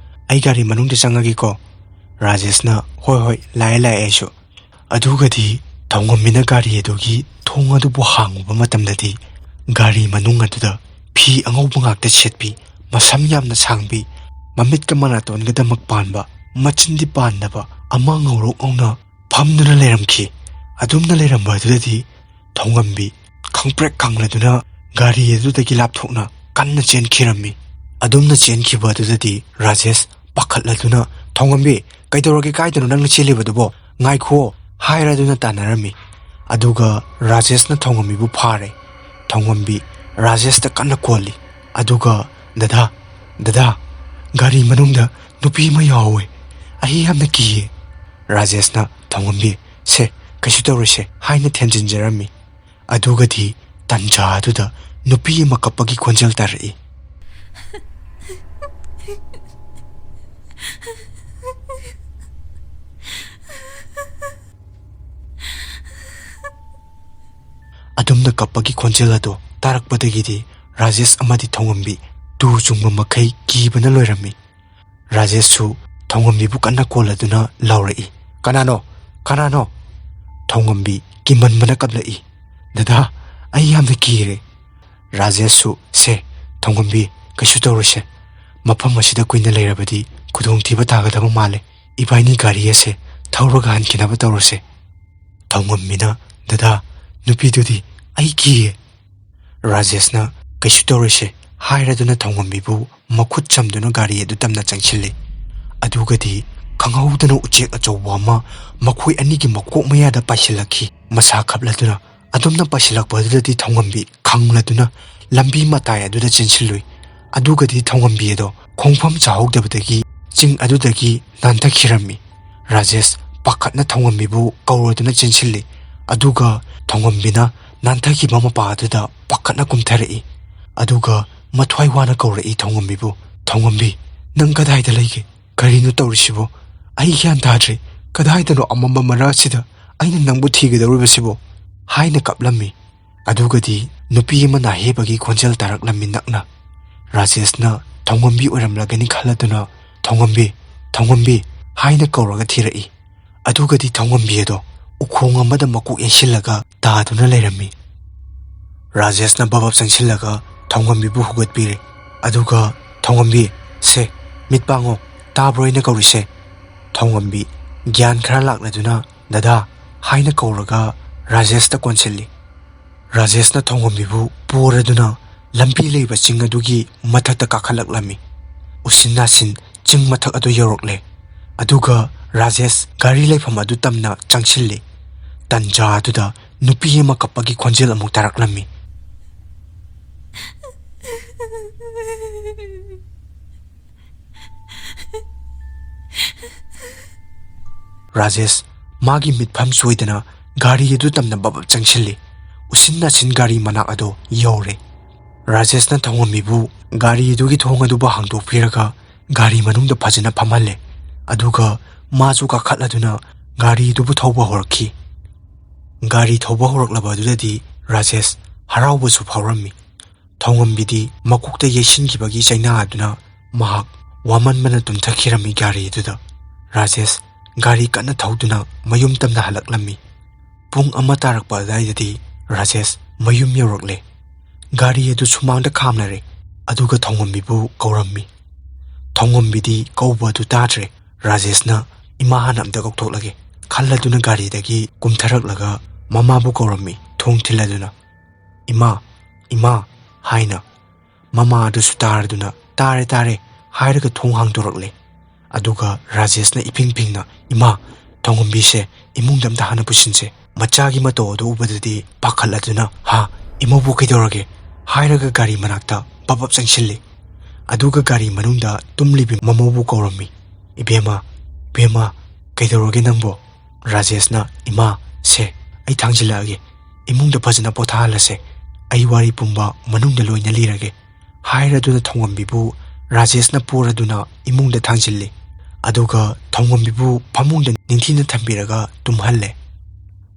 ꯑꯩ ꯒꯥꯔꯤ ꯃꯅꯨꯡꯗ ꯆꯪꯉꯒꯦꯀꯣ"꯫ ꯔꯥꯖꯦꯁꯅ, "ꯍꯣꯏ ꯍꯣꯏ, ꯂꯥꯛꯑꯦ ꯂꯥꯛꯑꯦ ꯑꯩꯁꯨ"꯫ ꯑꯗꯨꯒꯗꯤ ꯊꯣꯡꯉꯝꯕꯤꯅ ꯒꯥꯔꯤ ꯑꯗꯨꯒꯤ ꯊꯣꯡ ꯑꯗꯨꯕꯨ ꯍꯥꯡꯉꯨꯕ ꯃꯇꯝꯗꯗꯤ ꯒꯥꯔꯤ ꯃꯅꯨꯡ ꯑꯗꯨꯗ ꯐꯤ ꯑꯉꯧꯕ ꯉꯥꯛꯇ ꯁꯦꯠꯄꯤ, ꯃꯁꯝ ꯌꯥꯝꯅ ꯁꯥꯡꯕꯤ, ꯃꯃꯤꯠꯀ ꯃꯅꯥꯇꯣꯟꯒꯗꯃꯛ ꯄꯥꯟꯕ, ꯃꯆꯤꯟꯗꯤ ꯄꯥꯟꯗꯕ ꯑꯃ ꯉꯧꯔꯣꯛ ꯉꯧꯅ ꯐꯝꯗꯨꯅ ꯂꯩꯔꯝꯈꯤ꯫ ꯑꯗꯨꯝꯅ ꯂꯩꯔꯝꯕ ꯑꯗꯨꯗꯗꯤ ꯊꯣꯡꯉꯝꯕꯤ ꯈꯪꯄ꯭ꯔꯦꯛ ꯈꯪꯂꯗꯨꯅ ꯒꯥꯔꯤ ꯑꯗꯨꯗꯒꯤ ꯂꯥꯞꯊꯣꯛꯅ ꯀꯟꯅ ꯆꯦꯟꯈꯤꯔꯝꯃꯤ꯫ ꯑꯗꯨꯝꯅ ꯆꯦꯟꯈꯤꯕ ꯑꯗꯨꯗꯗꯤ ꯔꯥꯖꯦꯁ ꯄꯥꯈꯠꯂꯗꯨꯅ, "ꯊꯣꯡꯉꯝꯕꯤ, ꯀꯩꯗꯧꯔꯒꯦ? ꯀꯥꯏꯗꯅꯣ ꯅꯪꯅ ꯆꯦꯜꯂꯤꯕꯗꯨꯕꯣ? ꯉꯥꯏꯈꯨꯑꯣ" ꯍꯥꯏꯔꯗꯨꯅ ꯇꯥꯟꯅꯔꯝꯃꯤ꯫ ꯑꯗꯨꯒ ꯔꯥꯖꯦꯁꯅ ꯊꯣꯡꯉꯝꯕꯤꯕꯨ ꯐꯥꯔꯦ꯫ ꯊꯣꯡꯉꯝꯕꯤ ꯔꯥꯖꯦꯁꯇ ꯀꯟꯅ ꯀꯣꯜꯂꯤ꯫ ꯑꯗꯨꯒ, "ꯗꯗꯥ, ꯗꯗꯥ, ꯒꯥꯔꯤ ꯃꯅꯨꯡꯗ ꯅꯨꯄꯤ ꯑꯃ ꯌꯥꯎꯍꯧꯋꯦ꯫ ꯑꯩ ꯌꯥꯝꯅ ꯀꯤꯌꯦ"꯫ ꯔꯥꯖꯦꯁꯅ ꯊꯣꯡꯉꯝꯕꯤ, "ꯁꯦ, ꯀꯩꯁꯨ ꯇꯧꯔꯣꯏꯁꯦ" ꯍꯥꯏꯅ ꯊꯦꯝꯖꯤꯟꯖꯔꯝꯃꯤ꯫ ꯑꯗꯨꯒꯗꯤ ꯇꯟꯖꯥ ꯑꯗꯨꯗ ꯅꯨꯄꯤ ꯑꯃ ꯀꯞꯄꯒꯤ ꯈꯣꯟꯖꯦꯜ ꯇꯥꯔꯛꯏ꯫ ꯑꯗꯨꯝꯅ ꯀꯞꯄꯒꯤ ꯈꯣꯟꯖꯦꯜ ꯑꯗꯨ ꯇꯥꯔꯛꯄꯗꯒꯤꯗꯤ ꯔꯥꯖꯦꯁ ꯑꯃꯗꯤ ꯊꯣꯡꯉꯝꯕꯤ ꯇꯨ ꯆꯨꯡꯕ ꯃꯈꯩ ꯀꯤꯕꯅ ꯂꯣꯏꯔꯝꯃꯤ꯫ ꯔꯥꯖꯦꯁꯁꯨ ꯊꯣꯡꯉꯝꯕꯤꯕꯨ ꯀꯟꯅ ꯀꯣꯜꯂꯗꯨꯅ ꯂꯥꯎꯔꯛꯏ, "ꯀꯅꯥꯅꯣ? ꯀꯅꯥꯅꯣ?" ꯊꯣꯡꯉꯝꯕꯤ ꯀꯤꯃꯟꯕꯅ ꯀꯞꯂꯛꯏ, "ꯗꯗꯥ, ꯑꯩ ꯌꯥꯝꯅ ꯀꯤꯔꯦ"꯫ ꯔꯥꯖꯦꯁꯁꯨ, "ꯁꯦ, ꯊꯣꯡꯉꯝꯕꯤ, ꯀꯩꯁꯨ ꯇꯧꯔꯣꯏꯁꯦ꯫ ꯃꯐꯝ ꯑꯁꯤꯗ ꯀꯨꯏꯅ ꯂꯩꯔꯕꯗꯤ ꯈꯨꯗꯣꯡꯊꯤꯕ ꯇꯥꯒꯗꯕ ꯃꯥꯜꯂꯦ꯫ ꯏꯕꯥꯅꯤ ꯒꯥꯔꯤ ꯑꯁꯦ ꯊꯧꯔꯒ ꯍꯟꯈꯤꯅꯕ ꯇꯧꯔꯁꯦ"꯫ ꯊꯣꯡꯉꯝꯕꯤꯅ, "ꯗꯗꯥ, ꯅꯨꯄꯤꯗꯨꯗꯤ ꯑꯩ ꯀꯤꯌꯦ"꯫ ꯔꯥꯖꯦꯁꯅ, "ꯀꯩꯁꯨ ꯇꯧꯔꯣꯏꯁꯦ" ꯍꯥꯏꯔꯗꯨꯅ ꯊꯣꯡꯉꯝꯕꯤꯕꯨ ꯃꯈꯨꯠ ꯆꯝꯗꯨꯅ ꯒꯥꯔꯤ ꯑꯗꯨ ꯇꯝꯅ ꯆꯪꯁꯤꯜꯂꯤ꯫ ꯑꯗꯨꯒꯗꯤ ꯈꯪꯍꯧꯗꯅ ꯎꯆꯦꯛ ꯑꯆꯧꯕ ꯑꯃ ꯃꯈꯣꯏ ꯑꯅꯤꯒꯤ ꯃꯀꯣꯛ ꯃꯌꯥꯗ ꯄꯥꯏꯁꯤꯜꯂꯛꯈꯤ꯫ ꯃꯁꯥ ꯈꯞꯂꯗꯨꯅ ꯑꯗꯨꯝꯅ ꯄꯥꯏꯁꯤꯜꯂꯛꯄ ꯑꯗꯨꯗꯗꯤ ꯊꯧꯉꯝꯕꯤ ꯈꯪꯂꯗꯨꯅ ꯂꯝꯕꯤ ꯃꯇꯥꯏ ꯑꯗꯨꯗ ꯆꯦꯟꯁꯤꯜꯂꯨꯏ꯫ ꯑꯗꯨꯒꯗꯤ ꯊꯧꯉꯝꯕꯤ ꯑꯗꯣ ꯈꯣꯡꯐꯝ ꯆꯥꯍꯧꯗꯕꯗꯒꯤ ꯆꯤꯡ ꯑꯗꯨꯗꯒꯤ ꯅꯥꯟꯊꯈꯤꯔꯝꯃꯤ꯫ ꯔꯥꯖꯦꯁ ꯄꯥꯈꯠꯅ ꯊꯧꯉꯝꯕꯤꯕꯨ ꯀꯧꯔꯗꯨꯅ ꯆꯦꯟꯁꯤꯜꯂꯤ꯫ ꯑꯗꯨꯒ ꯊꯧꯉꯝꯕꯤꯅ ꯅꯥꯟꯊꯈꯤꯕ ꯃꯄꯥ ꯑꯗꯨꯗ ꯄꯥꯈꯠꯅ ꯀꯨꯝꯊꯔꯛꯏ꯫ ꯑꯗꯨꯒ ꯃꯊ꯭ꯋꯥꯏ ꯋꯥꯅ ꯀꯧꯔꯛꯏ ꯊꯧꯉꯝꯕꯤꯕꯨ, "ꯊꯧꯉꯝꯕꯤ, ꯅꯪ ꯀꯗꯥꯏꯗ ꯂꯩꯒꯦ? ꯀꯔꯤꯅꯣ ꯇꯧꯔꯤꯁꯤꯕꯣ? ꯑꯩ ꯒ꯭ꯌꯥꯟ ꯇꯥꯗ꯭ꯔꯦ꯫ ꯀꯗꯥꯏꯗꯅꯣ ꯑꯃꯝꯕ ꯃꯔꯛ ꯑꯁꯤꯗ ꯑꯩꯅ ꯅꯪꯕꯨ ꯊꯤꯒꯗꯧꯔꯤꯕꯁꯤꯕꯣ?" ꯍꯥꯏꯅ ꯀꯞꯂꯝꯃꯤ꯫ ꯑꯗꯨꯒꯗꯤ ꯅꯨꯄꯤ ꯑꯃꯅ ꯑꯍꯦꯕꯒꯤ ꯈꯣꯟꯖꯦꯜ ꯇꯥꯔꯛꯂꯝꯃꯤ ꯅꯛꯅ꯫ ꯔꯥꯖꯦꯁꯅ ꯊꯧꯉꯝꯕꯤ ꯑꯣꯏꯔꯝꯂꯒꯅꯤ ꯈꯜꯂꯗꯨꯅ, "ꯊꯧꯉꯝꯕꯤ, ꯊꯧꯉꯝꯕꯤ" ꯍꯥꯏꯅ ꯀꯧꯔꯒ ꯊꯤꯔꯛꯏ꯫ ꯑꯗꯨꯒꯗꯤ ꯊꯧꯉꯝꯕꯤ ꯑꯗꯣ ꯎꯈꯣꯡ ꯑꯃꯗ ꯃꯀꯣꯛ ꯌꯩꯁꯤꯜꯂꯒ ꯇꯥꯗꯨꯅ ꯂꯩꯔꯝꯃꯤ꯫ ꯔꯥꯖꯦꯁꯅ ꯕꯕꯞ ꯆꯪꯁꯤꯜꯂꯒ ꯊꯧꯉꯝꯕꯤꯕꯨ ꯍꯧꯒꯠꯄꯤꯔꯦ꯫ ꯑꯗꯨꯒ, "ꯊꯧꯉꯝꯕꯤ, ꯁꯦ, ꯃꯤꯠ ꯄꯥꯡꯉꯣ, ꯇꯥꯕ꯭ꯔꯣ ꯑꯩꯅ ꯀꯧꯔꯤꯁꯦ?" ꯊꯧꯉꯝꯕꯤ ꯒ꯭ꯌꯥꯟ ꯈꯔ ꯂꯥꯛꯂꯗꯨꯅ, "ꯗꯗꯥ" ꯍꯥꯏꯅ ꯀꯧꯔꯒ ꯔꯥꯖꯦꯁꯇ ꯀꯣꯟꯁꯤꯜꯂꯤ꯫ ꯔꯥꯖꯦꯁꯅ ꯊꯧꯉꯝꯕꯤꯕꯨ ꯄꯣꯔꯗꯨꯅ ꯂꯝꯕꯤ ꯂꯩꯕ ꯆꯤꯡ ꯑꯗꯨꯒꯤ ꯃꯊꯛꯇ ꯀꯥꯈꯠꯂꯛꯂꯝꯃꯤ꯫ ꯎꯁꯤꯟ ꯅꯥꯁꯤꯟ ꯆꯤꯡ ꯃꯊꯛ ꯑꯗꯨ ꯌꯧꯔꯛꯂꯦ꯫ ꯑꯗꯨꯒ ꯔꯥꯖꯦꯁ ꯒꯥꯔꯤ ꯂꯩꯐꯝ ꯑꯗꯨ ꯇꯝꯅ ꯆꯪꯁꯤꯜꯂꯤ꯫ ꯇꯟꯖꯥ ꯑꯗꯨꯗ ꯅꯨꯄꯤ ꯑꯃ ꯀꯞꯄꯒꯤ ꯈꯣꯟꯖꯦꯜ ꯑꯃꯨꯛ ꯇꯥꯔꯛꯂꯝꯃꯤ꯫ ꯔꯥꯖꯦꯁ ꯃꯥꯒꯤ ꯃꯤꯠꯐꯝ ꯁꯣꯏꯗꯅ ꯒꯥꯔꯤ ꯑꯗꯨ ꯇꯝꯅ ꯕꯕꯞ ꯆꯪꯁꯤꯜꯂꯤ꯫ ꯎꯁꯤꯟ ꯅꯥꯁꯤꯟ ꯒꯥꯔꯤ ꯃꯅꯥꯛ ꯑꯗꯨ ꯌꯧꯔꯦ꯫ ꯔꯥꯖꯦꯁꯅ ꯊꯧꯉꯝꯕꯤꯕꯨ ꯒꯥꯔꯤ ꯑꯗꯨꯒꯤ ꯊꯣꯡ ꯑꯗꯨꯕꯨ ꯍꯥꯡꯗꯣꯛꯄꯤꯔꯒ ꯒꯥꯔꯤ ꯃꯅꯨꯡꯗ ꯐꯖꯅ ꯐꯝꯍꯜꯂꯦ꯫ ꯑꯗꯨꯒ ꯃꯥꯁꯨ ꯀꯥꯈꯠꯂꯗꯨꯅ ꯒꯥꯔꯤ ꯑꯗꯨꯕꯨ ꯊꯧꯕ ꯍꯧꯔꯛꯈꯤ꯫ ꯒꯥꯔꯤ ꯊꯧꯕ ꯍꯧꯔꯛꯂꯕ ꯑꯗꯨꯗꯗꯤ ꯔꯥꯖꯦꯁ ꯍꯔꯥꯎꯕꯁꯨ ꯐꯥꯎꯔꯝꯃꯤ꯫ ꯊꯧꯉꯝꯕꯤꯗꯤ ꯃꯀꯣꯛꯇ ꯌꯩꯁꯤꯟꯈꯤꯕꯒꯤ ꯆꯩꯅꯥ ꯑꯗꯨꯅ ꯃꯍꯥꯛ ꯋꯥꯃꯟꯕꯅ ꯇꯨꯝꯊꯈꯤꯔꯝꯃꯤ ꯒꯥꯔꯤ ꯑꯗꯨꯗ꯫ ꯔꯥꯖꯦꯁ ꯒꯥꯔꯤ ꯀꯟꯅ ꯊꯧꯗꯨꯅ ꯃꯌꯨꯝ ꯇꯝꯅ ꯍꯜꯂꯛꯂꯝꯃꯤ꯫ ꯄꯨꯡ ꯑꯃ ꯇꯥꯔꯛꯄ ꯑꯗꯨꯋꯥꯏꯗꯗꯤ ꯔꯥꯖꯦꯁ ꯃꯌꯨꯝ ꯌꯧꯔꯛꯂꯦ꯫ ꯒꯥꯔꯤ ꯑꯗꯨ ꯁꯨꯃꯥꯡꯗ ꯈꯥꯝꯂꯔꯦ, ꯑꯗꯨꯒ ꯊꯧꯉꯝꯕꯤꯕꯨ ꯀꯧꯔꯝꯃꯤ꯫ ꯊꯧꯉꯝꯕꯤꯗꯤ ꯀꯧꯕ ꯑꯗꯨ ꯇꯥꯗ꯭ꯔꯦ꯫ ꯔꯥꯖꯦꯁꯅ "ꯏꯃꯥ ꯍꯥꯟꯅ ꯑꯝꯇ ꯀꯧꯊꯣꯛꯂꯒꯦ" ꯈꯜꯂꯗꯨꯅ ꯒꯥꯔꯤꯗꯒꯤ ꯀꯨꯝꯊꯔꯛꯂꯒ ꯃꯃꯥꯕꯨ ꯀꯧꯔꯝꯃꯤ, ꯊꯣꯡ ꯊꯤꯜꯂꯗꯨꯅ꯫ "ꯏꯃꯥ, ꯏꯃꯥ" ꯍꯥꯏꯅ꯫ ꯃꯃꯥ ꯑꯗꯨꯁꯨ ꯇꯥꯔꯗꯨꯅ "ꯇꯥꯔꯦ, ꯇꯥꯔꯦ" ꯍꯥꯏꯔꯒ ꯊꯣꯡ ꯍꯥꯡꯗꯣꯔꯛꯂꯦ꯫ ꯑꯗꯨꯒ ꯔꯥꯖꯦꯁꯅ ꯏꯐꯤꯡ ꯐꯤꯡꯅ, "ꯏꯃꯥ, ꯊꯣꯡꯉꯝꯕꯤꯁꯦ ꯏꯃꯨꯡꯗ ꯑꯝꯇ ꯍꯥꯟꯅ ꯄꯨꯁꯤꯟꯁꯦ꯫ ꯃꯆꯥꯒꯤ ꯃꯇꯧ ꯑꯗꯨ ꯎꯕꯗꯗꯤ ꯄꯥꯈꯠꯂꯗꯨꯅ, 'ꯍꯥ, ꯏꯃꯧꯕꯨ ꯀꯩꯗꯧꯔꯒꯦ?' ꯍꯥꯏꯔꯒ ꯒꯥꯔꯤ ꯃꯅꯥꯛꯇ ꯄꯞ ꯄꯞ ꯆꯪꯁꯤꯜꯂꯤ꯫ ꯑꯗꯨꯒ ꯒꯥꯔꯤ ꯃꯅꯨꯡꯗ ꯇꯨꯝꯂꯤꯕꯤ ꯃꯃꯧꯕꯨ ꯀꯧꯔꯝꯃꯤ꯫ "ꯏꯕꯦꯝꯃ, ꯏꯕꯦꯝꯃ, ꯀꯩꯗꯧꯔꯒꯦ ꯅꯪꯕꯣ?" ꯔꯥꯖꯦꯁꯅ, "ꯏꯃꯥ, ꯁꯦ, ꯑꯩ ꯊꯥꯡꯖꯤꯜꯂꯛꯑꯒꯦ꯫ ꯏꯃꯨꯡꯗ ꯐꯖꯅ ꯄꯣꯊꯥꯍꯜꯂꯁꯦ꯫ ꯑꯩ ꯋꯥꯔꯤ ꯄꯨꯝꯕ ꯃꯅꯨꯡꯗ ꯂꯣꯏꯅ ꯂꯤꯔꯒꯦ" ꯍꯥꯏꯔꯗꯨꯅ ꯊꯣꯡꯉꯝꯕꯤꯕꯨ ꯔꯥꯖꯦꯁꯅ ꯄꯣꯔꯗꯨꯅ ꯏꯃꯨꯡꯗ ꯊꯥꯡꯖꯤꯜꯂꯤ꯫ ꯑꯗꯨꯒ ꯊꯣꯡꯉꯝꯕꯤꯕꯨ ꯐꯃꯨꯡꯗ ꯅꯤꯡꯊꯤꯅ ꯊꯝꯕꯤꯔꯒ ꯇꯨꯝꯍꯜꯂꯦ꯫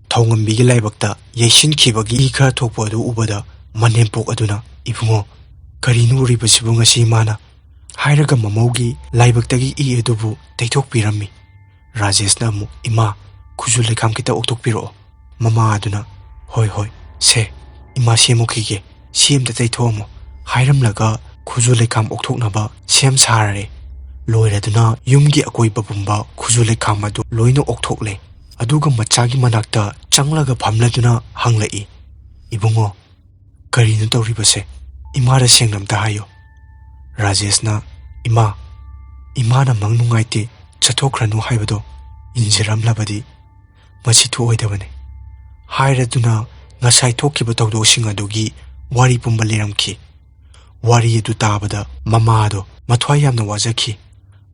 ꯊꯣꯡꯉꯝꯕꯤꯒꯤ ꯂꯥꯏꯕꯛꯇ ꯌꯩꯁꯤꯟꯈꯤꯕꯒꯤ ꯏ ꯈꯔ ꯊꯣꯛꯄ ꯑꯗꯨ ꯎꯕꯗ ꯃꯅꯦꯝꯄꯣꯛ ꯑꯗꯨꯅ, "ꯏꯕꯨꯡꯉꯣ, ꯀꯔꯤꯅꯣ ꯎꯔꯤꯕꯁꯤꯕꯨ ꯉꯁꯤ ꯏꯃꯥꯅ?" ꯍꯥꯏꯔꯒ ꯃꯃꯧꯒꯤ ꯂꯥꯏꯕꯛꯇꯒꯤ ꯏ ꯑꯗꯨꯕꯨ ꯇꯩꯊꯣꯛꯄꯤꯔꯝꯃꯤ꯫ ꯔꯥꯖꯦꯁꯅ ꯑꯃꯨꯛ, "ꯏꯃꯥ, ꯈꯨꯖꯨ ꯂꯩꯈꯥꯝ ꯈꯤꯇ ꯑꯣꯛꯊꯣꯛꯄꯤꯔꯛꯑꯣ"꯫ ꯃꯃꯥ ꯑꯗꯨꯅ, "ꯍꯣꯏ, ꯍꯣꯏ, ꯁꯦ, ꯏꯃꯥ ꯁꯦꯝꯃꯨꯈꯤꯒꯦ, ꯁꯤ ꯑꯝꯇ ꯇꯩꯊꯣꯛꯑꯝꯃꯣ" ꯍꯥꯏꯔꯝꯂꯒ ꯈꯨꯖꯨ ꯂꯩꯈꯥꯝ ꯑꯣꯛꯊꯣꯛꯅꯕ ꯁꯦꯝ ꯁꯥꯔꯦ꯫ ꯂꯣꯏꯔꯗꯨꯅ ꯌꯨꯝꯒꯤ ꯑꯀꯣꯏꯕ ꯄꯨꯝꯕ ꯈꯨꯖꯨ ꯂꯩꯈꯥꯝ ꯑꯗꯨ ꯂꯣꯏꯅ ꯑꯣꯛꯊꯣꯛꯂꯦ꯫ ꯑꯗꯨꯒ ꯃꯆꯥꯒꯤ ꯃꯅꯥꯛꯇ ꯆꯪꯂꯒ ꯐꯝꯂꯗꯨꯅ ꯍꯪꯂꯛꯏ, "ꯏꯕꯨꯡꯉꯣ, ꯀꯔꯤꯅꯣ ꯇꯧꯔꯤꯕꯁꯦ? ꯏꯃꯥꯗ ꯁꯦꯡꯅ ꯑꯝꯇ ꯍꯥꯏꯌꯨ"꯫ ꯔꯥꯖꯦꯁꯅ, "ꯏꯃꯥ, ꯏꯃꯥꯅ ꯃꯪ ꯅꯨꯡꯉꯥꯏꯇꯦ, ꯆꯠꯊꯣꯛꯈ꯭ꯔꯅꯨ ꯍꯥꯏꯕꯗꯣ ꯏꯟꯖꯔꯝꯂꯕꯗꯤ ꯃꯁꯤ ꯊꯣꯛꯑꯣꯏꯗꯕꯅꯤ" ꯍꯥꯏꯔꯗꯨꯅ ꯉꯁꯥꯏ ꯊꯣꯛꯈꯤꯕ ꯊꯧꯗꯣꯛꯁꯤꯡ ꯑꯗꯨꯒꯤ ꯋꯥꯔꯤ ꯄꯨꯝꯕ ꯂꯤꯔꯝꯈꯤ꯫ ꯋꯥꯔꯤ ꯑꯗꯨ ꯇꯥꯕꯗ ꯃꯃꯥꯗꯣ ꯃꯊ꯭ꯋꯥꯏ ꯌꯥꯝꯅ ꯋꯥꯖꯈꯤ꯫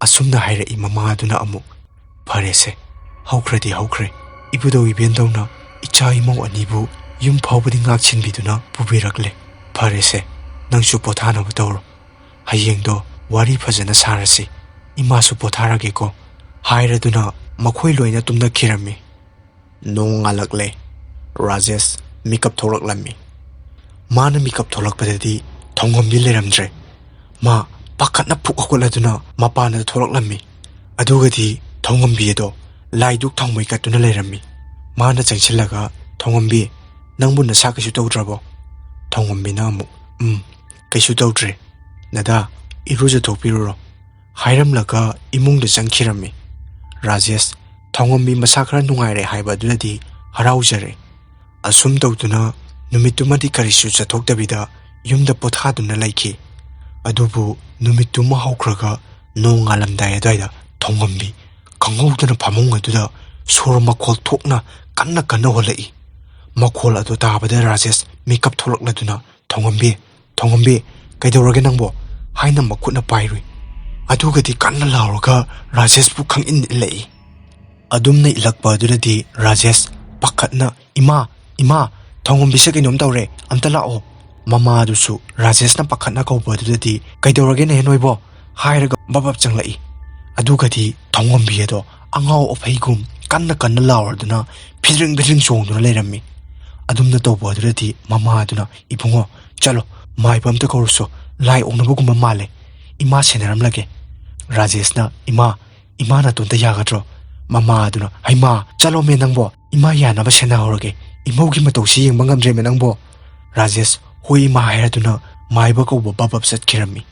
ꯑꯁꯨꯝꯅ ꯍꯥꯏꯔꯛꯏ ꯃꯃꯥ ꯑꯗꯨꯅ ꯑꯃꯨꯛ, "ꯐꯔꯦꯁꯦ, ꯍꯧꯈ꯭ꯔꯗꯤ ꯍꯧꯈ꯭ꯔꯦ꯫ ꯏꯕꯨꯙꯧ ꯏꯕꯦꯟꯗꯧꯅ ꯏꯆꯥ ꯏꯃꯧ ꯑꯅꯤꯕꯨ ꯌꯨꯝ ꯐꯥꯎꯕꯗꯤ ꯉꯥꯛꯁꯤꯟꯕꯤꯗꯨꯅ ꯄꯨꯕꯤꯔꯛꯂꯦ꯫ ꯐꯔꯦꯁꯦ, ꯅꯪꯁꯨ ꯄꯣꯊꯥꯅꯕ ꯇꯧꯔꯣ꯫ ꯍꯌꯦꯡꯗꯣ ꯋꯥꯔꯤ ꯐꯖꯅ ꯁꯥꯔꯁꯤ꯫ ꯏꯃꯥꯁꯨ ꯄꯣꯊꯥꯔꯒꯦꯀꯣ" ꯍꯥꯏꯔꯗꯨꯅ ꯃꯈꯣꯏ ꯂꯣꯏꯅ ꯇꯨꯝꯅꯈꯤꯔꯝꯃꯤ꯫ ꯅꯣꯡ ꯉꯥꯜꯂꯛꯂꯦ꯫ ꯔꯥꯖꯦꯁ ꯃꯤꯀꯞ ꯊꯣꯛꯂꯛꯂꯝꯃꯤ꯫ ꯃꯥꯅ ꯃꯤꯀꯞ ꯊꯣꯛꯂꯛꯄꯗꯗꯤ ꯊꯣꯡꯉꯝꯕꯤ ꯂꯩꯔꯝꯗ꯭ꯔꯦ꯫ ꯃꯥ ꯄꯥꯈꯠꯅ ꯐꯨꯛ ꯍꯧꯒꯠꯂꯗꯨꯅ ꯃꯄꯥꯟꯗ ꯊꯣꯛꯂꯛꯂꯝꯃꯤ꯫ ꯑꯗꯨꯒꯗꯤ ꯊꯣꯡꯉꯝꯕꯤ ꯑꯗꯣ ꯂꯥꯏꯗꯨꯛ ꯊꯥꯎꯃꯩ ꯀꯠꯇꯨꯅ ꯂꯩꯔꯝꯃꯤ꯫ ꯃꯥꯅ ꯆꯪꯁꯤꯜꯂꯒ, "ꯊꯣꯡꯉꯝꯕꯤ, ꯅꯪꯕꯨ ꯅꯁꯥ ꯀꯩꯁꯨ ꯇꯧꯗ꯭ꯔꯕꯣ?" ꯊꯣꯡꯉꯝꯕꯤꯅ ꯑꯃꯨꯛ, "ꯎꯝ, ꯀꯩꯁꯨ ꯇꯧꯗ꯭ꯔꯦ꯫ ꯅꯗꯥ, ꯏꯔꯨꯖꯊꯣꯛꯄꯤꯔꯨꯔꯣ" ꯍꯥꯏꯔꯝꯂꯒ ꯏꯃꯨꯡꯗ ꯆꯪꯈꯤꯔꯝꯃꯤ꯫ ꯔꯥꯖꯦꯁ ꯊꯣꯡꯉꯝꯕꯤ ꯃꯁꯥ ꯈꯔ ꯅꯨꯡꯉꯥꯏꯔꯦ ꯍꯥꯏꯕ ꯑꯗꯨꯗꯗꯤ ꯍꯔꯥꯎꯖꯔꯦ꯫ ꯑꯁꯨꯝ ꯇꯧꯗꯨꯅ ꯅꯨꯃꯤꯠꯇꯨꯃꯗꯤ ꯀꯔꯤꯁꯨ ꯆꯠꯊꯣꯛꯇꯕꯤꯗ ꯌꯨꯝꯗ ꯄꯣꯊꯥꯗꯨꯅ ꯂꯩꯈꯤ꯫ ꯑꯗꯨꯕꯨ ꯅꯨꯃꯤꯠꯇꯨꯃ ꯍꯧꯈ꯭ꯔꯒ ꯅꯣꯡ ꯉꯥꯜꯂꯝꯗꯥꯏ ꯑꯗꯨꯋꯥꯏꯗ ꯊꯣꯡꯉꯝꯕꯤ ꯈꯪꯍꯧꯗꯅ ꯐꯃꯨꯡ ꯑꯗꯨꯗ ꯁꯣꯔ ꯃꯈꯣꯜ ꯊꯣꯛꯅ ꯀꯟꯅ ꯀꯟꯅ ꯍꯣꯜꯂꯛꯏ꯫ ꯃꯈꯣꯜ ꯑꯗꯨ ꯇꯥꯕꯗ ꯔꯥꯖꯦꯁ ꯃꯤꯀꯞ ꯊꯣꯛꯂꯛꯂꯗꯨꯅ, "ꯊꯣꯡꯉꯝꯕꯤ, ꯊꯣꯡꯉꯝꯕꯤ, ꯀꯩꯗꯧꯔꯒꯦ ꯅꯪꯕꯣ?" ꯍꯥꯏꯅ ꯃꯈꯨꯠꯅ ꯄꯥꯏꯔꯨꯏ꯫ ꯑꯗꯨꯒꯗꯤ ꯀꯟꯅ ꯂꯥꯎꯔꯒ ꯔꯥꯖꯦꯁꯄꯨ ꯈꯪꯏꯟ ꯏꯜꯂꯛꯏ꯫ ꯑꯗꯨꯝꯅ ꯏꯜꯂꯛꯄ ꯑꯗꯨꯗꯗꯤ ꯔꯥꯖꯦꯁ ꯄꯥꯈꯠꯅ, "ꯏꯃꯥ, ꯏꯃꯥ, ꯊꯣꯡꯉꯝꯕꯤꯁꯦ ꯀꯩꯅꯣꯝ ꯇꯧꯔꯦ, ꯑꯝꯇ ꯂꯥꯛꯑꯣ꯫" ꯃꯃꯥ ꯑꯗꯨꯁꯨ ꯔꯥꯖꯦꯁꯅ ꯄꯥꯈꯠꯅ ꯀꯧꯕ ꯑꯗꯨꯗꯗꯤ, "ꯀꯩꯗꯧꯔꯒꯦꯅꯦꯍꯦ ꯅꯣꯏꯕꯣ?" ꯍꯥꯏꯔꯒ ꯕꯕꯞ ꯆꯪꯂꯛꯏ꯫ ꯑꯗꯨꯒꯗꯤ ꯊꯣꯡꯉꯝꯕꯤ ꯑꯗꯣ ꯑꯉꯥꯎ ꯑꯐꯩꯒꯨꯝ ꯀꯟꯅ ꯀꯟꯅ ꯂꯥꯎꯔꯗꯨꯅ ꯐꯤꯗ꯭ꯔꯤꯡ ꯐꯤꯗ꯭ꯔꯤꯡ ꯆꯣꯡꯗꯨꯅ ꯂꯩꯔꯝꯃꯤ꯫ ꯑꯗꯨꯝꯅ ꯇꯧꯕ ꯑꯗꯨꯗꯗꯤ ꯃꯃꯥ ꯑꯗꯨꯅ, "ꯏꯕꯨꯡꯉꯣ, ꯆꯠꯂꯣ, ꯃꯥꯏꯕ ꯑꯝꯇ ꯀꯧꯔꯨꯁꯣ, ꯂꯥꯏ ꯑꯣꯛꯅꯕꯒꯨꯝꯕ ꯃꯥꯜꯂꯦ, ꯏꯃꯥ ꯁꯦꯟꯅꯔꯝꯂꯒꯦ꯫" ꯔꯥꯖꯦꯁꯅ, "ꯏꯃꯥ, ꯏꯃꯥ ꯅꯥꯇꯣꯟꯇ ꯌꯥꯒꯗ꯭ꯔꯣ?" ꯃꯃꯥ ꯑꯗꯨꯅ, "ꯍꯩꯃꯥ, ꯆꯠꯂꯣꯃꯦ ꯅꯪꯕꯣ, ꯏꯃꯥ ꯌꯥꯅꯕ ꯁꯦꯟꯅꯍꯧꯔꯒꯦ, ꯏꯃꯧꯒꯤ ꯃꯇꯧꯁꯤ ꯌꯦꯡꯕ ꯉꯝꯗ꯭ꯔꯦꯃꯦ ꯅꯪꯕꯣ꯫" ꯔꯥꯖꯦꯁ, "ꯍꯣꯏ ꯏꯃꯥ" ꯍꯥꯏꯔꯗꯨꯅ ꯃꯥꯏꯕ ꯀꯧꯕ ꯕꯕꯞ ꯆꯠꯈꯤꯔꯝꯃꯤ꯫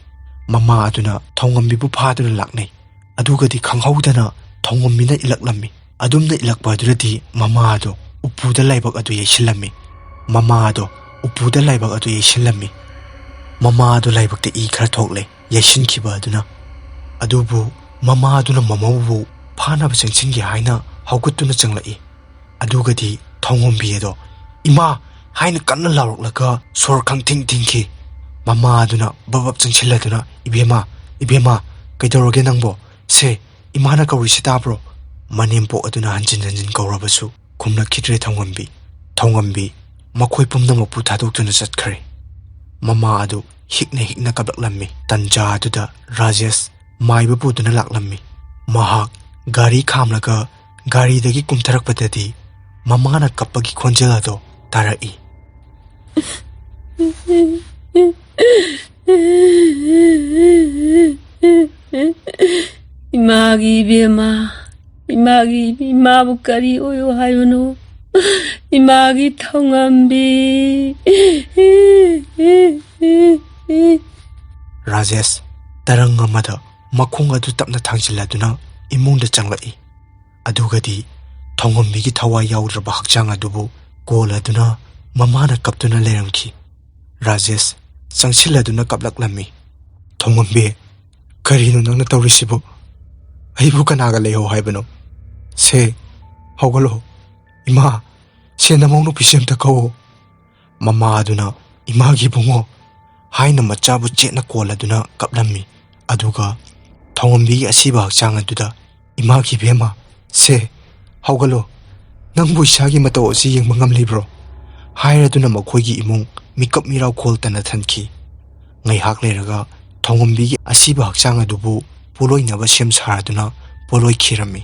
ꯃꯃꯥ ꯑꯗꯨꯅ ꯊꯣꯡꯉꯝꯕꯤꯕꯨ ꯐꯥꯗꯨꯅ ꯂꯥꯛꯅꯩ꯫ ꯑꯗꯨꯒꯗꯤ ꯈꯪꯍꯧꯗꯅ ꯊꯣꯡꯉꯝꯕꯤꯅ ꯏꯜꯂꯛꯂꯝꯃꯤ꯫ ꯑꯗꯨꯝꯅ ꯏꯜꯂꯛꯄ ꯑꯗꯨꯗꯗꯤ ꯃꯃꯥ ꯑꯗꯣ ꯎꯄꯨꯗ ꯂꯥꯏꯕꯛ ꯑꯗꯨ ꯌꯩꯁꯤꯜꯂꯝꯃꯤ꯫ ꯃꯃꯥ ꯑꯗꯣ ꯎꯄꯨꯗ ꯂꯥꯏꯕꯛ ꯑꯗꯨ ꯌꯩꯁꯤꯜꯂꯝꯃꯤ꯫ ꯃꯃꯥ ꯑꯗꯣ ꯂꯥꯏꯕꯛꯇ ꯏ ꯈꯔ ꯊꯣꯛꯂꯦ, ꯌꯩꯁꯤꯟꯈꯤꯕ ꯑꯗꯨꯅ꯫ ꯑꯗꯨꯕꯨ ꯃꯃꯥ ꯑꯗꯨꯅ ꯃꯃꯧꯕꯨ ꯐꯥꯅꯕ ꯆꯪꯁꯤꯟꯒꯦ ꯍꯥꯏꯅ ꯍꯧꯒꯠꯇꯨꯅ ꯆꯪꯂꯛꯏ꯫ ꯑꯗꯨꯒꯗꯤ ꯊꯣꯡꯉꯝꯕꯤ ꯑꯗꯣ "ꯏꯃꯥ" ꯍꯥꯏꯅ ꯀꯟꯅ ꯂꯥꯎꯔꯛꯂꯒ ꯁꯣꯔ ꯈꯪꯊꯤꯡ ꯊꯤꯡꯈꯤ꯫ ꯃꯃꯥ ꯑꯗꯨꯅ ꯕꯕꯞ ꯆꯪꯁꯤꯜꯂꯗꯨꯅ, "ꯏꯕꯦꯝꯃ, ꯏꯕꯦꯝꯃ, ꯀꯩꯗꯧꯔꯒꯦ ꯅꯪꯕꯣ? ꯁꯦ, ꯏꯃꯥꯅ ꯀꯧꯔꯤꯁꯤ ꯇꯥꯕ꯭ꯔꯣ?" ꯃꯅꯦꯝꯄꯣꯛ ꯑꯗꯨꯅ ꯍꯟꯖꯤꯟ ꯍꯟꯖꯤꯟ ꯀꯧꯔꯕꯁꯨ ꯈꯨꯝꯂꯛꯈꯤꯗ꯭ꯔꯦ ꯊꯣꯡꯉꯝꯕꯤ꯫ ꯊꯣꯡꯉꯝꯕꯤ ꯃꯈꯣꯏ ꯄꯨꯝꯅꯃꯛꯄꯨ ꯊꯥꯗꯣꯛꯇꯨꯅ ꯆꯠꯈ꯭ꯔꯦ꯫ ꯃꯃꯥ ꯑꯗꯨ ꯍꯤꯛꯅ ꯍꯤꯛꯅ ꯀꯞꯂꯛꯂꯝꯃꯤ꯫ ꯇꯟꯖꯥ ꯑꯗꯨꯗ ꯔꯥꯖꯦꯁ ꯃꯥꯏꯕ ꯄꯨꯗꯨꯅ ꯂꯥꯛꯂꯝꯃꯤ꯫ ꯃꯍꯥꯛ ꯒꯥꯔꯤ ꯈꯥꯝꯂꯒ ꯒꯥꯔꯤꯗꯒꯤ ꯀꯨꯝꯊꯔꯛꯄꯗꯗꯤ ꯃꯃꯥꯅ ꯀꯞꯄꯒꯤ ꯈꯣꯟꯖꯦꯜ ꯑꯗꯣ ꯇꯥꯔꯛꯏ꯫ "ꯏꯃꯥꯒꯤ ꯏꯕꯦꯝꯃ, ꯏꯃꯥꯒꯤ, ꯏꯃꯥꯕꯨ ꯀꯔꯤ ꯑꯣꯏꯌꯣ ꯍꯥꯏꯕꯅꯣ? ꯏꯃꯥꯒꯤ ꯊꯧꯉꯝꯕꯤ꯫" ꯔꯥꯖꯦꯁ ꯇꯔꯪ ꯑꯃꯗ ꯃꯈꯣꯡ ꯑꯗꯨ ꯇꯞꯅ ꯊꯥꯡꯖꯤꯜꯂꯗꯨꯅ ꯏꯃꯨꯡꯗ ꯆꯪꯂꯛꯏ꯫ ꯑꯗꯨꯒꯗꯤ ꯊꯣꯡꯉꯝꯕꯤꯒꯤ ꯊꯋꯥꯏ ꯌꯥꯎꯗ꯭ꯔꯕ ꯍꯛꯆꯥꯡ ꯑꯗꯨꯕꯨ ꯀꯣꯜꯂꯗꯨꯅ ꯃꯃꯥꯅ ꯀꯞꯇꯨꯅ ꯂꯩꯔꯝꯈꯤ꯫ ꯔꯥꯖꯦꯁ ꯆꯪꯁꯤꯜꯂꯗꯨꯅ ꯀꯞꯂꯛꯂꯝꯃꯤ꯫ "ꯊꯣꯡꯉꯝꯕꯤ, "ꯀꯔꯤꯅꯣ ꯅꯪꯅ ꯇꯧꯔꯤꯁꯤꯕꯨ? ꯑꯩꯕꯨ ꯀꯅꯥꯒ ꯂꯩꯍꯧ ꯍꯥꯏꯕꯅꯣ? ꯁꯦ, ꯍꯧꯒꯠꯂꯣ꯫ ꯏꯃꯥ, ꯁꯦ, ꯅꯃꯧ ꯅꯨꯄꯤꯁꯦ ꯑꯝꯇ ꯀꯧꯑꯣ꯫" ꯃꯃꯥ ꯑꯗꯨꯅ "ꯏꯃꯥꯒꯤ ꯏꯕꯨꯡꯉꯣ" ꯍꯥꯏꯅ ꯃꯆꯥꯕꯨ ꯆꯦꯠꯅ ꯀꯣꯜꯂꯗꯨꯅ ꯀꯞꯂꯝꯃꯤ꯫ ꯑꯗꯨꯒ ꯊꯧꯉꯝꯕꯤꯒꯤ ꯑꯁꯤꯕ ꯍꯛꯆꯥꯡ ꯑꯗꯨꯗ "ꯏꯃꯥꯒꯤ ꯏꯕꯦꯝꯃ, ꯁꯦ, ꯍꯧꯒꯠꯂꯣ꯫ ꯅꯪꯕꯨ ꯏꯁꯥꯒꯤ ꯃꯇꯧ ꯑꯁꯤ ꯌꯦꯡꯕ ꯉꯝꯂꯤꯕ꯭ꯔꯣ?" ꯍꯥꯏꯔꯗꯨꯅ ꯃꯈꯣꯏꯒꯤ ꯏꯃꯨꯡ ꯃꯤꯀꯞ ꯃꯤꯔꯥꯎ ꯈꯣꯜꯇꯅ ꯊꯟꯈꯤ꯫ ꯉꯥꯏꯍꯥꯛ ꯂꯩꯔꯒ ꯊꯧꯉꯝꯕꯤꯒꯤ ꯑꯁꯤꯕ ꯍꯛꯆꯥꯡ ꯑꯗꯨꯕꯨ ꯄꯣꯂꯣꯏꯅꯕ ꯁꯦꯝ ꯁꯥꯔꯗꯨꯅ ꯄꯣꯂꯣꯏꯈꯤꯔꯝꯃꯤ꯫